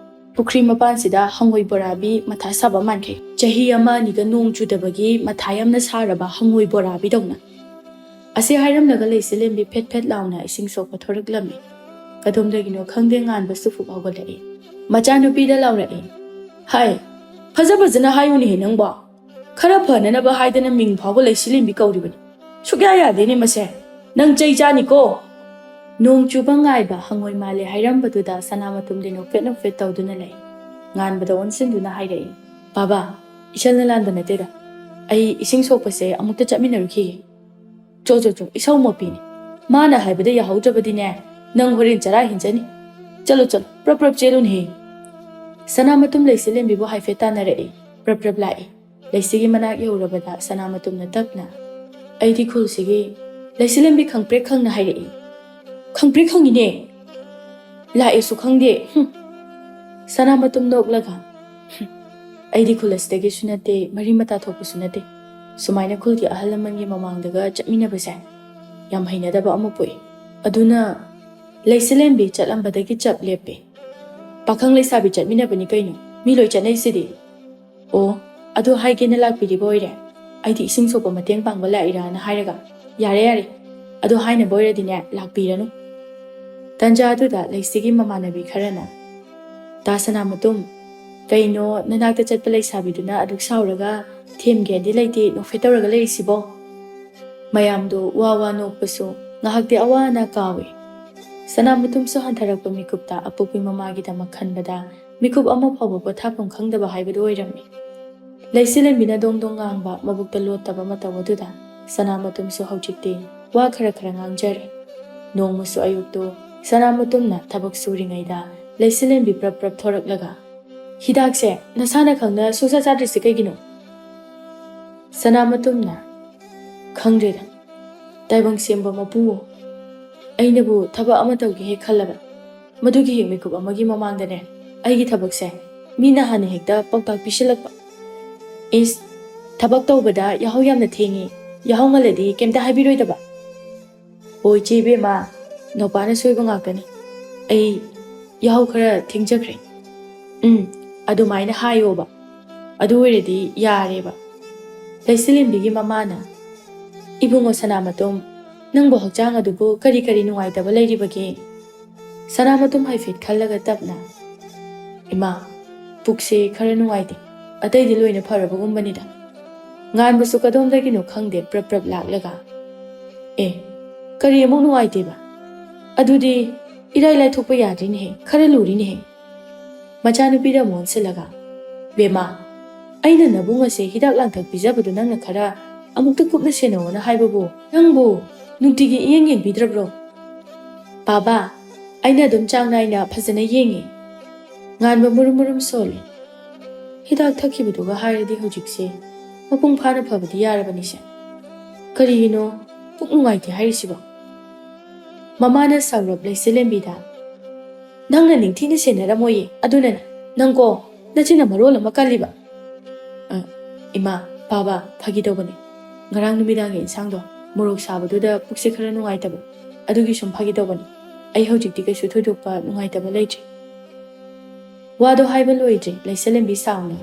ꯄꯨꯈ꯭ꯔꯤ ꯃꯄꯥꯟꯁꯤꯗ ꯍꯪꯉꯣꯏ ꯕꯣꯔꯥꯕꯤ ꯃꯊꯥ ꯁꯥꯕ ꯃꯥꯟꯈꯩ꯫ ꯆꯍꯤ ꯑꯃ ꯑꯅꯤꯒ ꯅꯣꯡ ꯆꯨꯗꯕꯒꯤ ꯃꯊꯥ ꯌꯥꯝꯅ ꯁꯥꯔꯕ ꯍꯪꯉꯣꯏ ꯕꯣꯔꯥꯕꯤꯗꯧꯅ꯫ ꯑꯁꯤ ꯍꯥꯏꯔꯝꯂꯒ ꯂꯩꯆꯤꯂꯦꯝꯕꯤ ꯐꯦꯠ ꯐꯦꯠ ꯂꯥꯎꯅ ꯏꯁꯤꯡ ꯁꯣꯛꯄ ꯊꯣꯔꯛꯂꯝꯃꯤ꯫ ꯀꯗꯣꯝꯗꯒꯤꯅꯣ ꯈꯪꯗꯦ ꯉꯥꯟꯕꯁꯨ ꯐꯨꯛ ꯍꯧꯒꯠꯂꯛꯏ꯫ ꯃꯆꯥꯅꯨꯄꯤꯗ ꯂꯥꯎꯔꯛꯏ꯫ ꯍꯥꯏ, ꯐꯖ ꯐꯖꯅ ꯍꯥꯏꯌꯨꯅꯦꯍꯦ ꯅꯪꯕꯣ꯫ ꯈꯔ ꯐꯅꯅꯕ ꯍꯥꯏꯗꯅ ꯃꯤꯡ ꯐꯥꯎꯕ ꯂꯩꯆꯤꯂꯦꯝꯕꯤ ꯀꯧꯔꯤꯕꯅꯤ꯫ ꯁꯨꯛꯌꯥ ꯌꯥꯗꯦꯅꯦ ꯃꯁꯦ꯫ ꯅꯪ ꯆꯩ ꯆꯥꯅꯤꯀꯣ꯫ ꯅꯣꯡ ꯆꯨꯕ ꯉꯥꯏꯕ ꯍꯪꯉꯣꯏ ꯃꯥꯜꯂꯦ ꯍꯥꯏꯔꯝꯕꯗꯨꯗ ꯁꯅꯥꯃꯇꯨꯝꯗꯤ ꯅꯣꯛꯐꯦꯠ ꯅꯣꯛꯐꯦꯠ ꯇꯧꯗꯨꯅ ꯂꯩ꯫ ꯉꯥꯟꯕꯗ ꯑꯣꯟꯁꯤꯟꯗꯨꯅ ꯍꯥꯏꯔꯛꯏ, "ꯕꯥꯕꯥ, ꯏꯁꯜꯅ ꯂꯥꯟꯕ ꯅꯠꯇꯦꯗ꯫ ꯑꯩ ꯏꯁꯤꯡ ꯁꯣꯛꯄꯁꯦ ꯑꯃꯨꯛꯇ ꯆꯠꯃꯤꯟꯅꯔꯨꯈꯤꯒꯦ꯫ ꯆꯣ, ꯆꯣ, ꯆꯣ, ꯏꯁꯧ ꯃꯄꯤꯅꯦ꯫ ꯃꯥꯅ ꯍꯥꯏꯕꯗ ꯌꯥꯍꯧꯗ꯭ꯔꯕꯗꯤꯅꯦ, ꯅꯪ ꯍꯣꯔꯦꯟ ꯆꯔꯥ ꯍꯦꯟꯖꯅꯤ꯫ ꯆꯠꯂꯣ, ꯆꯠꯂꯣ, ꯄ꯭ꯔꯞ ꯄ꯭ꯔꯞ ꯆꯦꯜꯂꯨꯅꯦꯍꯦ"꯫ ꯁꯅꯥꯃꯇꯨꯝ ꯂꯩꯆꯤꯂꯦꯝꯕꯤꯕꯨ ꯍꯥꯏꯐꯦꯠ ꯇꯥꯟꯅꯔꯛꯏ꯫ ꯄ꯭ꯔꯞ ꯄ꯭ꯔꯞ ꯂꯥꯛꯏ꯫ ꯂꯩꯆꯤꯒꯤ ꯃꯅꯥꯛ ꯌꯧꯔꯕꯗ ꯁꯅꯥꯃꯇꯨꯝꯅ ꯇꯞꯅ, "ꯑꯩꯗꯤ ꯈꯨꯜꯁꯤꯒꯤ"꯫ ꯂꯩꯆꯤꯂꯦꯝꯕꯤ ꯈꯪꯄ꯭ꯔꯦꯛ ꯈꯪꯅ ꯍꯥꯏꯔꯛꯏ꯫ "ꯈꯪꯄ꯭ꯔꯦꯛ ꯈꯪꯉꯤꯅꯦ꯫ ꯂꯥꯛꯑꯦꯁꯨ ꯈꯪꯗꯦ꯫ ꯍꯨꯝ"꯫ ꯁꯅꯥꯃꯇꯨꯝ ꯅꯣꯛꯂꯒ, "ꯍꯨꯝ, ꯑꯩꯗꯤ ꯈꯨꯜ ꯑꯁꯤꯗꯒꯤꯁꯨ ꯅꯠꯇꯦ, ꯃꯔꯤ ꯃꯇꯥ ꯊꯣꯛꯄꯁꯨ ꯅꯠꯇꯦ꯫ ꯁꯨꯃꯥꯏꯅ ꯈꯨꯜꯒꯤ ꯑꯍꯜ ꯂꯃꯟꯒꯤ ꯃꯃꯥꯡꯗꯒ ꯆꯠꯃꯤꯟꯅꯕꯁꯦ ꯌꯥꯝ ꯍꯩꯅꯗꯕ ꯑꯃ ꯄꯣꯛꯏ꯫ ꯑꯗꯨꯅ ꯂꯩꯆꯤꯂꯦꯝꯕꯤ ꯆꯠꯂꯝꯕꯗꯒꯤ ꯆꯞ ꯂꯦꯞꯄꯦ꯫ ꯄꯥꯈꯪ ꯂꯩꯁꯥꯕꯤ ꯆꯠꯃꯤꯟꯅꯕꯅꯤ ꯀꯩꯅꯣ, ꯃꯤ ꯂꯣꯏ ꯆꯠꯅꯩꯁꯤꯗꯤ"꯫ "ꯑꯣ, ꯑꯗꯨ ꯍꯥꯏꯒꯦꯅ ꯂꯥꯛꯄꯤꯔꯤꯕ ꯑꯣꯏꯔꯦ꯫ ꯑꯩꯗꯤ ꯏꯁꯤꯡ ꯁꯣꯛꯄ ꯃꯇꯦꯡ ꯄꯥꯡꯕ ꯂꯥꯛꯏꯔꯥꯅ ꯍꯥꯏꯔꯒ꯫ ꯌꯥꯔꯦ, ꯌꯥꯔꯦ, ꯑꯗꯨ ꯍꯥꯏꯅꯕ ꯑꯣꯏꯔꯗꯤꯅꯦ, ꯂꯥꯛꯄꯤꯔꯅꯨ"꯫ ꯇꯟꯖꯥ ꯑꯗꯨꯗ ꯂꯩꯆꯤꯒꯤ ꯃꯃꯥꯟꯅꯕꯤ ꯈꯔꯅ, "ꯇꯥ ꯁꯅꯥꯃꯇꯨꯝ, ꯀꯩꯅꯣ ꯅꯅꯥꯛꯇ ꯆꯠꯄ ꯂꯩꯁꯥꯕꯤꯗꯨꯅ ꯑꯗꯨꯛ ꯁꯥꯎꯔꯒ ꯊꯦꯝꯒꯦꯗꯤ ꯂꯩꯇꯦ, ꯅꯣꯛꯐꯦꯠ ꯇꯧꯔꯒ ꯂꯩꯔꯤꯁꯤꯕꯣ?" ꯃꯌꯥꯝꯗꯨ ꯋꯥ ꯋꯥ ꯅꯣꯛꯄꯁꯨ ꯉꯥꯏꯍꯥꯛꯇꯤ ꯑꯋꯥ ꯑꯅꯥ ꯀꯥꯎꯏ꯫ ꯁꯅꯥꯃꯇꯨꯝꯁꯨ ꯍꯟꯊꯔꯛꯄ ꯃꯤꯀꯨꯞꯇ ꯑꯄꯣꯛꯄꯤ ꯃꯃꯥꯒꯤꯗꯃꯛ ꯈꯟꯕꯗ ꯃꯤꯀꯨꯞ ꯑꯃ ꯐꯥꯎꯕ ꯄꯣꯊꯥꯐꯝ ꯈꯪꯗꯕ ꯍꯥꯏꯕꯗꯨ ꯑꯣꯏꯔꯝꯃꯤ꯫ ꯂꯩꯆꯤꯂꯦꯝꯕꯤꯅ ꯗꯣꯡ ꯗꯣꯡ ꯉꯥꯡꯕ ꯃꯕꯨꯛꯇ ꯂꯣꯠꯇꯕ ꯃꯇꯧ ꯑꯗꯨꯗ ꯁꯅꯥꯃꯇꯨꯝꯁꯨ ꯍꯧꯖꯤꯛꯇꯤ ꯋꯥ ꯈꯔ ꯈꯔ ꯉꯥꯡꯖꯔꯦ꯫ ꯅꯣꯡꯃꯁꯨ ꯑꯌꯨꯛꯇꯨ ꯁꯅꯥꯃꯇꯨꯝꯅ ꯊꯕꯛ ꯁꯨꯔꯤꯉꯩꯗ ꯂꯩꯆꯤꯂꯦꯝꯕꯤ ꯄ꯭ꯔꯞ ꯄ꯭ꯔꯞ ꯊꯣꯔꯛꯂꯒ, "ꯍꯤꯗꯥꯛꯁꯦ ꯅꯁꯥꯅ ꯈꯪꯅ ꯁꯨꯡꯆꯥ ꯆꯥꯗ꯭ꯔꯤꯁꯦ ꯀꯩꯒꯤꯅꯣ?" ꯁꯅꯥꯃꯇꯨꯝꯅ, "ꯈꯪꯗ꯭ꯔꯦꯗ, ꯇꯥꯏꯕꯪ ꯁꯦꯝꯕ ꯃꯄꯨ, ꯑꯩꯅꯕꯨ ꯊꯕꯛ ꯑꯃ ꯇꯧꯒꯦ ꯍꯦꯛ ꯈꯜꯂꯕ, ꯃꯗꯨꯒꯤ ꯍꯦꯛ ꯃꯤꯀꯨꯞ ꯑꯃꯒꯤ ꯃꯃꯥꯡꯗꯅꯦ, ꯑꯩꯒꯤ ꯊꯕꯛꯁꯦ ꯃꯤꯅ ꯍꯥꯟꯅ ꯍꯦꯛꯇ ꯄꯥꯎꯇꯥꯛ ꯄꯤꯁꯤꯜꯂꯛꯄ꯫ "ꯏꯁ, ꯊꯕꯛ ꯇꯧꯕꯗ ꯌꯥꯍꯧ ꯌꯥꯝꯅ ꯊꯦꯡꯉꯤ, ꯌꯥꯍꯧ ꯉꯜꯂꯗꯤ ꯀꯩꯝꯇ ꯍꯥꯏꯕꯤꯔꯣꯏꯗꯕ?" "ꯑꯣ ꯏꯆꯦ ꯏꯕꯦꯝꯃ, ꯅꯨꯄꯥꯅ ꯁꯣꯏꯕ ꯉꯥꯛꯇꯅꯤ꯫ ꯑꯩ ꯌꯥꯍꯧ ꯈꯔ ꯊꯦꯡꯖꯈ꯭ꯔꯦ꯫" "ꯎꯝ, ꯑꯗꯨꯃꯥꯏꯅ ꯍꯥꯏꯌꯣꯕ꯫ ꯑꯗꯨ ꯑꯣꯏꯔꯗꯤ ꯌꯥꯔꯦꯕ꯫" ꯂꯩꯆꯤꯂꯦꯝꯕꯤꯒꯤ ꯃꯃꯥꯅ, "ꯏꯕꯨꯡꯉꯣ ꯁꯅꯥꯃꯇꯣꯝ, ꯅꯪꯕꯨ ꯍꯛꯆꯥꯡ ꯑꯗꯨꯕꯨ ꯀꯔꯤ ꯀꯔꯤ ꯅꯨꯡꯉꯥꯏꯇꯕ ꯂꯩꯔꯤꯕꯒꯦ?" ꯁꯅꯥꯃꯇꯣꯝ ꯍꯥꯏꯐꯦꯠ ꯈꯜꯂꯒ ꯇꯞꯅ, "ꯏꯃꯥ, ꯄꯨꯛꯁꯦ ꯈꯔ ꯅꯨꯡꯉꯥꯏꯇꯦ, ꯑꯇꯩꯗꯤ ꯂꯣꯏꯅ ꯐꯔꯕꯒꯨꯝꯕꯅꯤꯗ꯫" ꯉꯥꯟꯕꯁꯨ ꯀꯗꯣꯝꯗꯒꯤꯅꯣ ꯈꯪꯗꯦ ꯄ꯭ꯔꯞ ꯄ꯭ꯔꯞ ꯂꯥꯛꯂꯒ, "ꯑꯦ, ꯀꯔꯤ ꯑꯃꯨꯛ ꯅꯨꯡꯉꯥꯏꯇꯦꯕ? ꯑꯗꯨꯗꯤ ꯏꯔꯥꯏ ꯂꯥꯏꯊꯣꯛꯄ ꯌꯥꯗ꯭ꯔꯤꯅꯦꯍꯦ, ꯈꯔ ꯂꯨꯔꯤꯅꯦꯍꯦ꯫" ꯃꯆꯥꯅꯨꯄꯤꯗ ꯑꯃꯨꯛ ꯑꯣꯟꯁꯤꯜꯂꯒ, "ꯕꯦꯝꯃ, ꯑꯩꯅ ꯅꯕꯨꯡ ꯑꯁꯦ ꯍꯤꯗꯥꯛ ꯂꯥꯡꯊꯛ ꯄꯤꯖꯕꯗꯨ ꯅꯪꯅ ꯈꯔ ꯑꯃꯨꯛꯇ ꯀꯨꯞꯅ ꯁꯦꯟꯅꯧꯅ ꯍꯥꯏꯕꯕꯨ ꯅꯪꯕꯨ ꯅꯨꯡꯇꯤꯒꯤ ꯏꯌꯦꯡ ꯌꯦꯡꯕꯤꯗ꯭ꯔꯕ꯭ꯔꯣ?" "ꯄꯥꯕ, ꯑꯩꯅ ꯑꯗꯨꯝ ꯆꯥꯡ ꯅꯥꯏꯅ ꯐꯖꯅ ꯌꯦꯡꯉꯤ꯫" ꯉꯥꯟꯕ ꯃꯨꯔꯨꯝ ꯃꯨꯔꯨꯝ ꯁꯣꯜꯂꯤ꯫ "ꯍꯤꯗꯥꯛ ꯊꯛꯈꯤꯕꯗꯨꯒ ꯍꯥꯏꯔꯗꯤ ꯍꯧꯖꯤꯛꯁꯦ ꯃꯄꯨꯡ ꯐꯥꯅ ꯐꯕꯗꯤ ꯌꯥꯔꯕꯅꯤꯁꯦ꯫ ꯀꯔꯤꯒꯤꯅꯣ ꯄꯨꯛ ꯅꯨꯡꯉꯥꯏꯇꯦ ꯍꯥꯏꯔꯤꯁꯤꯕꯣ?" ꯃꯃꯥꯅ ꯁꯥꯎꯔꯞ ꯂꯩꯆꯤꯂꯦꯝꯕꯤꯗ, "ꯅꯪꯅ ꯅꯤꯡꯊꯤꯅ ꯁꯦꯟꯅꯔꯝꯃꯣꯏꯌꯦ, ꯑꯗꯨꯅꯅꯦ꯫ ꯅꯪꯀꯣ, ꯅꯆꯤꯟꯅ ꯃꯔꯣꯜ ꯑꯃ ꯀꯜꯂꯤꯕ꯫" "ꯑ, ꯏꯃꯥ, ꯄꯥꯕ, ꯐꯥꯒꯤ ꯇꯧꯕꯅꯦ꯫ ꯉꯔꯥꯡ ꯅꯨꯃꯤꯗꯥꯡꯒꯤ ꯏꯟꯁꯥꯡꯗꯣ ꯃꯣꯔꯣꯛ ꯁꯥꯕꯗꯨꯗ ꯄꯨꯛꯁꯦ ꯈꯔ ꯅꯨꯡꯉꯥꯏꯇꯕ, ꯑꯗꯨꯒꯤ ꯁꯨꯝ ꯐꯥꯒꯤ ꯇꯧꯕꯅꯦ꯫ ꯑꯩ ꯍꯧꯖꯤꯛꯇꯤ ꯀꯩꯁꯨ ꯊꯣꯏꯗꯣꯛꯄ ꯅꯨꯡꯉꯥꯏꯇꯕ ꯂꯩꯇ꯭ꯔꯦ꯫" ꯋꯥꯗꯣ ꯍꯥꯏꯕ ꯂꯣꯏꯗ꯭ꯔꯤ, ꯂꯩꯆꯤꯂꯦꯝꯕꯤ ꯁꯥꯎꯅ,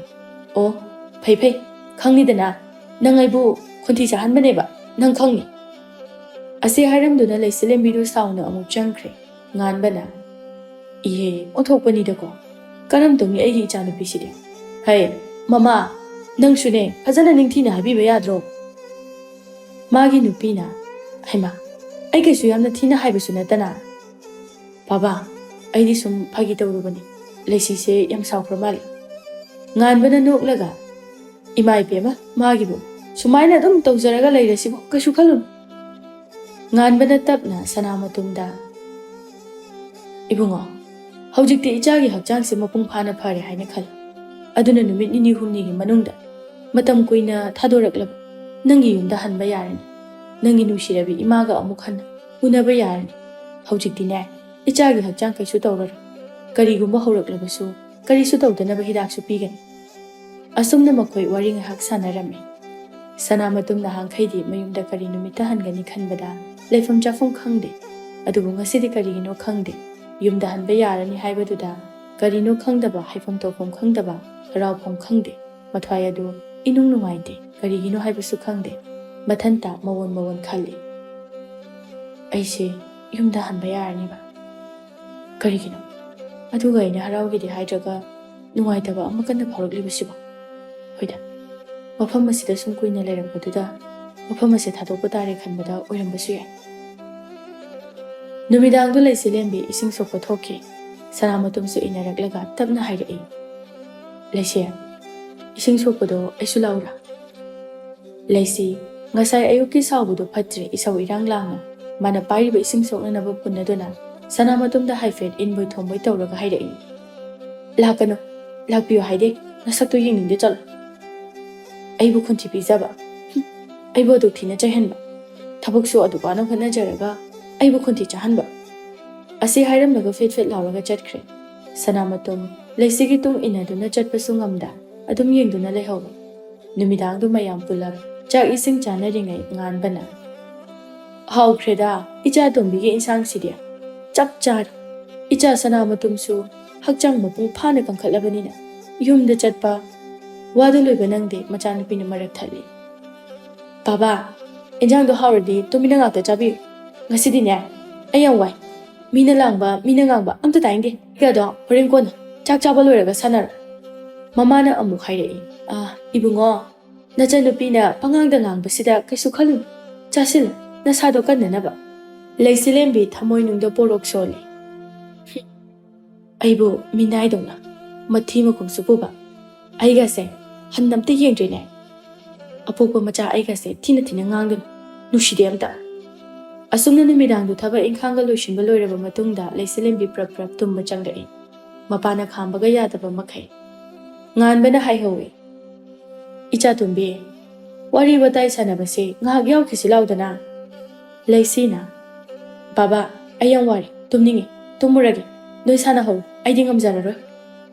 "ꯑꯣ, ꯐꯩ ꯐꯩ, ꯈꯪꯅꯤꯗꯅ, ꯅꯪ ꯑꯩꯕꯨ ꯈꯣꯟꯊꯤ ꯆꯥꯍꯟꯕꯅꯦꯕ, ꯅꯪ ꯈꯪꯅꯤ꯫" ꯑꯁꯤ ꯍꯥꯏꯔꯝꯗꯨꯅ ꯂꯩꯆꯤꯂꯦꯝꯕꯤꯗꯨ ꯁꯥꯎꯅ ꯑꯃꯨꯛ ꯆꯪꯈ꯭ꯔꯦ꯫ ꯉꯥꯟꯕꯅ, "ꯏꯍꯦ, ꯑꯣꯟꯊꯣꯛꯄꯅꯤꯗꯀꯣ, ꯀꯔꯝ ꯇꯧꯅꯤ ꯑꯩꯒꯤ ꯏꯆꯥꯅꯨꯄꯤꯁꯤꯗꯤ?" "ꯍꯩ, ꯃꯃꯥ, ꯅꯪꯁꯨꯅꯦ, ꯐꯖꯅ ꯅꯤꯡꯊꯤꯅ ꯍꯥꯏꯕꯤꯕ ꯌꯥꯗ꯭ꯔꯣ?" ꯃꯥꯒꯤ ꯅꯨꯄꯤꯅ, "ꯍꯩꯃꯥ, ꯑꯩ ꯀꯩꯁꯨ ꯌꯥꯝꯅ ꯊꯤꯅ ꯍꯥꯏꯕꯁꯨ ꯅꯠꯇꯅ꯫" "ꯕꯥꯕꯥ, ꯑꯩꯗꯤ ꯁꯨꯝ ꯐꯥꯒꯤ ꯇꯧꯔꯨꯕꯅꯤ꯫ ꯂꯩꯁꯤꯁꯦ ꯌꯥꯝ ꯁꯥꯎꯈ꯭ꯔ ꯃꯥꯜꯂꯦ꯫" ꯉꯥꯟꯕꯅ ꯅꯣꯛꯂꯒ, "ꯏꯃꯥ ꯏꯕꯦꯝꯃ, ꯃꯥꯒꯤꯕꯨ ꯁꯨꯃꯥꯏꯅ ꯑꯗꯨꯝ ꯇꯧꯖꯔꯒ ꯂꯩꯔꯁꯤꯕꯨ, ꯀꯩꯁꯨ ꯈꯜꯂꯨꯅꯨ꯫" ꯉꯥꯟꯕꯅ ꯇꯞꯅ ꯁꯅꯥꯃꯇꯨꯝꯗ, "ꯏꯕꯨꯡꯉꯣ, ꯍꯧꯖꯤꯛꯇꯤ ꯏꯆꯥꯒꯤ ꯍꯛꯆꯥꯡꯁꯦ ꯃꯄꯨꯡ ꯐꯥꯅ ꯐꯔꯦ ꯍꯥꯏꯅ ꯈꯜꯂꯤ꯫ ꯑꯗꯨꯅ ꯅꯨꯃꯤꯠ ꯅꯤꯅꯤ ꯍꯨꯝꯅꯤꯒꯤ ꯃꯅꯨꯡꯗ ꯃꯇꯝ ꯀꯨꯏꯅ ꯊꯥꯗꯣꯔꯛꯂꯕ ꯅꯪꯒꯤ ꯌꯨꯝꯗ ꯍꯟꯕ ꯌꯥꯔꯅꯤ꯫" ꯅꯪꯒꯤ ꯅꯨꯡꯁꯤꯔꯕꯤ ꯏꯃꯥꯒ ꯑꯃꯨꯛ ꯍꯟꯅ ꯎꯅꯕ ꯌꯥꯔꯅꯤ꯫ ꯍꯧꯖꯤꯛꯇꯤꯅꯦ, ꯏꯆꯥꯒꯤ ꯍꯛꯆꯥꯡ ꯀꯩꯁꯨ ꯇꯧꯔꯔꯣꯏ꯫ ꯀꯔꯤꯒꯨꯝꯕ ꯍꯧꯔꯛꯂꯕꯁꯨ ꯀꯔꯤꯁꯨ ꯇꯧꯗꯅꯕ ꯍꯤꯗꯥꯛꯁꯨ ꯄꯤꯒꯅꯤ꯫ ꯑꯁꯨꯝꯅ ꯃꯈꯣꯏ ꯋꯥꯔꯤ ꯉꯥꯏꯍꯥꯛ ꯁꯥꯟꯅꯔꯝꯃꯤ꯫ ꯁꯅꯥꯃꯇꯨꯝ ꯅꯍꯥꯟꯈꯩꯗꯤ ꯃꯌꯨꯝꯗ ꯀꯔꯤ ꯅꯨꯃꯤꯠꯇ ꯍꯟꯒꯅꯤ ꯈꯟꯕꯗ ꯂꯩꯐꯝ ꯆꯥꯐꯝ ꯈꯪꯗꯦ꯫ ꯑꯗꯨꯕꯨ ꯉꯁꯤꯗꯤ ꯀꯔꯤꯒꯤꯅꯣ ꯈꯪꯗꯦ, ꯌꯨꯝꯗ ꯍꯟꯕ ꯌꯥꯔꯅꯤ ꯍꯥꯏꯕꯗꯨꯗ ꯀꯔꯤꯅꯣ ꯈꯪꯗꯕ, ꯍꯥꯏꯐꯝ ꯇꯧꯐꯝ ꯈꯪꯗꯕ ꯍꯔꯥꯎꯐꯝ ꯈꯪꯗꯦ꯫ ꯃꯊ꯭ꯋꯥꯏ ꯑꯗꯨ ꯏꯅꯨꯡ ꯅꯨꯡꯉꯥꯏꯇꯦ꯫ ꯀꯔꯤꯒꯤꯅꯣ ꯍꯥꯏꯕꯁꯨ ꯈꯪꯗꯦ꯫ ꯃꯊꯟꯇ ꯃꯋꯣꯟ ꯃꯋꯣꯟ ꯈꯜꯂꯤ꯫ ꯑꯩꯁꯦ ꯌꯨꯝꯗ ꯍꯟꯕ ꯌꯥꯔꯅꯤꯕ꯫ ꯀꯔꯤꯒꯤꯅꯣ? ꯑꯗꯨꯒ ꯑꯩꯅ ꯍꯔꯥꯎꯒꯦꯗꯤ ꯍꯥꯏꯗ꯭ꯔꯒ ꯅꯨꯡꯉꯥꯏꯇꯕ ꯑꯃ ꯀꯟꯅ ꯐꯥꯎꯔꯛꯂꯤꯕꯁꯤꯕꯣ? ꯍꯣꯏꯗ, ꯃꯐꯝ ꯑꯁꯤꯗ ꯁꯨꯝ ꯀꯨꯏꯅ ꯂꯩꯔꯛꯄꯗꯨꯗ ꯃꯐꯝ ꯑꯁꯤ ꯊꯥꯗꯣꯛꯄ ꯇꯥꯔꯦ ꯈꯟꯕꯗ ꯑꯣꯏꯔꯝꯕꯁꯨ ꯌꯥꯏ꯫ ꯅꯨꯃꯤꯗꯥꯡꯗꯨ ꯂꯩꯆꯤꯂꯦꯝꯕꯤ ꯏꯁꯤꯡ ꯁꯣꯛꯄ ꯊꯣꯛꯈꯤ꯫ ꯁꯅꯥꯃꯇꯨꯝꯁꯨ ꯏꯟꯅꯔꯛꯂꯒ ꯇꯞꯅ ꯍꯥꯏꯔꯛꯏ, "ꯂꯩꯁꯦ, ꯏꯁꯤꯡ ꯁꯣꯛꯄꯗꯣ ꯑꯩꯁꯨ ꯂꯥꯛꯎꯔꯥ?" ꯂꯩꯁꯤ, ꯉꯁꯥꯏ ꯑꯌꯨꯛꯀꯤ ꯁꯥꯎꯕꯗꯨ ꯐꯠꯇ꯭ꯔꯦ, ꯏꯁꯧ ꯏꯔꯥꯡ ꯂꯥꯡꯅ꯫ ꯃꯥꯅ ꯄꯥꯏꯔꯤꯕ ꯏꯁꯤꯡ ꯁꯣꯛꯅꯅꯕ ꯄꯨꯟ ꯑꯗꯨꯅ ꯁꯅꯥꯃꯇꯨꯝꯗ ꯍꯥꯏꯐꯦꯠ ꯏꯟꯕꯣꯏ ꯊꯣꯝꯕꯣꯏ ꯇꯧꯔꯒ ꯍꯥꯏꯔꯛꯏ, "ꯂꯥꯛꯀꯅꯨ, ꯂꯥꯛꯄꯤꯌꯨ ꯍꯥꯏꯗꯦ, ꯅꯁꯛꯇꯨ ꯌꯦꯡꯅꯤꯡꯗꯦ, ꯆꯠꯂꯣ꯫ ꯑꯩꯕꯨ ꯈꯣꯟꯊꯤ ꯄꯤꯖꯕ, ꯍꯨꯝ, ꯑꯩꯕꯨ ꯑꯗꯨꯛ ꯊꯤꯅ ꯆꯩꯍꯟꯕ, ꯊꯕꯛꯁꯨ ꯑꯗꯨꯛ ꯋꯥꯅ ꯍꯣꯠꯅꯖꯔꯒ ꯑꯩꯕꯨ ꯈꯣꯟꯊꯤ ꯆꯥꯍꯟꯕ"꯫ ꯑꯁꯤ ꯍꯥꯏꯔꯝꯂꯒ ꯐꯦꯠ ꯐꯦꯠ ꯂꯥꯎꯔꯒ ꯆꯠꯈ꯭ꯔꯦ꯫ ꯁꯅꯥꯃꯇꯨꯝ ꯂꯩꯁꯤꯒꯤ ꯇꯨꯡ ꯏꯟꯅꯗꯨꯅ ꯆꯠꯄꯁꯨ ꯉꯝꯗ ꯑꯗꯨꯝ ꯌꯦꯡꯗꯨꯅ ꯂꯩꯍꯧꯏ꯫ ꯅꯨꯃꯤꯗꯥꯡꯗꯨ ꯃꯌꯥꯝ ꯄꯨꯜꯂꯞ ꯆꯥꯛ ꯏꯁꯤꯡ ꯆꯥꯅꯔꯤꯉꯩ ꯉꯥꯟꯕꯅ, "ꯍꯥꯎꯈ꯭ꯔꯦꯗ ꯏꯆꯥ ꯇꯣꯝꯕꯤꯒꯤ ꯏꯟꯁꯥꯡꯁꯤꯗꯤ꯫ ꯆꯞ ꯆꯥꯔꯦ꯫ ꯏꯆꯥ ꯁꯅꯥꯃꯇꯨꯝꯁꯨ ꯍꯛꯆꯥꯡ ꯃꯄꯨꯡ ꯐꯥꯅ ꯀꯟꯈꯠꯂꯕꯅꯤꯅ ꯌꯨꯝꯗ ꯆꯠꯄ ꯋꯥꯗ ꯂꯣꯏꯕ ꯅꯪꯗꯦ", ꯃꯆꯥꯅꯨꯄꯤꯅ ꯃꯔꯛ ꯊꯠꯂꯤ꯫ "ꯕꯥꯕꯥ, ꯏꯟꯖꯥꯡꯗꯣ ꯍꯥꯎꯔꯗꯤ ꯇꯨꯃꯤꯟꯅ ꯉꯥꯛꯇ ꯆꯥꯕꯤꯌꯨ꯫ ꯉꯁꯤꯗꯤꯅꯦ, ꯑꯩ ꯌꯥꯝ ꯋꯥꯏ꯫ ꯃꯤꯅ ꯂꯥꯡꯕ, ꯃꯤꯅ ꯉꯥꯡꯕ ꯑꯝꯇ ꯇꯥꯅꯤꯡꯗꯦ꯫ ꯑꯩꯒꯗꯣ ꯍꯣꯔꯦꯟ ꯀꯣꯟꯅ, ꯆꯥꯛ ꯆꯥꯕ ꯂꯣꯏꯔꯒ ꯁꯥꯟꯅꯔꯣ"꯫ ꯃꯃꯥꯅ ꯑꯃꯨꯛ ꯍꯥꯏꯔꯛꯏ, "ꯑꯥ, ꯏꯕꯨꯡꯉꯣ, ꯅꯆꯟꯅꯨꯄꯤꯅ ꯄꯉꯥꯡꯗ ꯉꯥꯡꯕꯁꯤꯗ ꯀꯩꯁꯨ ꯈꯜꯂꯨꯅꯨ꯫ ꯆꯥꯁꯤꯜꯂꯨ, ꯅꯁꯥꯗꯣ ꯀꯟꯅꯅꯕ"꯫ ꯂꯩꯆꯤꯂꯦꯝꯕꯤ ꯊꯃꯣꯏꯅꯨꯡꯗ ꯄꯣꯔꯣꯛ ꯁꯣꯜꯂꯤ꯫ "ꯍꯨꯝ, ꯑꯩꯕꯨ ꯃꯤꯅꯥꯏꯗꯧꯅ ꯃꯊꯤ ꯃꯈꯨꯝꯁꯨ ꯄꯨꯕ꯫ ꯑꯩꯒꯁꯦ ꯍꯟꯅ ꯑꯝꯇ ꯌꯦꯡꯗ꯭ꯔꯤꯅꯦ꯫ ꯑꯄꯣꯛꯄ ꯃꯆꯥ ꯑꯩꯒꯁꯦ ꯊꯤꯅ ꯊꯤꯅ ꯉꯥꯡꯒꯅꯨ꯫ ꯅꯨꯡꯁꯤꯗꯦ ꯑꯝꯇ"꯫ ꯑꯁꯨꯝꯅ ꯅꯨꯃꯤꯗꯥꯡꯗꯨ ꯊꯕꯛ ꯏꯪꯈꯥꯡꯒ ꯂꯣꯏꯁꯤꯟꯕ ꯂꯣꯏꯔꯕ ꯃꯇꯨꯡꯗ ꯂꯩꯆꯤꯂꯦꯝꯕꯤ ꯄ꯭ꯔꯞ ꯄ꯭ꯔꯞ ꯇꯨꯝꯕ ꯆꯪꯂꯛꯏ꯫ ꯃꯄꯥꯅ ꯈꯥꯝꯕꯒ ꯌꯥꯗꯕ ꯃꯈꯩ꯫ ꯉꯥꯟꯕꯅ ꯍꯥꯏꯍꯧꯏ, "ꯏꯆꯥ ꯇꯣꯝꯕꯤ, ꯋꯥꯔꯤ ꯋꯥꯇꯥꯏ ꯁꯥꯟꯅꯕꯁꯦ ꯉꯥꯏꯍꯥꯛ ꯌꯥꯎꯈꯤꯁꯤ ꯂꯥꯎꯗꯅ꯫ ꯂꯩꯁꯤꯅ, "ꯕꯥꯕꯥ, ꯑꯩ ꯌꯥꯝ ꯋꯥꯔꯦ, ꯇꯨꯝꯅꯤꯡꯉꯦ, ꯇꯨꯝꯃꯨꯔꯒꯦ, ꯅꯣꯏ ꯁꯥꯟꯅꯍꯧꯔꯣ, ꯑꯩꯗꯤ ꯉꯝꯖꯔꯔꯣꯏ"꯫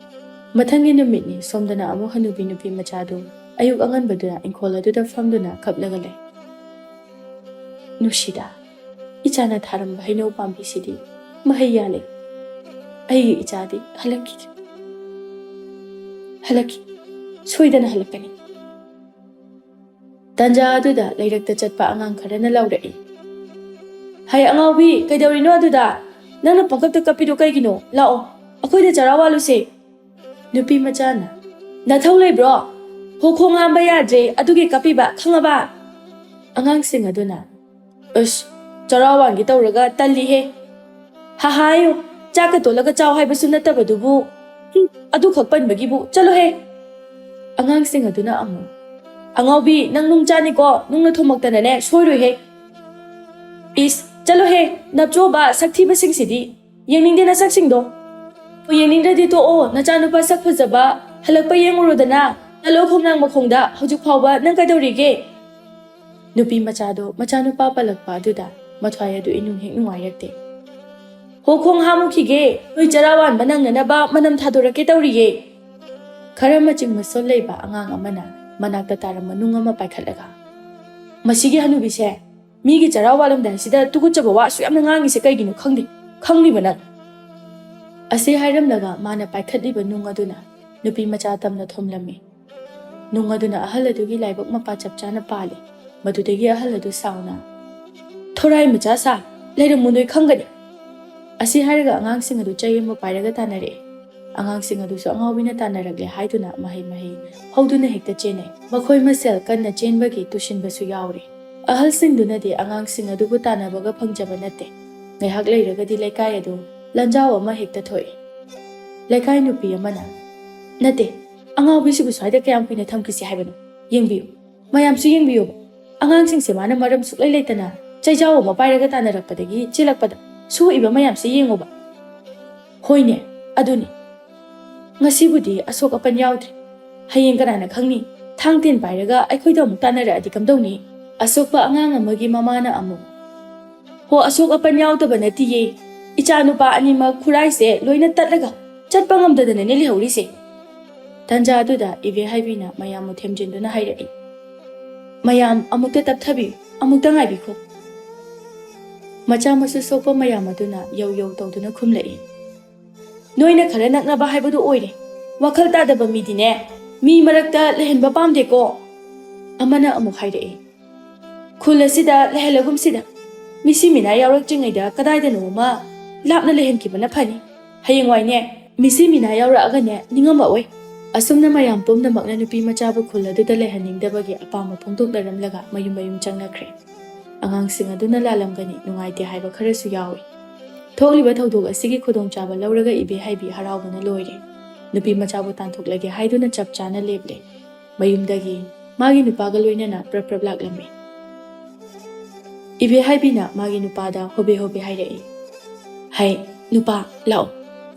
ꯃꯊꯪꯒꯤ ꯅꯨꯃꯤꯠꯅꯤ꯫ ꯁꯣꯝꯗꯅ ꯑꯃꯨꯛ ꯍꯅꯨꯕꯤ ꯅꯨꯄꯤ ꯃꯆꯥꯗꯨ ꯑꯌꯨꯛ ꯑꯉꯟꯕꯗꯨꯗ ꯏꯪꯈꯣꯜ ꯑꯗꯨꯗ ꯐꯝꯗꯨꯅ ꯀꯞꯂꯒ ꯂꯩ꯫ "ꯅꯨꯡꯁꯤꯗ, ꯏꯆꯥꯅ ꯊꯥꯔꯝꯕ ꯍꯩꯅꯧ ꯄꯥꯝꯕꯤꯁꯤꯗꯤ ꯃꯍꯩ ꯌꯥꯜꯂꯦ꯫ ꯑꯩꯒꯤ ꯏꯆꯥꯗꯤ ꯍꯜꯂꯛꯈꯤꯗꯦ꯫ ꯍꯜꯂꯛꯈꯤ꯫ ꯁꯣꯏꯗꯅ ꯍꯜꯂꯛꯀꯅꯤ"꯫ ꯇꯟꯖꯥ ꯑꯗꯨꯗ ꯂꯩꯔꯛꯇ ꯆꯠꯄ ꯑꯉꯥꯡ ꯈꯔꯅ ꯂꯥꯎꯔꯛꯏ, "ꯍꯩ ꯑꯉꯥꯎꯕꯤ, ꯀꯩꯗꯧꯔꯤꯅꯣ ꯑꯗꯨꯗ? ꯅꯪꯅ ꯄꯪꯀꯞꯇ ꯀꯞꯄꯤꯗꯣ ꯀꯩꯒꯤꯅꯣ? ꯂꯥꯛꯑꯣ, ꯑꯩꯈꯣꯏꯗ ꯆꯔꯥ ꯋꯥꯜꯂꯨꯁꯦ"꯫ ꯅꯨꯄꯤ ꯃꯆꯥꯅ, "ꯅꯊꯧ ꯂꯩꯕ꯭ꯔꯣ? ꯍꯣ ꯈꯣꯡ ꯍꯥꯝꯕ ꯌꯥꯗ꯭ꯔꯦ, ꯑꯗꯨꯒꯤ ꯀꯞꯄꯤꯕ, ꯈꯪꯉꯕ?" ꯑꯉꯥꯡꯁꯤꯡ ꯑꯗꯨꯅ, "ꯑꯁ, ꯆꯔꯥ ꯋꯥꯟꯒꯦ ꯇꯧꯔꯒ ꯇꯜꯂꯤꯍꯦ"꯫ "ꯍꯥꯍꯥꯌꯣ, ꯆꯥꯛꯀ ꯇꯣꯠꯂꯒ ꯆꯥꯎ ꯍꯥꯏꯕꯁꯨ ꯅꯠꯇꯕꯗꯨꯕꯨ꯫ ꯍꯨꯝ, ꯑꯗꯨꯈꯛ ꯄꯟꯕꯒꯤꯕꯨ, ꯆꯠꯂꯣꯍꯦ"꯫ ꯑꯉꯥꯡꯁꯤꯡ ꯑꯗꯨꯅ ꯑꯃꯨꯛ, "ꯑꯉꯥꯎꯕꯤ, ꯅꯪ ꯅꯨꯡ ꯆꯥꯅꯤꯀꯣ, ꯅꯨꯡꯅ ꯊꯣꯝꯃꯛꯇꯅꯅꯦ ꯁꯣꯏꯔꯣꯏꯍꯦ"꯫ "ꯏꯁ, ꯆꯠꯂꯣꯍꯦ, ꯅꯞꯆꯣꯕ ꯁꯛꯊꯤꯕꯁꯤꯡꯁꯤꯗꯤ꯫ ꯌꯦꯡꯅꯤꯡꯗꯦ ꯅꯁꯛꯁꯤꯡꯗꯣ꯫ ꯍꯣꯏ, ꯌꯦꯡꯅꯤꯡꯗ꯭ꯔꯗꯤ ꯇꯣꯛꯑꯣ, ꯅꯆꯥꯅꯨꯄꯥ ꯁꯛ ꯐꯖꯕ ꯍꯜꯂꯛꯄ ꯌꯦꯡꯉꯨꯔꯣꯗꯅ꯫ ꯅꯂꯣ ꯈꯣꯡꯅꯥꯡ ꯃꯈꯣꯡꯗ ꯍꯧꯖꯤꯛ ꯐꯥꯎꯕ ꯅꯪ ꯀꯩꯗꯧꯔꯤꯒꯦ?" ꯅꯨꯄꯤ ꯃꯆꯥꯗꯣ ꯃꯆꯥꯅꯨꯄꯥ ꯄꯜꯂꯛꯄ ꯑꯗꯨꯗ ꯃꯊ꯭ꯋꯥꯏ ꯑꯗꯨ ꯏꯅꯨꯡ ꯍꯦꯛ ꯅꯨꯡꯉꯥꯏꯔꯛꯇꯦ꯫ "ꯍꯣ ꯈꯣꯡ ꯍꯥꯝꯃꯨꯈꯤꯒꯦ, ꯅꯣꯏ ꯆꯔꯥ ꯋꯥꯟꯕ ꯅꯪꯅꯅꯕ ꯃꯅꯝ ꯊꯥꯗꯣꯔꯛꯀꯦ ꯇꯧꯔꯤꯌꯦ"꯫ ꯈꯔ ꯃꯆꯤꯡ ꯃꯁꯣꯜ ꯂꯩꯕ ꯑꯉꯥꯡ ꯑꯃꯅ ꯃꯅꯥꯛꯇ ꯇꯥꯔꯝꯕ ꯅꯨꯡ ꯑꯃ ꯄꯥꯏꯈꯠꯂꯒ, "ꯃꯁꯤꯒꯤ ꯍꯅꯨꯕꯤꯁꯦ ꯃꯤꯒꯤ ꯆꯔꯥ ꯋꯥꯠꯂꯝꯗꯥꯏꯁꯤꯗ ꯇꯨꯀꯠꯆꯕ ꯋꯥ ꯑꯁꯨꯛ ꯌꯥꯝꯅ ꯉꯥꯡꯉꯤꯁꯦ ꯀꯩꯒꯤꯅꯣ ꯈꯪꯗꯦ, ꯈꯪꯂꯤꯕ ꯅꯪ?" ꯑꯁꯤ ꯍꯥꯏꯔꯝꯂꯒ ꯃꯥꯅ ꯄꯥꯏꯈꯠꯂꯤꯕ ꯅꯨꯡ ꯑꯗꯨꯅ ꯅꯨꯄꯤ ꯃꯆꯥ ꯇꯝꯅ ꯊꯣꯝꯂꯝꯃꯤ꯫ ꯅꯨꯡ ꯑꯗꯨꯅ ꯑꯍꯜ ꯑꯗꯨꯒꯤ ꯂꯥꯏꯕꯛ ꯃꯄꯥ ꯆꯞ ꯆꯥꯅ ꯄꯥꯜꯂꯤ꯫ ꯃꯗꯨꯗꯒꯤ ꯑꯍꯜ ꯑꯗꯨ ꯁꯥꯎꯅ, "ꯊꯣꯔꯥꯏ ꯃꯆꯥ ꯁꯥ, ꯂꯩꯔꯝꯃꯨ ꯅꯣꯏ ꯈꯪꯒꯅꯤ"꯫ ꯑꯁꯤ ꯍꯥꯏꯔꯒ ꯑꯉꯥꯡꯁꯤꯡ ꯑꯗꯨ ꯆꯩ ꯑꯃ ꯄꯥꯏꯔꯒ ꯇꯥꯟꯅꯔꯛꯑꯦ꯫ ꯑꯉꯥꯡꯁꯤꯡ ꯑꯗꯨꯁꯨ ꯑꯉꯥꯎꯕꯤꯅ ꯇꯥꯟꯅꯔꯛꯂꯦ ꯍꯥꯏꯗꯨꯅ ꯃꯍꯩ ꯃꯍꯩ ꯍꯧꯗꯨꯅ ꯍꯦꯛꯇ ꯆꯦꯟꯅꯩ꯫ ꯃꯈꯣꯏ ꯃꯁꯦꯜ ꯀꯟꯅ ꯆꯦꯟꯕꯒꯤ ꯇꯨꯁꯤꯟꯕꯁꯨ ꯌꯥꯎꯔꯤ꯫ ꯑꯍꯜꯁꯤꯡꯗꯨꯅꯗꯤ ꯑꯉꯥꯡꯁꯤꯡ ꯑꯗꯨꯕꯨ ꯇꯥꯟꯅꯕꯒ ꯐꯪꯖꯕ ꯅꯠꯇꯦ꯫ ꯉꯥꯏꯍꯥꯛ ꯂꯩꯔꯒꯗꯤ ꯂꯩꯀꯥꯏ ꯑꯗꯨ ꯂꯥꯟꯖꯥꯎ ꯑꯃ ꯍꯦꯛꯇ ꯊꯣꯛꯏ꯫ ꯂꯩꯀꯥꯏ ꯅꯨꯄꯤ ꯑꯃꯅ, "ꯅꯠꯇꯦ, ꯑꯉꯥꯎꯕꯤꯁꯤꯕꯨ ꯁ꯭ꯋꯥꯏꯗ ꯀꯌꯥꯝ ꯀꯨꯏꯅ ꯊꯝꯈꯤꯁꯤ ꯍꯥꯏꯕꯅꯣ? ꯌꯦꯡꯕꯤꯌꯨ, ꯃꯌꯥꯝꯁꯨ ꯌꯦꯡꯕꯤꯌꯨ꯫ ꯑꯉꯥꯡꯁꯤꯡꯁꯦ ꯃꯥꯅ ꯃꯔꯝ ꯁꯨꯛꯂꯩ ꯂꯩꯇꯅ ꯆꯩꯖꯥꯎ ꯑꯃ ꯄꯥꯏꯔꯒ ꯇꯥꯟꯅꯔꯛꯄꯗꯒꯤ ꯆꯦꯜꯂꯛꯄꯗ ꯁꯣꯛꯏꯕ ꯃꯌꯥꯝꯁꯦ ꯌꯦꯡꯉꯨꯕ꯫ ꯍꯣꯏꯅꯦ, ꯑꯗꯨꯅꯤ꯫ ꯉꯁꯤꯕꯨꯗꯤ ꯑꯁꯣꯛ ꯑꯄꯟ ꯌꯥꯎꯗ꯭ꯔꯦ꯫ ꯍꯌꯦꯡ ꯀꯅꯥꯅ ꯈꯪꯅꯤ? ꯊꯥꯡ ꯇꯦꯟ ꯄꯥꯏꯔꯒ ꯑꯩꯈꯣꯏꯗ ꯑꯃꯨꯛ ꯇꯥꯟꯅꯔꯛꯑꯗꯤ ꯀꯝꯗꯧꯅꯤ?" ꯑꯁꯣꯛꯄ ꯑꯉꯥꯡ ꯑꯃꯒꯤ ꯃꯃꯥꯅ ꯑꯃꯨꯛ, "ꯍꯣ, ꯑꯁꯣꯛ ꯑꯄꯟ ꯌꯥꯎꯗꯕ ꯅꯠꯇꯤꯌꯦ, ꯏꯆꯥ ꯅꯨꯄꯥ ꯑꯅꯤꯃꯛ ꯈꯨꯔꯥꯏꯁꯦ ꯂꯣꯏꯅ ꯇꯠꯂꯒ ꯆꯠꯄ ꯉꯝꯗꯗꯅꯅꯦ ꯂꯩꯍꯧꯔꯤꯁꯦ"꯫ ꯇꯟꯖꯥ ꯑꯗꯨꯗ ꯏꯕꯦ ꯍꯥꯏꯕꯤꯅ ꯃꯌꯥꯝꯕꯨ ꯊꯦꯝꯖꯤꯟꯗꯨꯅ ꯍꯥꯏꯔꯛꯏ, "ꯃꯌꯥꯝ ꯑꯃꯨꯛꯇ ꯇꯞꯊꯕꯤꯌꯨ, ꯑꯃꯨꯛꯇ ꯉꯥꯏꯕꯤꯈꯣ"꯫ ꯃꯆꯥ ꯃꯁꯨ ꯁꯣꯛꯄ ꯃꯌꯥꯝ ꯑꯗꯨꯅ ꯌꯧ ꯌꯧ ꯇꯧꯗꯨꯅ ꯈꯨꯝꯂꯛꯏ, "ꯅꯣꯏꯅ ꯈꯔ ꯅꯛꯅꯕ ꯍꯥꯏꯕꯗꯨ ꯑꯣꯏꯔꯦ꯫ ꯋꯥꯈꯜ ꯇꯥꯗꯕ ꯃꯤꯗꯤꯅꯦ, ꯃꯤ ꯃꯔꯛꯇ ꯂꯩꯍꯟꯕ ꯄꯥꯝꯗꯦꯀꯣ"꯫ ꯑꯃꯅ ꯑꯃꯨꯛ ꯍꯥꯏꯔꯛꯏ, "ꯈꯨꯜ ꯑꯁꯤꯗ ꯂꯩꯍꯜꯂꯒꯨꯝꯁꯤꯗ꯫ ꯃꯤꯁꯤ ꯃꯤꯅꯥ ꯌꯥꯎꯔꯛꯇ꯭ꯔꯤꯉꯩꯗ ꯀꯗꯥꯏꯗꯅꯣ ꯑꯃ ꯂꯥꯞꯅ ꯂꯩꯍꯟꯈꯤꯕꯅ ꯐꯅꯤ꯫ ꯍꯌꯦꯡꯋꯥꯏꯅꯦ, ꯃꯤꯁꯤ ꯃꯤꯅꯥ ꯌꯥꯎꯔꯛꯑꯒꯅꯦ, ꯅꯤꯡꯉꯝꯃꯛꯑꯣꯏ"꯫ ꯑꯁꯨꯝꯅ ꯃꯌꯥꯝ ꯄꯨꯝꯅꯃꯛꯅ ꯅꯨꯄꯤ ꯃꯆꯥꯕꯨ ꯈꯨꯜ ꯑꯗꯨꯗ ꯂꯩꯍꯟꯅꯤꯡꯗꯕꯒꯤ ꯑꯄꯥꯝꯕ ꯐꯣꯡꯗꯣꯛꯅꯔꯝꯂꯒ ꯃꯌꯨꯝ ꯃꯌꯨꯝ ꯆꯪꯅꯈ꯭ꯔꯦ꯫ ꯑꯉꯥꯡꯁꯤꯡ ꯑꯗꯨꯅ ꯂꯥꯜꯂꯝꯒꯅꯤ, ꯅꯨꯡꯉꯥꯏꯇꯦ ꯍꯥꯏꯕ ꯈꯔꯁꯨ ꯌꯥꯎꯏ꯫ ꯊꯣꯛꯂꯤꯕ ꯊꯧꯗꯣꯛ ꯑꯁꯤꯒꯤ ꯈꯨꯗꯣꯡꯆꯥꯕ ꯂꯧꯔꯒ ꯏꯕꯦ ꯍꯥꯏꯕꯤ ꯍꯔꯥꯎꯕꯅ ꯂꯣꯏꯔꯦ꯫ ꯅꯨꯄꯤ ꯃꯆꯥꯕꯨ ꯇꯥꯟꯊꯣꯛꯂꯒꯦ ꯍꯥꯏꯗꯨꯅ ꯆꯞ ꯆꯥꯅ ꯂꯦꯞꯂꯦ꯫ ꯃꯌꯨꯝꯗꯒꯤ ꯃꯥꯒꯤ ꯅꯨꯄꯥꯒ ꯂꯣꯏꯅꯅ ꯄ꯭ꯔꯞ ꯄ꯭ꯔꯞ ꯂꯥꯛꯂꯝꯃꯤ꯫ ꯏꯕꯦ ꯍꯥꯏꯕꯤꯅ ꯃꯥꯒꯤ ꯅꯨꯄꯥꯗ ꯍꯣꯕꯦ ꯍꯣꯕꯦ ꯍꯥꯏꯔꯛꯏ, "ꯍꯩ, ꯅꯨꯄꯥ, ꯂꯥꯛꯑꯣ,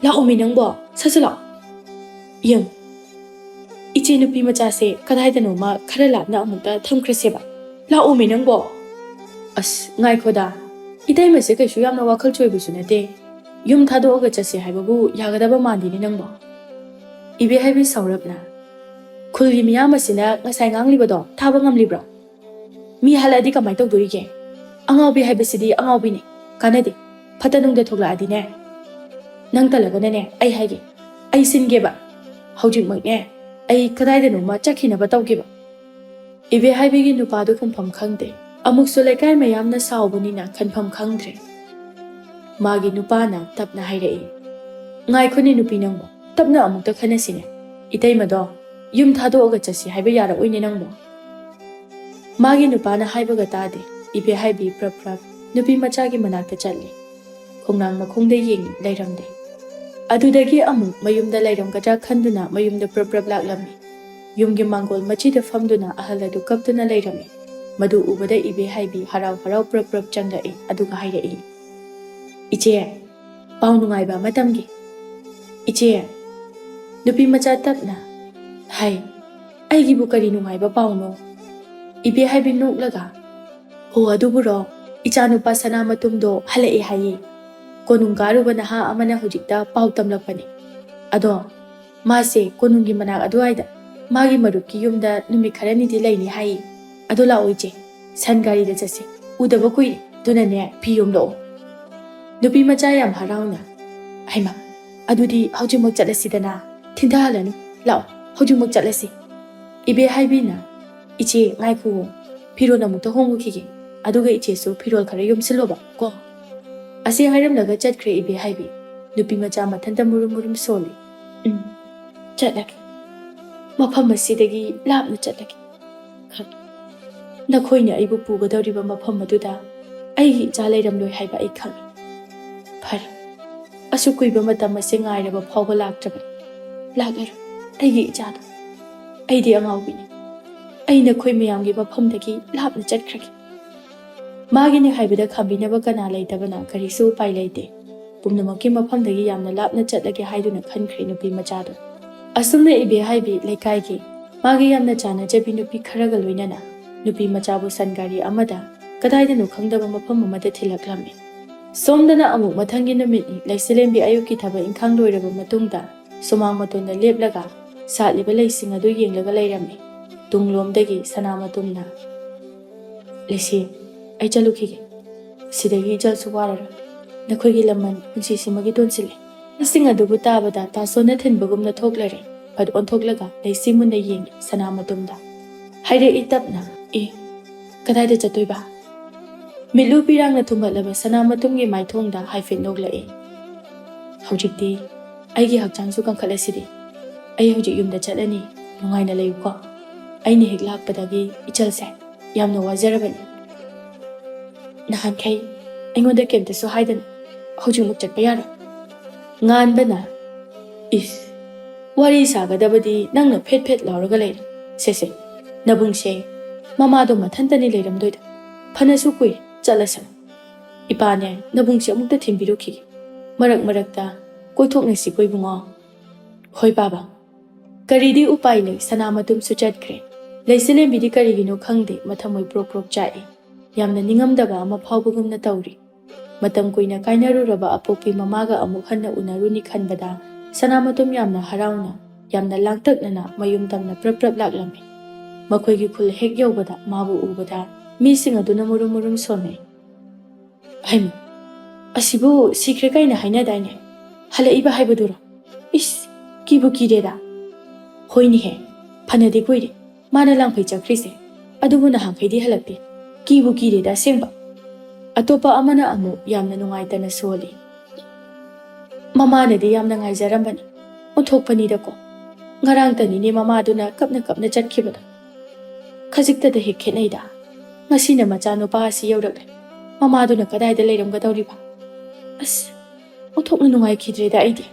ꯂꯥꯛꯑꯣꯃꯤ ꯅꯪꯕꯣ, ꯁꯠ ꯁꯠ ꯂꯥꯛꯑꯣ꯫ ꯌꯦꯡ, ꯏꯆꯦ ꯅꯨꯄꯤ ꯃꯆꯥꯁꯦ ꯀꯗꯥꯏꯗꯅꯣꯃ ꯈꯔ ꯂꯥꯞꯅ ꯑꯃꯨꯛꯇ ꯊꯝꯈ꯭ꯔꯁꯦꯕ꯫ ꯂꯥꯛꯑꯣꯃꯤ ꯅꯪꯕꯣ"꯫ "ꯑꯁ, ꯉꯥꯏꯈꯣꯗ, ꯏꯇꯩꯃꯁꯦ ꯀꯩꯁꯨ ꯌꯥꯝꯅ ꯋꯥꯈꯜ ꯆꯣꯏꯕꯁꯨ ꯅꯠꯇꯦ꯫ ꯌꯨꯝ ꯊꯥꯗꯣꯛꯑꯒ ꯆꯠꯁꯦ ꯍꯥꯏꯕꯕꯨ ꯌꯥꯒꯗꯕ ꯃꯥꯟꯗꯦꯅꯦ ꯅꯪꯕꯣ"꯫ ꯏꯕꯦ ꯍꯥꯏꯕꯤ ꯁꯥꯎꯔꯞꯅ, "ꯈꯨꯜꯒꯤ ꯃꯤꯌꯥꯝ ꯑꯁꯤꯅ ꯉꯁꯥꯏ ꯉꯥꯡꯂꯤꯕꯗꯣ ꯊꯥꯕ ꯉꯝꯂꯤꯕ꯭ꯔꯣ? ꯃꯤ ꯍꯜꯂꯛꯑꯗꯤ ꯀꯃꯥꯏ ꯇꯧꯗꯣꯔꯤꯒꯦ? ꯑꯉꯥꯎꯕꯤ ꯍꯥꯏꯕꯁꯤꯗꯤ ꯑꯉꯥꯎꯕꯤꯅꯦ, ꯀꯥꯟꯅꯗꯦ꯫ ꯐꯠꯇ ꯅꯨꯡꯗ ꯊꯣꯛꯂꯛꯑꯗꯤꯅꯦ, ꯅꯪ ꯇꯜꯂꯒꯅꯅꯦ, ꯑꯩ ꯍꯥꯏꯒꯦ, ꯑꯩ ꯁꯤꯟꯒꯦꯕ꯫ ꯍꯧꯖꯤꯛꯃꯛꯅꯦ, ꯑꯩ ꯀꯗꯥꯏꯗꯅꯣꯃ ꯆꯠꯈꯤꯅꯕ ꯇꯧꯒꯦꯕ"꯫ ꯏꯕꯦ ꯍꯥꯏꯕꯤꯒꯤ ꯅꯨꯄꯥꯗꯨ ꯈꯨꯝꯐꯝ ꯈꯪꯗꯦ꯫ ꯑꯃꯨꯛꯁꯨ ꯂꯩꯀꯥꯏ ꯃꯌꯥꯝꯅ ꯁꯥꯎꯕꯅꯤꯅ ꯈꯟꯐꯝ ꯈꯪꯗ꯭ꯔꯦ꯫ ꯃꯥꯒꯤ ꯅꯨꯄꯥꯅ ꯇꯞꯅ ꯍꯥꯏꯔꯛꯏ, "ꯉꯥꯏꯈꯣꯅꯦ ꯅꯨꯄꯤ ꯅꯪꯕꯣ, ꯇꯞꯅ ꯑꯃꯨꯛꯇ ꯈꯟꯅꯁꯤꯅꯦ꯫ ꯏꯇꯩꯃꯗꯣ ꯌꯨꯝ ꯊꯥꯗꯣꯛꯑꯒ ꯆꯠꯁꯤ ꯍꯥꯏꯕ ꯌꯥꯔꯛꯑꯣꯏꯅꯦ ꯅꯪꯕꯣ"꯫ ꯃꯥꯒꯤ ꯅꯨꯄꯥꯅ ꯍꯥꯏꯕꯒ ꯇꯥꯗꯦ꯫ ꯏꯕꯦ ꯍꯥꯏꯕꯤ ꯄ꯭ꯔꯞ ꯄ꯭ꯔꯞ ꯅꯨꯄꯤ ꯃꯆꯥꯒꯤ ꯃꯅꯥꯛꯇ ꯆꯠꯂꯤ꯫ ꯈꯣꯡꯅꯥꯡ ꯃꯈꯣꯡꯗ ꯌꯦꯡꯉꯤ, ꯂꯩꯔꯝꯗꯦ꯫ ꯑꯗꯨꯗꯒꯤ ꯑꯃꯨꯛ ꯃꯌꯨꯝꯗ ꯂꯩꯔꯝꯒꯗ꯭ꯔꯥ ꯈꯟꯗꯨꯅ ꯃꯌꯨꯝꯗ ꯄ꯭ꯔꯞ ꯄ꯭ꯔꯞ ꯂꯥꯛꯂꯝꯃꯤ꯫ ꯌꯨꯝꯒꯤ ꯃꯥꯡꯒꯣꯜ ꯃꯆꯤꯗ ꯐꯝꯗꯨꯅ ꯑꯍꯜ ꯑꯗꯨ ꯀꯞꯇꯨꯅ ꯂꯩꯔꯝꯃꯤ꯫ ꯃꯗꯨ ꯎꯕꯗ ꯏꯕꯦ ꯍꯥꯏꯕꯤ ꯍꯔꯥꯎ ꯍꯔꯥꯎ ꯄ꯭ꯔꯞ ꯄ꯭ꯔꯞ ꯆꯪꯂꯛꯏ, ꯑꯗꯨꯒ ꯍꯥꯏꯔꯛꯏ, "ꯏꯆꯦ, ꯄꯥꯎ ꯅꯨꯡꯉꯥꯏꯕ ꯑꯃ ꯇꯝꯒꯦ꯫ ꯏꯆꯦ"꯫ ꯅꯨꯄꯤ ꯃꯆꯥ ꯇꯞꯅ, "ꯍꯥꯏ"꯫ ꯑꯩꯒꯤꯕꯨ ꯀꯔꯤ ꯅꯨꯡꯉꯥꯏꯕ ꯄꯥꯎꯅꯣ?" ꯏꯕꯦꯍꯥꯏꯕꯤ ꯅꯣꯛꯂꯒ, "ꯑꯣ, ꯑꯗꯨꯕꯨꯔꯣ, ꯏꯆꯥꯅꯨꯄꯥ ꯁꯅꯥꯃꯇꯨꯝꯗꯣ ꯍꯜꯂꯛꯑꯦ ꯍꯥꯏꯌꯦ꯫ ꯀꯣꯅꯨꯡ ꯀꯥꯔꯨꯕ ꯅꯍꯥ ꯑꯃꯅ ꯍꯧꯖꯤꯛꯇ ꯄꯥꯎ ꯇꯝꯂꯛꯄꯅꯦ꯫ ꯑꯗꯣ ꯃꯥꯁꯦ ꯀꯣꯅꯨꯡꯒꯤ ꯃꯅꯥꯛ ꯑꯗꯨꯋꯥꯏꯗ ꯃꯥꯒꯤ ꯃꯔꯨꯞꯀꯤ ꯌꯨꯝꯗ ꯅꯨꯃꯤꯠ ꯈꯔꯅꯤꯗꯤ ꯂꯩꯅꯤ ꯍꯥꯏꯌꯦ꯫ ꯑꯗꯣ ꯂꯥꯛꯑꯣ ꯏꯆꯦ, ꯁꯟ ꯒꯥꯔꯤꯗ ꯆꯠꯁꯦ, ꯎꯗꯕ ꯀꯨꯏꯔꯦ꯫ ꯑꯗꯨꯅꯅꯦ, ꯐꯤ ꯌꯣꯝꯂꯛꯑꯣ꯫" ꯅꯨꯄꯤ ꯃꯆꯥ ꯌꯥꯝ ꯍꯔꯥꯎꯅ, "ꯍꯩꯃꯥ, ꯑꯗꯨꯗꯤ ꯍꯧꯖꯤꯛꯃꯛ ꯆꯠꯂꯁꯤꯗꯅ, ꯊꯤꯟꯊꯍꯜꯂꯅꯨ, ꯂꯥꯛꯑꯣ, ꯍꯧꯖꯤꯛꯃꯛ ꯆꯠꯂꯁꯤ꯫" ꯏꯕꯦꯍꯥꯏꯕꯤꯅ, "ꯏꯆꯦ, ꯉꯥꯏꯈꯨꯑꯣ, ꯐꯤꯔꯣꯜ ꯑꯃꯨꯛꯇ ꯍꯣꯡꯉꯨꯈꯤꯒꯦ, ꯑꯗꯨꯒ ꯏꯆꯦꯁꯨ ꯐꯤꯔꯣꯜ ꯈꯔ ꯌꯣꯝꯁꯤꯜꯂꯣꯕ ꯀꯣ꯫" ꯑꯁꯤ ꯍꯥꯏꯔꯝꯂꯒ ꯆꯠꯈ꯭ꯔꯦ ꯏꯕꯦꯍꯥꯏꯕꯤ꯫ ꯅꯨꯄꯤ ꯃꯆꯥ ꯃꯊꯟꯇ ꯃꯨꯔꯨꯝ ꯃꯨꯔꯨꯝ ꯁꯣꯜꯂꯤ꯫ "ꯎꯝ, ꯆꯠꯂꯒꯦ꯫ ꯃꯐꯝ ꯑꯁꯤꯗꯒꯤ ꯂꯥꯞꯅ ꯆꯠꯂꯒꯦ꯫ ꯈꯪꯉꯦ, ꯅꯈꯣꯏꯅ ꯑꯩꯕꯨ ꯄꯨꯒꯗꯧꯔꯤꯕ ꯃꯐꯝ ꯑꯗꯨꯗ ꯑꯩꯒꯤ ꯏꯆꯥ ꯂꯩꯔꯝꯂꯣꯏ ꯍꯥꯏꯕ ꯑꯩ ꯈꯪꯉꯤ꯫ ꯐꯔꯦ, ꯑꯁꯨꯛ ꯀꯨꯏꯕ ꯃꯇꯝ ꯑꯁꯤ ꯉꯥꯏꯔꯕ ꯐꯥꯎꯕ ꯂꯥꯛꯇ꯭ꯔꯕꯅꯤ꯫ ꯂꯥꯛꯂꯔꯣꯏ ꯑꯩꯒꯤ ꯏꯆꯥꯗꯣ꯫ ꯑꯩꯗꯤ ꯑꯉꯥꯎꯕꯤꯅꯤ꯫ ꯑꯩ ꯅꯈꯣꯏ ꯃꯌꯥꯝꯒꯤ ꯃꯐꯝꯗꯒꯤ ꯂꯥꯞꯅ ꯆꯠꯈ꯭ꯔꯒꯦ꯫" ꯃꯥꯒꯤꯅꯤ ꯍꯥꯏꯕꯗ ꯈꯥꯝꯕꯤꯅꯕ ꯀꯅꯥ ꯂꯩꯇꯕꯅ ꯀꯔꯤꯁꯨ ꯎꯄꯥꯏ ꯂꯩꯇꯦ꯫ ꯄꯨꯝꯅꯃꯛꯀꯤ ꯃꯐꯝꯗꯒꯤ ꯌꯥꯝꯅ ꯂꯥꯞꯅ ꯆꯠꯂꯒꯦ ꯍꯥꯏꯗꯨꯅ ꯈꯟꯈ꯭ꯔꯦ ꯅꯨꯄꯤ ꯃꯆꯥꯗꯣ꯫ ꯑꯁꯨꯝꯅ ꯏꯕꯦꯍꯥꯏꯕꯤ ꯂꯩꯀꯥꯏꯒꯤ ꯃꯥꯒꯤ ꯌꯥꯝꯅ ꯆꯥꯟꯅꯖꯕꯤ ꯅꯨꯄꯤ ꯈꯔꯒ ꯂꯣꯏꯅꯅ ꯅꯨꯄꯤ ꯃꯆꯥꯕꯨ ꯁꯟ ꯒꯥꯔꯤ ꯑꯃꯗ ꯀꯗꯥꯏꯗꯅꯣ ꯈꯪꯗꯕ ꯃꯐꯝ ꯑꯃꯗ ꯊꯤꯜꯂꯛꯂꯝꯃꯤ꯫ ꯁꯣꯝꯗꯅ ꯑꯃꯨꯛ ꯃꯊꯪꯒꯤ ꯅꯨꯃꯤꯠꯅꯤ꯫ ꯂꯩꯆꯤꯂꯦꯝꯕꯤ ꯑꯌꯨꯛꯀꯤ ꯊꯕꯛ ꯏꯪꯈꯥꯡ ꯂꯣꯏꯔꯕ ꯃꯇꯨꯡꯗ ꯁꯨꯃꯥꯡ ꯃꯇꯣꯟꯗ ꯂꯦꯞꯂꯒ ꯁꯥꯠꯂꯤꯕ ꯂꯩꯁꯤꯡ ꯑꯗꯨ ꯌꯦꯡꯂꯒ ꯂꯩꯔꯝꯃꯤ꯫ ꯇꯨꯡꯂꯣꯝꯗꯒꯤ ꯁꯅꯥꯃꯇꯨꯝꯅ, "ꯂꯩꯁꯤ, ꯑꯩ ꯆꯠꯂꯨꯈꯤꯒꯦ꯫ ꯁꯤꯗꯒꯤ ꯏꯆꯜꯁꯨ ꯋꯥꯔꯔꯣꯏ꯫ ꯅꯈꯣꯏꯒꯤ ꯂꯃꯟ ꯄꯨꯟꯁꯤꯁꯤꯃꯒꯤ ꯇꯣꯟꯁꯤꯜꯂꯦ꯫" ꯋꯥꯁꯤꯡ ꯑꯗꯨꯕꯨ ꯇꯥꯕꯗ ꯇꯥꯁꯣꯟꯅ ꯊꯤꯟꯕꯒꯨꯝꯅ ꯊꯣꯛꯂꯔꯦ꯫ ꯐꯠ ꯑꯣꯟꯊꯣꯛꯂꯒ ꯂꯩꯁꯤ ꯃꯨꯟꯅ ꯌꯦꯡꯉꯤ ꯁꯅꯥꯃꯇꯨꯝꯗ꯫ ꯍꯥꯏꯔꯛꯏ ꯇꯞꯅ, "ꯑꯦ, ꯀꯗꯥꯏꯗ ꯆꯠꯇꯣꯏꯕ?" ꯃꯤꯠꯂꯨ ꯄꯤꯔꯥꯡꯅ ꯊꯨꯝꯍꯠꯂꯕ ꯁꯅꯥꯃꯇꯨꯝꯒꯤ ꯃꯥꯏꯊꯣꯡꯗ ꯍꯥꯏꯐꯦꯠ ꯅꯣꯛꯂꯛꯏ꯫ "ꯍꯧꯖꯤꯛꯇꯤ ꯑꯩꯒꯤ ꯍꯛꯆꯥꯡꯁꯨ ꯀꯟꯈꯠꯂꯁꯤꯗꯤ꯫ ꯑꯩ ꯍꯧꯖꯤꯛ ꯌꯨꯝꯗ ꯆꯠꯂꯅꯤ꯫ ꯅꯨꯡꯉꯥꯏꯅ ꯂꯩꯌꯨꯀꯣ꯫ ꯑꯩꯅ ꯍꯦꯛ ꯂꯥꯛꯄꯗꯒꯤ ꯏꯆꯜꯁꯦ ꯌꯥꯝꯅ ꯋꯥꯖꯔꯕꯅꯤ꯫ ꯅꯍꯥꯟꯈꯩ ꯑꯩꯉꯣꯟꯗ ꯀꯩꯝꯇꯁꯨ ꯍꯥꯏꯗꯅ ꯍꯧꯖꯤꯛꯃꯛ ꯆꯠꯄ ꯌꯥꯔꯣꯏ꯫" ꯉꯥꯟꯕꯅ, "ꯏꯁ, ꯋꯥꯔꯤ ꯁꯥꯒꯗꯕꯗꯤ ꯅꯪꯅ ꯐꯦꯠ ꯐꯦꯠ ꯂꯥꯎꯔꯒ ꯂꯩꯔꯦ꯫ ꯁꯦ ꯁꯦ, ꯅꯕꯨꯡꯁꯦ ꯃꯃꯥꯗꯣ ꯃꯊꯟꯇꯅꯤ ꯂꯩꯔꯝꯗꯣꯏꯗꯣ꯫ ꯐꯅꯁꯨ ꯀꯨꯏꯔꯦ, ꯆꯠꯂꯁꯅꯨ꯫ ꯏꯄꯥꯅꯦ ꯅꯕꯨꯡꯁꯦ ꯑꯃꯨꯛꯇ ꯊꯤꯟꯕꯤꯔꯨꯈꯤꯒꯦ꯫ ꯃꯔꯛ ꯃꯔꯛꯇ ꯀꯣꯏꯊꯣꯛꯅꯁꯤꯀꯣ ꯏꯕꯨꯡꯉꯣ꯫" "ꯍꯣꯏ ꯄꯥꯕ꯫" ꯀꯔꯤꯗꯤ ꯎꯄꯥꯏ ꯂꯩ, ꯁꯅꯥꯃꯇꯨꯝꯁꯨ ꯆꯠꯈ꯭ꯔꯦ꯫ ꯂꯩꯆꯤꯂꯦꯝꯕꯤꯗꯤ ꯀꯔꯤꯒꯤꯅꯣ ꯈꯪꯗꯦ, ꯃꯊꯃꯣꯏ ꯄ꯭ꯔꯣꯛ ꯄ꯭ꯔꯣꯛ ꯆꯥꯛꯏ꯫ ꯌꯥꯝꯅ ꯅꯤꯡꯉꯝꯗꯕ ꯑꯃ ꯐꯥꯎꯕꯒꯨꯝꯅ ꯇꯧꯔꯤ꯫ ꯃꯇꯝ ꯀꯨꯏꯅ ꯀꯥꯏꯅꯔꯨꯔꯕ ꯑꯄꯣꯛꯄꯤ ꯃꯃꯥꯒ ꯑꯃꯨꯛ ꯍꯟꯅ ꯎꯅꯔꯨꯅꯤ ꯈꯟꯕꯗ ꯁꯅꯥꯃꯇꯨꯝ ꯌꯥꯝꯅ ꯍꯔꯥꯎꯅ, ꯌꯥꯝꯅ ꯂꯥꯡꯇꯛꯅꯅ ꯃꯌꯨꯝ ꯇꯝꯅ ꯄ꯭ꯔꯞ ꯄ꯭ꯔꯞ ꯂꯥꯛꯂꯝꯃꯤ꯫ ꯃꯈꯣꯏꯒꯤ ꯈꯨꯜ ꯍꯦꯛ ꯌꯧꯕꯗ ꯃꯥꯕꯨ ꯎꯕꯗ ꯃꯤꯁꯤꯡ ꯑꯗꯨꯅ ꯃꯨꯔꯨꯝ ꯃꯨꯔꯨꯝ ꯁꯣꯟꯅꯩ꯫ "ꯍꯩꯃ, ꯑꯁꯤꯕꯨ ꯁꯤꯈ꯭ꯔꯦ ꯀꯥꯏꯅ ꯍꯥꯏꯅꯗꯥꯏꯅꯦ? ꯍꯜꯂꯛꯏꯕ ꯍꯥꯏꯕꯗꯨꯔꯣ? ꯏꯁ, ꯀꯤꯕꯨ ꯀꯤꯔꯦꯗ!" "ꯍꯣꯏꯅꯦꯍꯦ, ꯐꯅꯗꯤ ꯀꯨꯏꯔꯦ ꯃꯥꯅ ꯂꯥꯡꯐꯩ ꯆꯠꯈ꯭ꯔꯤꯁꯦ, ꯑꯗꯨꯕꯨ ꯅꯍꯥꯟꯈꯩꯗꯤ ꯍꯜꯂꯛꯇꯦ꯫ ꯀꯤꯕꯨ ꯀꯤꯔꯦꯗ ꯑꯁꯦꯡꯕ!" ꯑꯇꯣꯞꯄ ꯑꯃꯅ ꯑꯃꯨꯛ ꯌꯥꯝꯅ ꯅꯨꯡꯉꯥꯏꯇꯅ ꯁꯣꯜꯂꯤ꯫ "ꯃꯃꯥꯅꯗꯤ ꯌꯥꯝꯅ ꯉꯥꯏꯖꯔꯝꯕꯅꯤ, ꯑꯣꯟꯊꯣꯛꯄꯅꯤꯗꯀꯣ꯫ ꯉꯔꯥꯡꯇꯅꯤꯅꯦ ꯃꯃꯥꯗꯨꯅ ꯀꯞꯅ ꯀꯞꯅ ꯆꯠꯈꯤꯕꯗꯣ꯫ ꯈꯖꯤꯛꯇꯗ ꯍꯦꯛ ꯈꯦꯠꯅꯩꯗ꯫ ꯉꯁꯤꯅ ꯃꯆꯥꯅꯨꯄꯥ ꯑꯁꯤ ꯌꯧꯔꯛꯂꯦ꯫ ꯃꯃꯥꯗꯨꯅ ꯀꯗꯥꯏꯗ ꯂꯩꯔꯝꯒꯗꯧꯔꯤꯕ? ꯑꯁ, ꯑꯣꯟꯊꯣꯛꯅ ꯅꯨꯡꯉꯥꯏꯈꯤꯗ꯭ꯔꯦꯗ ꯑꯩꯗꯤ꯫"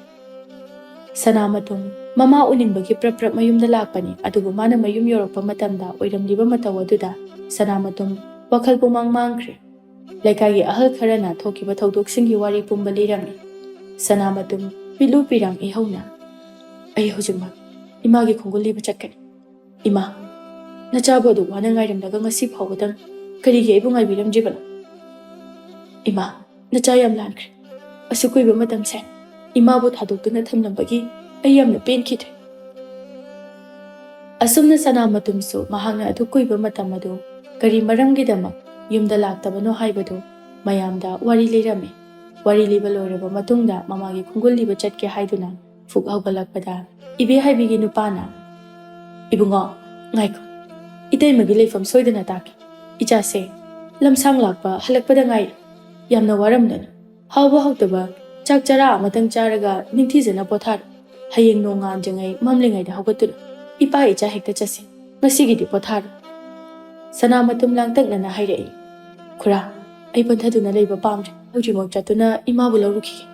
ꯁꯅꯥꯃꯇꯨꯝ ꯃꯃꯥ ꯎꯅꯤꯡꯕꯒꯤ ꯄ꯭ꯔꯞ ꯄ꯭ꯔꯞ ꯃꯌꯨꯝꯗ ꯂꯥꯛꯄꯅꯤ꯫ ꯑꯗꯨꯕꯨ ꯃꯥꯅ ꯃꯌꯨꯝ ꯌꯧꯔꯛꯄ ꯃꯇꯝꯗ ꯑꯣꯏꯔꯝꯂꯤꯕ ꯃꯇꯧ ꯑꯗꯨꯗ ꯁꯅꯥꯃꯇꯨꯝ ꯋꯥꯈꯜ ꯄꯨꯡꯃꯥꯡ ꯃꯥꯡꯈ꯭ꯔꯦ꯫ ꯂꯩꯀꯥꯏꯒꯤ ꯑꯍꯜ ꯈꯔꯅ ꯊꯣꯛꯈꯤꯕ ꯊꯧꯗꯣꯛꯁꯤꯡꯒꯤ ꯋꯥꯔꯤ ꯄꯨꯝꯕ ꯂꯤꯔꯝꯃꯤ꯫ ꯁꯅꯥꯃꯇꯨꯝ ꯄꯤꯂꯨ ꯄꯤꯔꯥꯡ ꯏꯍꯧꯅ, "ꯑꯩ ꯍꯧꯖꯤꯛꯃꯛ ꯏꯃꯥꯒꯤ ꯈꯣꯡꯒꯨꯜ ꯂꯤꯕ ꯆꯠꯀꯅꯤ꯫ ꯏꯃꯥ, ꯅꯆꯥꯕꯨ ꯑꯗꯨꯛ ꯋꯥꯅ ꯉꯥꯏꯔꯝꯂꯒ ꯉꯁꯤ ꯐꯥꯎꯕꯗꯪ ꯀꯔꯤꯒꯤ ꯑꯩꯕꯨ ꯉꯥꯏꯕꯤꯔꯝꯗ꯭ꯔꯤꯕꯅꯣ? ꯏꯃꯥ, ꯅꯆꯥ ꯌꯥꯝ ꯂꯥꯟꯈ꯭ꯔꯦ꯫ ꯑꯁꯨꯛ ꯀꯨꯏꯕ ꯃꯇꯝꯁꯦ ꯏꯃꯥꯕꯨ ꯊꯥꯗꯣꯛꯇꯨꯅ ꯊꯝꯂꯝꯕꯒꯤ ꯑꯩ ꯌꯥꯝꯅ ꯄꯦꯟꯈꯤꯗ꯭ꯔꯦ꯫" ꯑꯁꯨꯝꯅ ꯁꯅꯥꯃꯇꯨꯝꯁꯨ ꯃꯍꯥꯛꯅ ꯑꯗꯨꯛ ꯀꯨꯏꯕ ꯃꯇꯝ ꯑꯗꯨ ꯀꯔꯤ ꯃꯔꯝꯒꯤꯗꯃꯛ ꯌꯨꯝꯗ ꯂꯥꯛꯇꯕꯅꯣ ꯍꯥꯏꯕꯗꯨ ꯃꯌꯥꯝꯗ ꯋꯥꯔꯤ ꯂꯤꯔꯝꯃꯤ꯫ ꯋꯥꯔꯤ ꯂꯤꯕ ꯂꯣꯏꯔꯕ ꯃꯇꯨꯡꯗ ꯃꯃꯥꯒꯤ ꯈꯣꯡꯒꯨꯜ ꯂꯤꯕ ꯆꯠꯀꯦ ꯍꯥꯏꯗꯨꯅ ꯐꯨꯛ ꯍꯧꯒꯠꯂꯛꯄꯗ ꯏꯕꯦ ꯍꯥꯏꯕꯤꯒꯤ ꯅꯨꯄꯥꯅ, "ꯏꯕꯨꯡꯉꯣ, ꯉꯥꯏꯈꯣ, ꯏꯇꯩꯃꯒꯤ ꯂꯩꯐꯝ ꯁꯣꯏꯗꯅ ꯇꯥꯛꯀꯦ꯫ ꯏꯆꯥꯁꯦ ꯂꯝꯁꯥꯡ ꯂꯥꯛꯄ ꯍꯜꯂꯛꯄꯗ ꯉꯥꯏꯔꯤ꯫ ꯌꯥꯝꯅ ꯋꯥꯔꯝꯂꯅꯤ꯫ ꯍꯥꯎꯕ ꯍꯥꯎꯇꯕ ꯆꯥꯛ ꯆꯔꯥ ꯑꯃꯇꯪ ꯆꯥꯔꯒ ꯅꯤꯡꯊꯤꯖꯅ ꯄꯣꯊꯥꯔꯣ꯫ ꯍꯌꯦꯡ ꯅꯣꯡ ꯉꯥꯟꯗ꯭ꯔꯤꯉꯩ ꯃꯝꯂꯤꯉꯩꯗ ꯍꯧꯒꯠꯇꯨꯅ ꯏꯄꯥ ꯏꯆꯥ ꯍꯦꯛꯇ ꯆꯠꯁꯤ꯫ ꯉꯁꯤꯒꯤꯗꯤ ꯄꯣꯊꯥꯔꯣ꯫" ꯁꯅꯥꯃꯇꯨꯝ ꯂꯥꯡꯇꯛꯅꯅ ꯍꯥꯏꯔꯛꯏ, "ꯈꯨꯔꯥ, ꯑꯩ ꯄꯟꯊꯗꯨꯅ ꯂꯩꯕ ꯄꯥꯝꯗ꯭ꯔꯦ꯫ ꯍꯧꯖꯤꯛꯃꯛ ꯆꯠꯇꯨꯅ ꯏꯃꯥꯕꯨ ꯂꯧꯔꯨꯈꯤꯒꯦ꯫"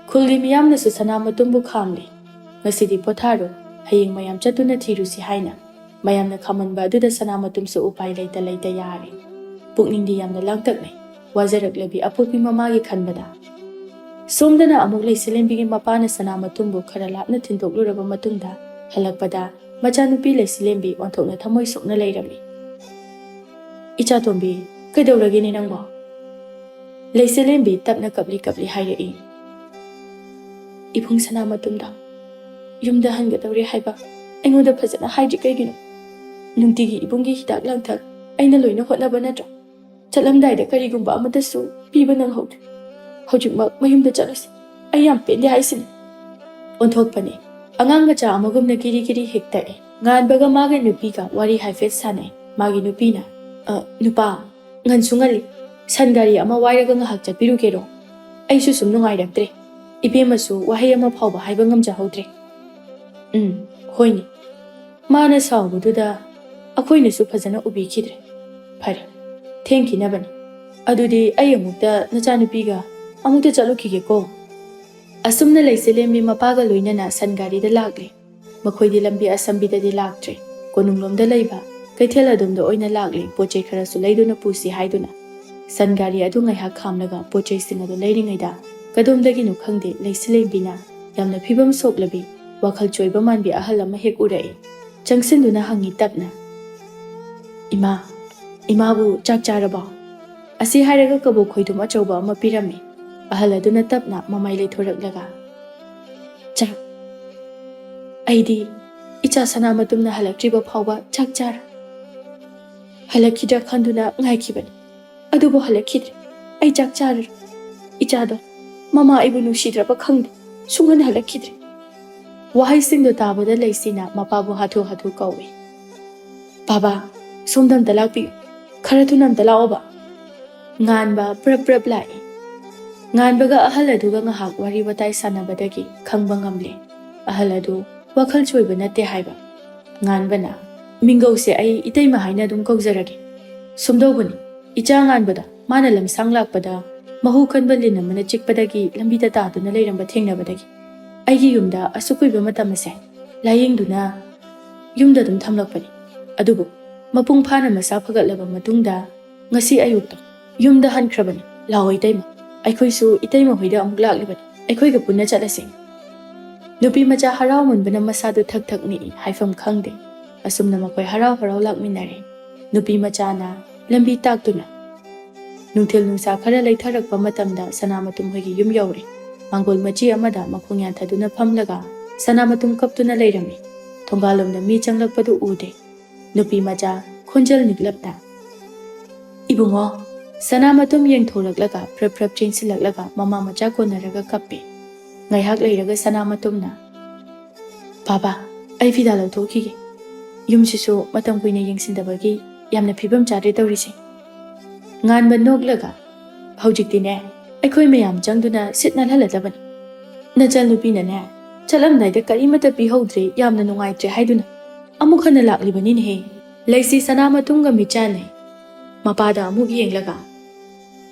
ꯈꯨꯜꯒꯤ ꯃꯤꯌꯥꯝꯅꯁꯨ ꯁꯅꯥꯃꯇꯨꯝꯕꯨ ꯈꯥꯝꯂꯤ꯫ "ꯉꯁꯤꯗꯤ ꯄꯣꯊꯥꯔꯣ, ꯍꯌꯦꯡ ꯃꯌꯥꯝ ꯆꯠꯇꯨꯅ ꯊꯤꯔꯨꯁꯤ" ꯍꯥꯏꯅ ꯃꯌꯥꯝꯅ ꯈꯥꯝꯍꯟꯕ ꯑꯗꯨꯗ ꯁꯅꯥꯃꯇꯨꯝꯁꯨ ꯎꯄꯥꯏ ꯂꯩꯇ ꯂꯩꯇ ꯌꯥꯔꯦ꯫ ꯄꯨꯛꯅꯤꯡꯗꯤ ꯌꯥꯝꯅ ꯂꯥꯡꯇꯛꯅꯩ꯫ ꯋꯥꯖꯔꯛꯂꯕꯤ ꯑꯄꯣꯛꯄꯤ ꯃꯃꯥꯒꯤ ꯈꯟꯕꯗ꯫ ꯁꯣꯝꯗꯅ ꯑꯃꯨꯛ ꯂꯩꯆꯤꯂꯦꯝꯕꯤꯒꯤ ꯃꯄꯥꯅ ꯁꯅꯥꯃꯇꯨꯝꯕꯨ ꯈꯔ ꯂꯥꯞꯅ ꯊꯤꯟꯗꯣꯛꯂꯨꯔꯕ ꯃꯇꯨꯡꯗ ꯍꯜꯂꯛꯄꯗ ꯃꯆꯥꯅꯨꯄꯤ ꯂꯩꯁꯤꯂꯦꯝꯕꯤ ꯑꯣꯟꯊꯣꯛꯅ ꯊꯃꯣꯏ ꯁꯣꯛꯅ ꯂꯩꯔꯝꯃꯤ꯫ "ꯏꯆꯥꯇꯣꯝꯕꯤ, ꯀꯩꯗꯧꯔꯒꯦꯅꯦ ꯅꯪꯕꯣ?" ꯂꯩꯁꯤꯂꯦꯝꯕꯤ ꯇꯞꯅ ꯀꯞꯂꯤ ꯀꯞꯂꯤ ꯍꯥꯏꯔꯛꯏ꯫ "ꯏꯕꯨꯡ ꯁꯅꯥꯃꯇꯨꯝꯗꯣ ꯌꯨꯝꯗ ꯍꯟꯒꯗꯧꯔꯦ ꯍꯥꯏꯕ ꯑꯩꯉꯣꯟꯗ ꯐꯖꯅ ꯍꯥꯏꯗ꯭ꯔꯤ ꯀꯩꯒꯤꯅꯣ? ꯅꯨꯡꯇꯤꯒꯤ ꯏꯕꯨꯡꯒꯤ ꯍꯤꯗꯥꯛ ꯂꯥꯡꯊꯛ ꯑꯩꯅ ꯂꯣꯏꯅ ꯍꯣꯠꯅꯕ ꯅꯠꯇ꯭ꯔꯣ? ꯆꯠꯂꯝꯗꯥꯏꯗ ꯀꯔꯤꯒꯨꯝꯕ ꯑꯃꯠꯇꯁꯨ ꯄꯤꯕ ꯅꯪꯍꯧꯗ꯭ꯔꯦ꯫ ꯍꯧꯖꯤꯛꯃꯛ ꯃꯌꯨꯝꯗ ꯆꯠꯂꯁꯤ꯫ ꯑꯩ ꯌꯥꯝ ꯄꯦꯟꯗꯦ ꯍꯥꯏꯁꯤꯅꯤ꯫" ꯑꯣꯟꯊꯣꯛꯄꯅꯤ꯫ ꯑꯉꯥꯡ ꯃꯆꯥ ꯑꯃꯒꯨꯝꯅ ꯀꯤꯔꯤ ꯀꯤꯔꯤ ꯍꯦꯛ ꯇꯛꯏ꯫ ꯉꯥꯟꯕꯒ ꯃꯥꯒꯤ ꯅꯨꯄꯤꯒ ꯋꯥꯔꯤ ꯍꯥꯏꯐꯦꯠ ꯁꯥꯟꯅꯩ꯫ ꯃꯥꯒꯤ ꯅꯨꯄꯤꯅ, "ꯑ, ꯅꯨꯄꯥ, ꯉꯟꯁꯨ ꯉꯜꯂꯤ꯫ ꯁꯟ ꯒꯥꯔꯤ ꯑꯃ ꯋꯥꯏꯔꯒ ꯉꯥꯏꯍꯥꯛ ꯆꯠꯄꯤꯔꯨꯒꯦꯔꯣ? ꯑꯩꯁꯨ ꯁꯨꯝ ꯅꯨꯡꯉꯥꯏꯔꯛꯇ꯭ꯔꯦ꯫ ꯏꯕꯦꯝꯃꯁꯨ ꯋꯥꯍꯩ ꯑꯃ ꯐꯥꯎꯕ ꯍꯥꯏꯕ ꯉꯝꯖꯍꯧꯗ꯭ꯔꯦ꯫" "ꯎꯝ, ꯍꯣꯏꯅꯦ꯫" ꯃꯥꯅ ꯁꯥꯎꯕꯗꯨꯗ ꯑꯩꯈꯣꯏꯅꯁꯨ ꯐꯖꯅ ꯎꯕꯤꯈꯤꯗ꯭ꯔꯦ꯫ "ꯐꯔꯦ, ꯊꯦꯡꯈꯤꯅꯕꯅꯤ꯫ ꯑꯗꯨꯗꯤ ꯑꯩ ꯑꯃꯨꯛꯇ ꯅꯆꯥꯅꯨꯄꯤꯒ ꯑꯃꯨꯛꯇ ꯆꯠꯂꯨꯈꯤꯒꯦꯀꯣ꯫" ꯑꯁꯨꯝꯅ ꯂꯩꯁꯦꯂꯦꯝꯕꯤ ꯃꯄꯥꯒ ꯂꯣꯏꯅꯅ ꯁꯟ ꯒꯥꯔꯤꯗ ꯂꯥꯛꯂꯦ꯫ ꯃꯈꯣꯏꯗꯤ ꯂꯝꯕꯤ ꯑꯁꯝꯕꯤꯗꯗꯤ ꯂꯥꯛꯇ꯭ꯔꯦ꯫ ꯀꯣꯅꯨꯡꯂꯣꯝꯗ ꯂꯩꯕ ꯀꯩꯊꯦꯜ ꯑꯗꯣꯝꯗ ꯑꯣꯏꯅ ꯂꯥꯛꯂꯦ, ꯄꯣꯠ ꯆꯩ ꯈꯔꯁꯨ ꯂꯩꯗꯨꯅ ꯄꯨꯁꯤ ꯍꯥꯏꯗꯨꯅ꯫ ꯁꯟ ꯒꯥꯔꯤ ꯑꯗꯨ ꯉꯥꯏꯍꯥꯛ ꯈꯥꯝꯂꯒ ꯄꯣꯠ ꯆꯩꯁꯤꯡ ꯑꯗꯨ ꯂꯩꯔꯤꯉꯩꯗ ꯀꯗꯣꯝꯗꯒꯤꯅꯣ ꯈꯪꯗꯦ, ꯂꯩꯁꯤꯂꯦꯝꯕꯤꯅ ꯌꯥꯝꯅ ꯐꯤꯕꯝ ꯁꯣꯛꯂꯕꯤ, ꯋꯥꯈꯜ ꯆꯣꯏꯕ ꯃꯥꯟꯕꯤ ꯑꯍꯜ ꯑꯃ ꯍꯦꯛ ꯎꯔꯛꯏ꯫ ꯆꯪꯁꯤꯟꯗꯨꯅ ꯍꯪꯉꯤ ꯇꯞꯅ, "ꯏꯃꯥ, ꯏꯃꯥꯕꯨ ꯆꯥꯛ ꯆꯥꯔꯕꯣ?" ꯑꯁꯤ ꯍꯥꯏꯔꯒ ꯀꯕꯣꯛ ꯈꯣꯏꯗꯨꯝ ꯑꯆꯧꯕ ꯑꯃ ꯄꯤꯔꯝꯃꯤ꯫ ꯑꯍꯜ ꯑꯗꯨꯅ ꯇꯞꯅ ꯃꯃꯥꯏ ꯂꯩꯊꯣꯔꯛꯂꯒ, "ꯆꯥꯛ? ꯑꯩꯗꯤ ꯏꯆꯥ ꯁꯅꯥꯃꯇꯨꯝꯅ ꯍꯜꯂꯛꯇ꯭ꯔꯤꯕ ꯐꯥꯎꯕ ꯆꯥꯛ ꯆꯥꯔ-, ꯍꯜꯂꯛꯈꯤꯗ꯭ꯔꯥ ꯈꯟꯗꯨꯅ ꯉꯥꯏꯈꯤꯕꯅꯤ꯫ ꯑꯗꯨꯕꯨ ꯍꯜꯂꯛꯈꯤꯗ꯭ꯔꯦ꯫ ꯑꯩ ꯆꯥꯛ ꯆꯥꯔꯔꯣꯏ꯫ ꯏꯆꯥꯗꯣ ꯃꯃꯥ ꯑꯩꯕꯨ ꯅꯨꯡꯁꯤꯗ꯭ꯔꯕ ꯈꯪꯗꯦ꯫ ꯁꯨꯡꯍꯟ ꯍꯜꯂꯛꯈꯤꯗ꯭ꯔꯦ꯫" ꯋꯥꯍꯩꯁꯤꯡꯗꯣ ꯇꯥꯕꯗ ꯂꯩꯁꯤꯅ ꯃꯄꯥꯕꯨ ꯍꯥꯊꯨ ꯍꯥꯊꯨ ꯀꯧꯏ꯫ "ꯕꯥꯕꯥ, ꯁꯣꯝꯗ ꯑꯝꯇ ꯂꯥꯛꯄꯤꯌꯨ꯫ ꯈꯔ ꯊꯨꯅ ꯑꯝꯇ ꯂꯥꯛꯑꯣꯕ꯫" ꯉꯥꯟꯕ ꯄ꯭ꯔꯞ ꯄ꯭ꯔꯞ ꯂꯥꯛꯏ꯫ ꯉꯥꯟꯕꯒ ꯑꯍꯜ ꯑꯗꯨꯒ ꯉꯥꯏꯍꯥꯛ ꯋꯥꯔꯤ ꯋꯥꯇꯥꯏ ꯁꯥꯟꯅꯕꯗꯒꯤ ꯈꯪꯕ ꯉꯝꯂꯦ, ꯑꯍꯜ ꯑꯗꯨ ꯋꯥꯈꯜ ꯆꯣꯏꯕ ꯅꯠꯇꯦ ꯍꯥꯏꯕ꯫ ꯉꯥꯟꯕꯅ, "ꯃꯤꯡꯒꯧꯁꯦ ꯑꯩ ꯏꯇꯩꯃ ꯍꯥꯏꯅ ꯑꯗꯨꯝ ꯀꯧꯖꯔꯒꯦ꯫ ꯁꯨꯝꯗꯧꯕꯅꯤ, ꯏꯆꯥ ꯉꯥꯟꯕꯗ ꯃꯥꯅ ꯂꯝꯁꯥꯡ ꯂꯥꯛꯄꯗ ꯃꯍꯨ ꯈꯟꯕ ꯂꯤꯟ ꯑꯃꯅ ꯆꯤꯛꯄꯗꯒꯤ ꯂꯝꯕꯤꯗ ꯇꯥꯗꯨꯅ ꯂꯩꯔꯝꯕ ꯊꯦꯡꯅꯕꯗꯒꯤ ꯑꯩꯒꯤ ꯌꯨꯝꯗ ꯑꯁꯨꯛ ꯀꯨꯏꯕ ꯃꯇꯝ ꯑꯁꯦ ꯂꯥꯌꯦꯡꯗꯨꯅ ꯌꯨꯝꯗ ꯑꯗꯨꯝ ꯊꯝꯂꯛꯄꯅꯤ꯫ ꯑꯗꯨꯕꯨ ꯃꯄꯨꯡ ꯐꯥꯅ ꯃꯁꯥ ꯐꯒꯠꯂꯕ ꯃꯇꯨꯡꯗ ꯉꯁꯤ ꯑꯌꯨꯛꯇ ꯌꯨꯝꯗ ꯍꯟꯈ꯭ꯔꯕꯅꯤ꯫ ꯂꯥꯛꯑꯣ ꯏꯇꯩꯃ, ꯑꯩꯈꯣꯏꯁꯨ ꯏꯇꯩꯃ ꯍꯣꯏꯗ ꯑꯃꯨꯛ ꯂꯥꯛꯂꯤꯕꯅꯤ꯫ ꯑꯩꯈꯣꯏꯒ ꯄꯨꯟꯅ ꯆꯠꯂꯁꯤ꯫" ꯅꯨꯄꯤ ꯃꯆꯥ ꯍꯔꯥꯎꯃꯟꯕꯅ ꯃꯁꯥꯗꯨ ꯊꯛ ꯊꯛ ꯅꯤꯛꯏ, ꯍꯥꯏꯐꯝ ꯈꯪꯗꯦ꯫ ꯑꯁꯨꯝꯅ ꯃꯈꯣꯏ ꯍꯔꯥꯎ ꯍꯔꯥꯎ ꯂꯥꯛꯃꯤꯟꯅꯔꯦ꯫ ꯅꯨꯄꯤ ꯃꯆꯥꯅ ꯂꯝꯕꯤ ꯇꯥꯛꯇꯨꯅ, ꯅꯨꯡꯊꯤꯜ ꯅꯨꯡꯁꯥ ꯈꯔ ꯂꯩꯊꯔꯛꯄ ꯃꯇꯝꯗ ꯁꯅꯥꯃꯇꯨꯝ ꯍꯣꯏꯒꯤ ꯌꯨꯝ ꯌꯧꯔꯦ꯫ ꯃꯥꯡꯒꯣꯜ ꯃꯆꯤ ꯑꯃꯗ ꯃꯈꯣꯡ ꯌꯥꯟꯊꯗꯨꯅ ꯐꯝꯂꯒ ꯁꯅꯥꯃꯇꯨꯝ ꯀꯞꯇꯨꯅ ꯂꯩꯔꯝꯃꯤ꯫ ꯊꯣꯡꯒꯥꯜꯂꯣꯝꯗ ꯃꯤ ꯆꯪꯂꯛꯄꯗꯨ ꯎꯗꯦ꯫ ꯅꯨꯄꯤ ꯃꯆꯥ ꯈꯣꯟꯖꯦꯜ ꯅꯤꯛꯂꯞꯅ, "ꯏꯕꯨꯡꯉꯣ!" ꯁꯅꯥꯃꯇꯨꯝ ꯌꯦꯡꯊꯣꯔꯛꯂꯒ ꯄ꯭ꯔꯞ ꯄ꯭ꯔꯞ ꯆꯦꯟꯁꯤꯜꯂꯛꯂꯒ ꯃꯃꯥ ꯃꯆꯥ ꯀꯣꯟꯅꯔꯒ ꯀꯞꯄꯤ꯫ ꯉꯥꯏꯍꯥꯛ ꯂꯩꯔꯒ ꯁꯅꯥꯃꯇꯨꯝꯅ, "ꯕꯥꯕꯥ, ꯑꯩ ꯐꯤꯗꯥ ꯂꯧꯊꯣꯛꯈꯤꯒꯦ꯫ ꯌꯨꯝꯁꯤꯁꯨ ꯃꯇꯝ ꯀꯨꯏꯅ ꯌꯦꯡꯁꯤꯟꯗꯕꯒꯤ ꯌꯥꯝꯅ ꯐꯤꯕꯝ ꯆꯥꯗ꯭ꯔꯦ ꯇꯧꯔꯤꯁꯦ꯫" ꯉꯥꯟꯕ ꯅꯣꯛꯂꯒ, "ꯍꯧꯖꯤꯛꯇꯤꯅꯦ, ꯑꯩꯈꯣꯏ ꯃꯌꯥꯝ ꯆꯪꯗꯨꯅ ꯁꯤꯠ ꯅꯥꯜꯍꯜꯂꯗꯕꯅꯤ꯫ ꯅꯆꯟꯅꯨꯄꯤꯅꯅꯦ, ꯆꯠꯂꯝꯗꯥꯏꯗ ꯀꯔꯤꯃꯠꯇ ꯄꯤꯍꯧꯗ꯭ꯔꯦ, ꯌꯥꯝꯅ ꯅꯨꯡꯉꯥꯏꯇ꯭ꯔꯦ ꯍꯥꯏꯗꯨꯅ ꯑꯃꯨꯛ ꯍꯟꯅ ꯂꯥꯛꯂꯤꯕꯅꯤꯅꯦꯍꯦ꯫" ꯂꯩꯁꯤ ꯁꯅꯥꯃꯇꯨꯝꯒ ꯃꯤꯠꯆꯥꯟꯅꯩ꯫ ꯃꯄꯥꯗ ꯑꯃꯨꯛ ꯌꯦꯡꯂꯒ,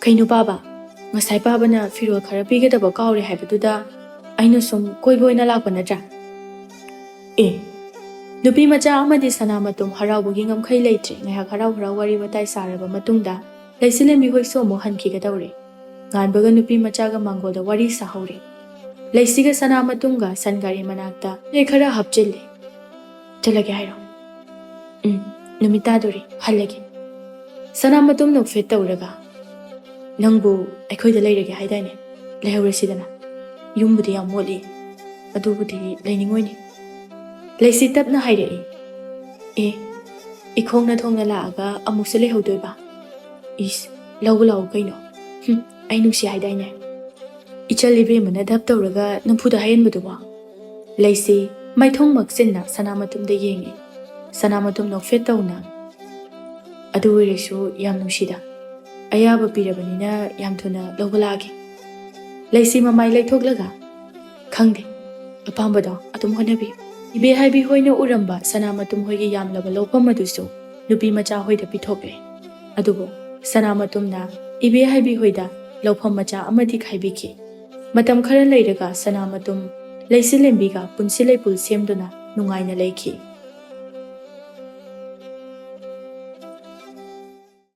"ꯀꯩꯅꯣ ꯄꯥꯕ, ꯉꯁꯥꯏ ꯄꯥꯕꯅ ꯐꯤꯔꯣꯜ ꯈꯔ ꯄꯤꯒꯗꯕ ꯀꯥꯎꯔꯦ ꯍꯥꯏꯕꯗꯨꯗ ꯑꯩꯅ ꯁꯨꯝ ꯀꯣꯏꯕ ꯑꯣꯏꯅ ꯂꯥꯛꯄ ꯅꯠꯇ꯭ꯔꯥ?" ꯑꯦ, ꯅꯨꯄꯤ ꯃꯆꯥ ꯑꯃꯗꯤ ꯁꯅꯥꯃꯇꯨꯝ ꯍꯔꯥꯎꯕꯒꯤ ꯉꯝꯈꯩ ꯂꯩꯇ꯭ꯔꯦ꯫ ꯉꯥꯏꯍꯥꯛ ꯍꯔꯥꯎ ꯍꯔꯥꯎ ꯋꯥꯔꯤ ꯋꯥꯇꯥꯏ ꯁꯥꯔꯕ ꯃꯇꯨꯡꯗ ꯂꯩꯁꯤꯂꯦꯝꯕꯤ ꯍꯣꯏꯁꯨ ꯑꯃꯨꯛ ꯍꯟꯈꯤꯒꯗꯧꯔꯦ꯫ ꯉꯥꯟꯕꯒ ꯅꯨꯄꯤ ꯃꯆꯥꯒ ꯃꯥꯡꯒꯣꯜꯗ ꯋꯥꯔꯤ ꯁꯥꯍꯧꯔꯦ꯫ ꯂꯩꯁꯤꯒ ꯁꯅꯥꯃꯇꯨꯝꯒ ꯁꯟ ꯒꯥꯔꯤ ꯃꯅꯥꯛꯇ ꯄꯣꯠ ꯆꯩ ꯈꯔ ꯍꯥꯞꯆꯤꯜꯂꯦ꯫ "ꯆꯠꯂꯒꯦ ꯍꯥꯏꯔꯣ?" "ꯎꯝ, ꯅꯨꯃꯤꯠ ꯇꯥꯗꯣꯔꯦ, ꯍꯜꯂꯒꯦ꯫" ꯁꯅꯥꯃꯇꯨꯝ ꯅꯣꯛꯐꯦꯠ ꯇꯧꯔꯒ, "ꯅꯪꯕꯨ ꯑꯩꯈꯣꯏꯗ ꯂꯩꯔꯒꯦ ꯍꯥꯏꯗꯥꯏꯅꯦ? ꯂꯩꯍꯧꯔꯁꯤꯗꯅ꯫ ꯌꯨꯝꯕꯨꯗꯤ ꯌꯥꯝ ꯃꯣꯠꯂꯤ, ꯑꯗꯨꯕꯨꯗꯤ ꯂꯩꯅꯤꯡꯉꯣꯏꯅꯦ꯫" ꯂꯩꯁꯤ ꯇꯞꯅ ꯍꯥꯏꯔꯛꯏ, "ꯑꯦ, ꯏꯈꯣꯡꯅ ꯊꯣꯡꯅ ꯂꯥꯛꯑꯒ ꯑꯃꯨꯛꯁꯨ ꯂꯩꯍꯧꯗꯣꯏꯕ? ꯏꯁ, ꯂꯧꯕ ꯂꯥꯛꯑꯣ ꯀꯩꯅꯣ꯫ ꯍꯨꯝ, ꯑꯩ ꯅꯨꯡꯁꯤ ꯍꯥꯏꯗꯥꯏꯅꯦ?" ꯏꯆꯜ ꯏꯕꯦꯝꯃꯅ ꯙꯞ ꯇꯧꯔꯒ ꯅꯝꯐꯨꯗ ꯍꯥꯏꯍꯟꯕꯗꯨꯕꯣ? ꯂꯩꯁꯤ ꯃꯥꯏꯊꯣꯡ ꯃꯛꯁꯤꯟꯅ ꯁꯅꯥꯃꯇꯨꯝꯗ ꯌꯦꯡꯉꯤ꯫ ꯁꯅꯥꯃꯇꯨꯝ ꯅꯣꯛꯐꯦꯠ ꯇꯧꯅ, "ꯑꯗꯨ ꯑꯣꯏꯔꯁꯨ ꯌꯥꯝ ꯅꯨꯡꯁꯤꯗ꯫ ꯑꯌꯥꯕ ꯄꯤꯔꯕꯅꯤꯅ ꯌꯥꯝ ꯊꯨꯅ ꯂꯧꯕ ꯂꯥꯛꯑꯒꯦ꯫" ꯂꯩꯁꯤ ꯃꯃꯥꯏ ꯂꯩꯊꯣꯛꯂꯒ, "ꯈꯪꯗꯦ, ꯑꯄꯥꯝꯕꯗꯣ ꯑꯗꯨꯝ ꯍꯣꯠꯅꯕꯤꯌꯨ꯫" ꯏꯕꯦ ꯍꯥꯏꯕꯤ ꯍꯣꯏꯅ ꯎꯔꯝꯕ ꯁꯅꯥꯃꯇꯨꯝ ꯍꯣꯏꯒꯤ ꯌꯥꯝꯂꯕ ꯂꯧꯐꯝ ꯑꯗꯨꯁꯨ ꯅꯨꯄꯤ ꯃꯆꯥ ꯍꯣꯏꯗ ꯄꯤꯊꯣꯛꯂꯦ꯫ ꯑꯗꯨꯕꯨ ꯁꯅꯥꯃꯇꯨꯝꯅ ꯏꯕꯦ ꯍꯥꯏꯕꯤ ꯍꯣꯏꯗ ꯂꯧꯐꯝ ꯃꯆꯥ ꯑꯃꯗꯤ ꯈꯥꯏꯕꯤꯈꯤ꯫ ꯃꯇꯝ ꯈꯔ ꯂꯩꯔꯒ ꯁꯅꯥꯃꯇꯨꯝ ꯂꯩꯁꯤꯂꯦꯝꯕꯤꯒ ꯄꯨꯟꯁꯤ ꯂꯩꯄꯨꯜ ꯁꯦꯝꯗꯨꯅ ꯅꯨꯡꯉꯥꯏꯅ ꯂꯩꯈꯤ꯫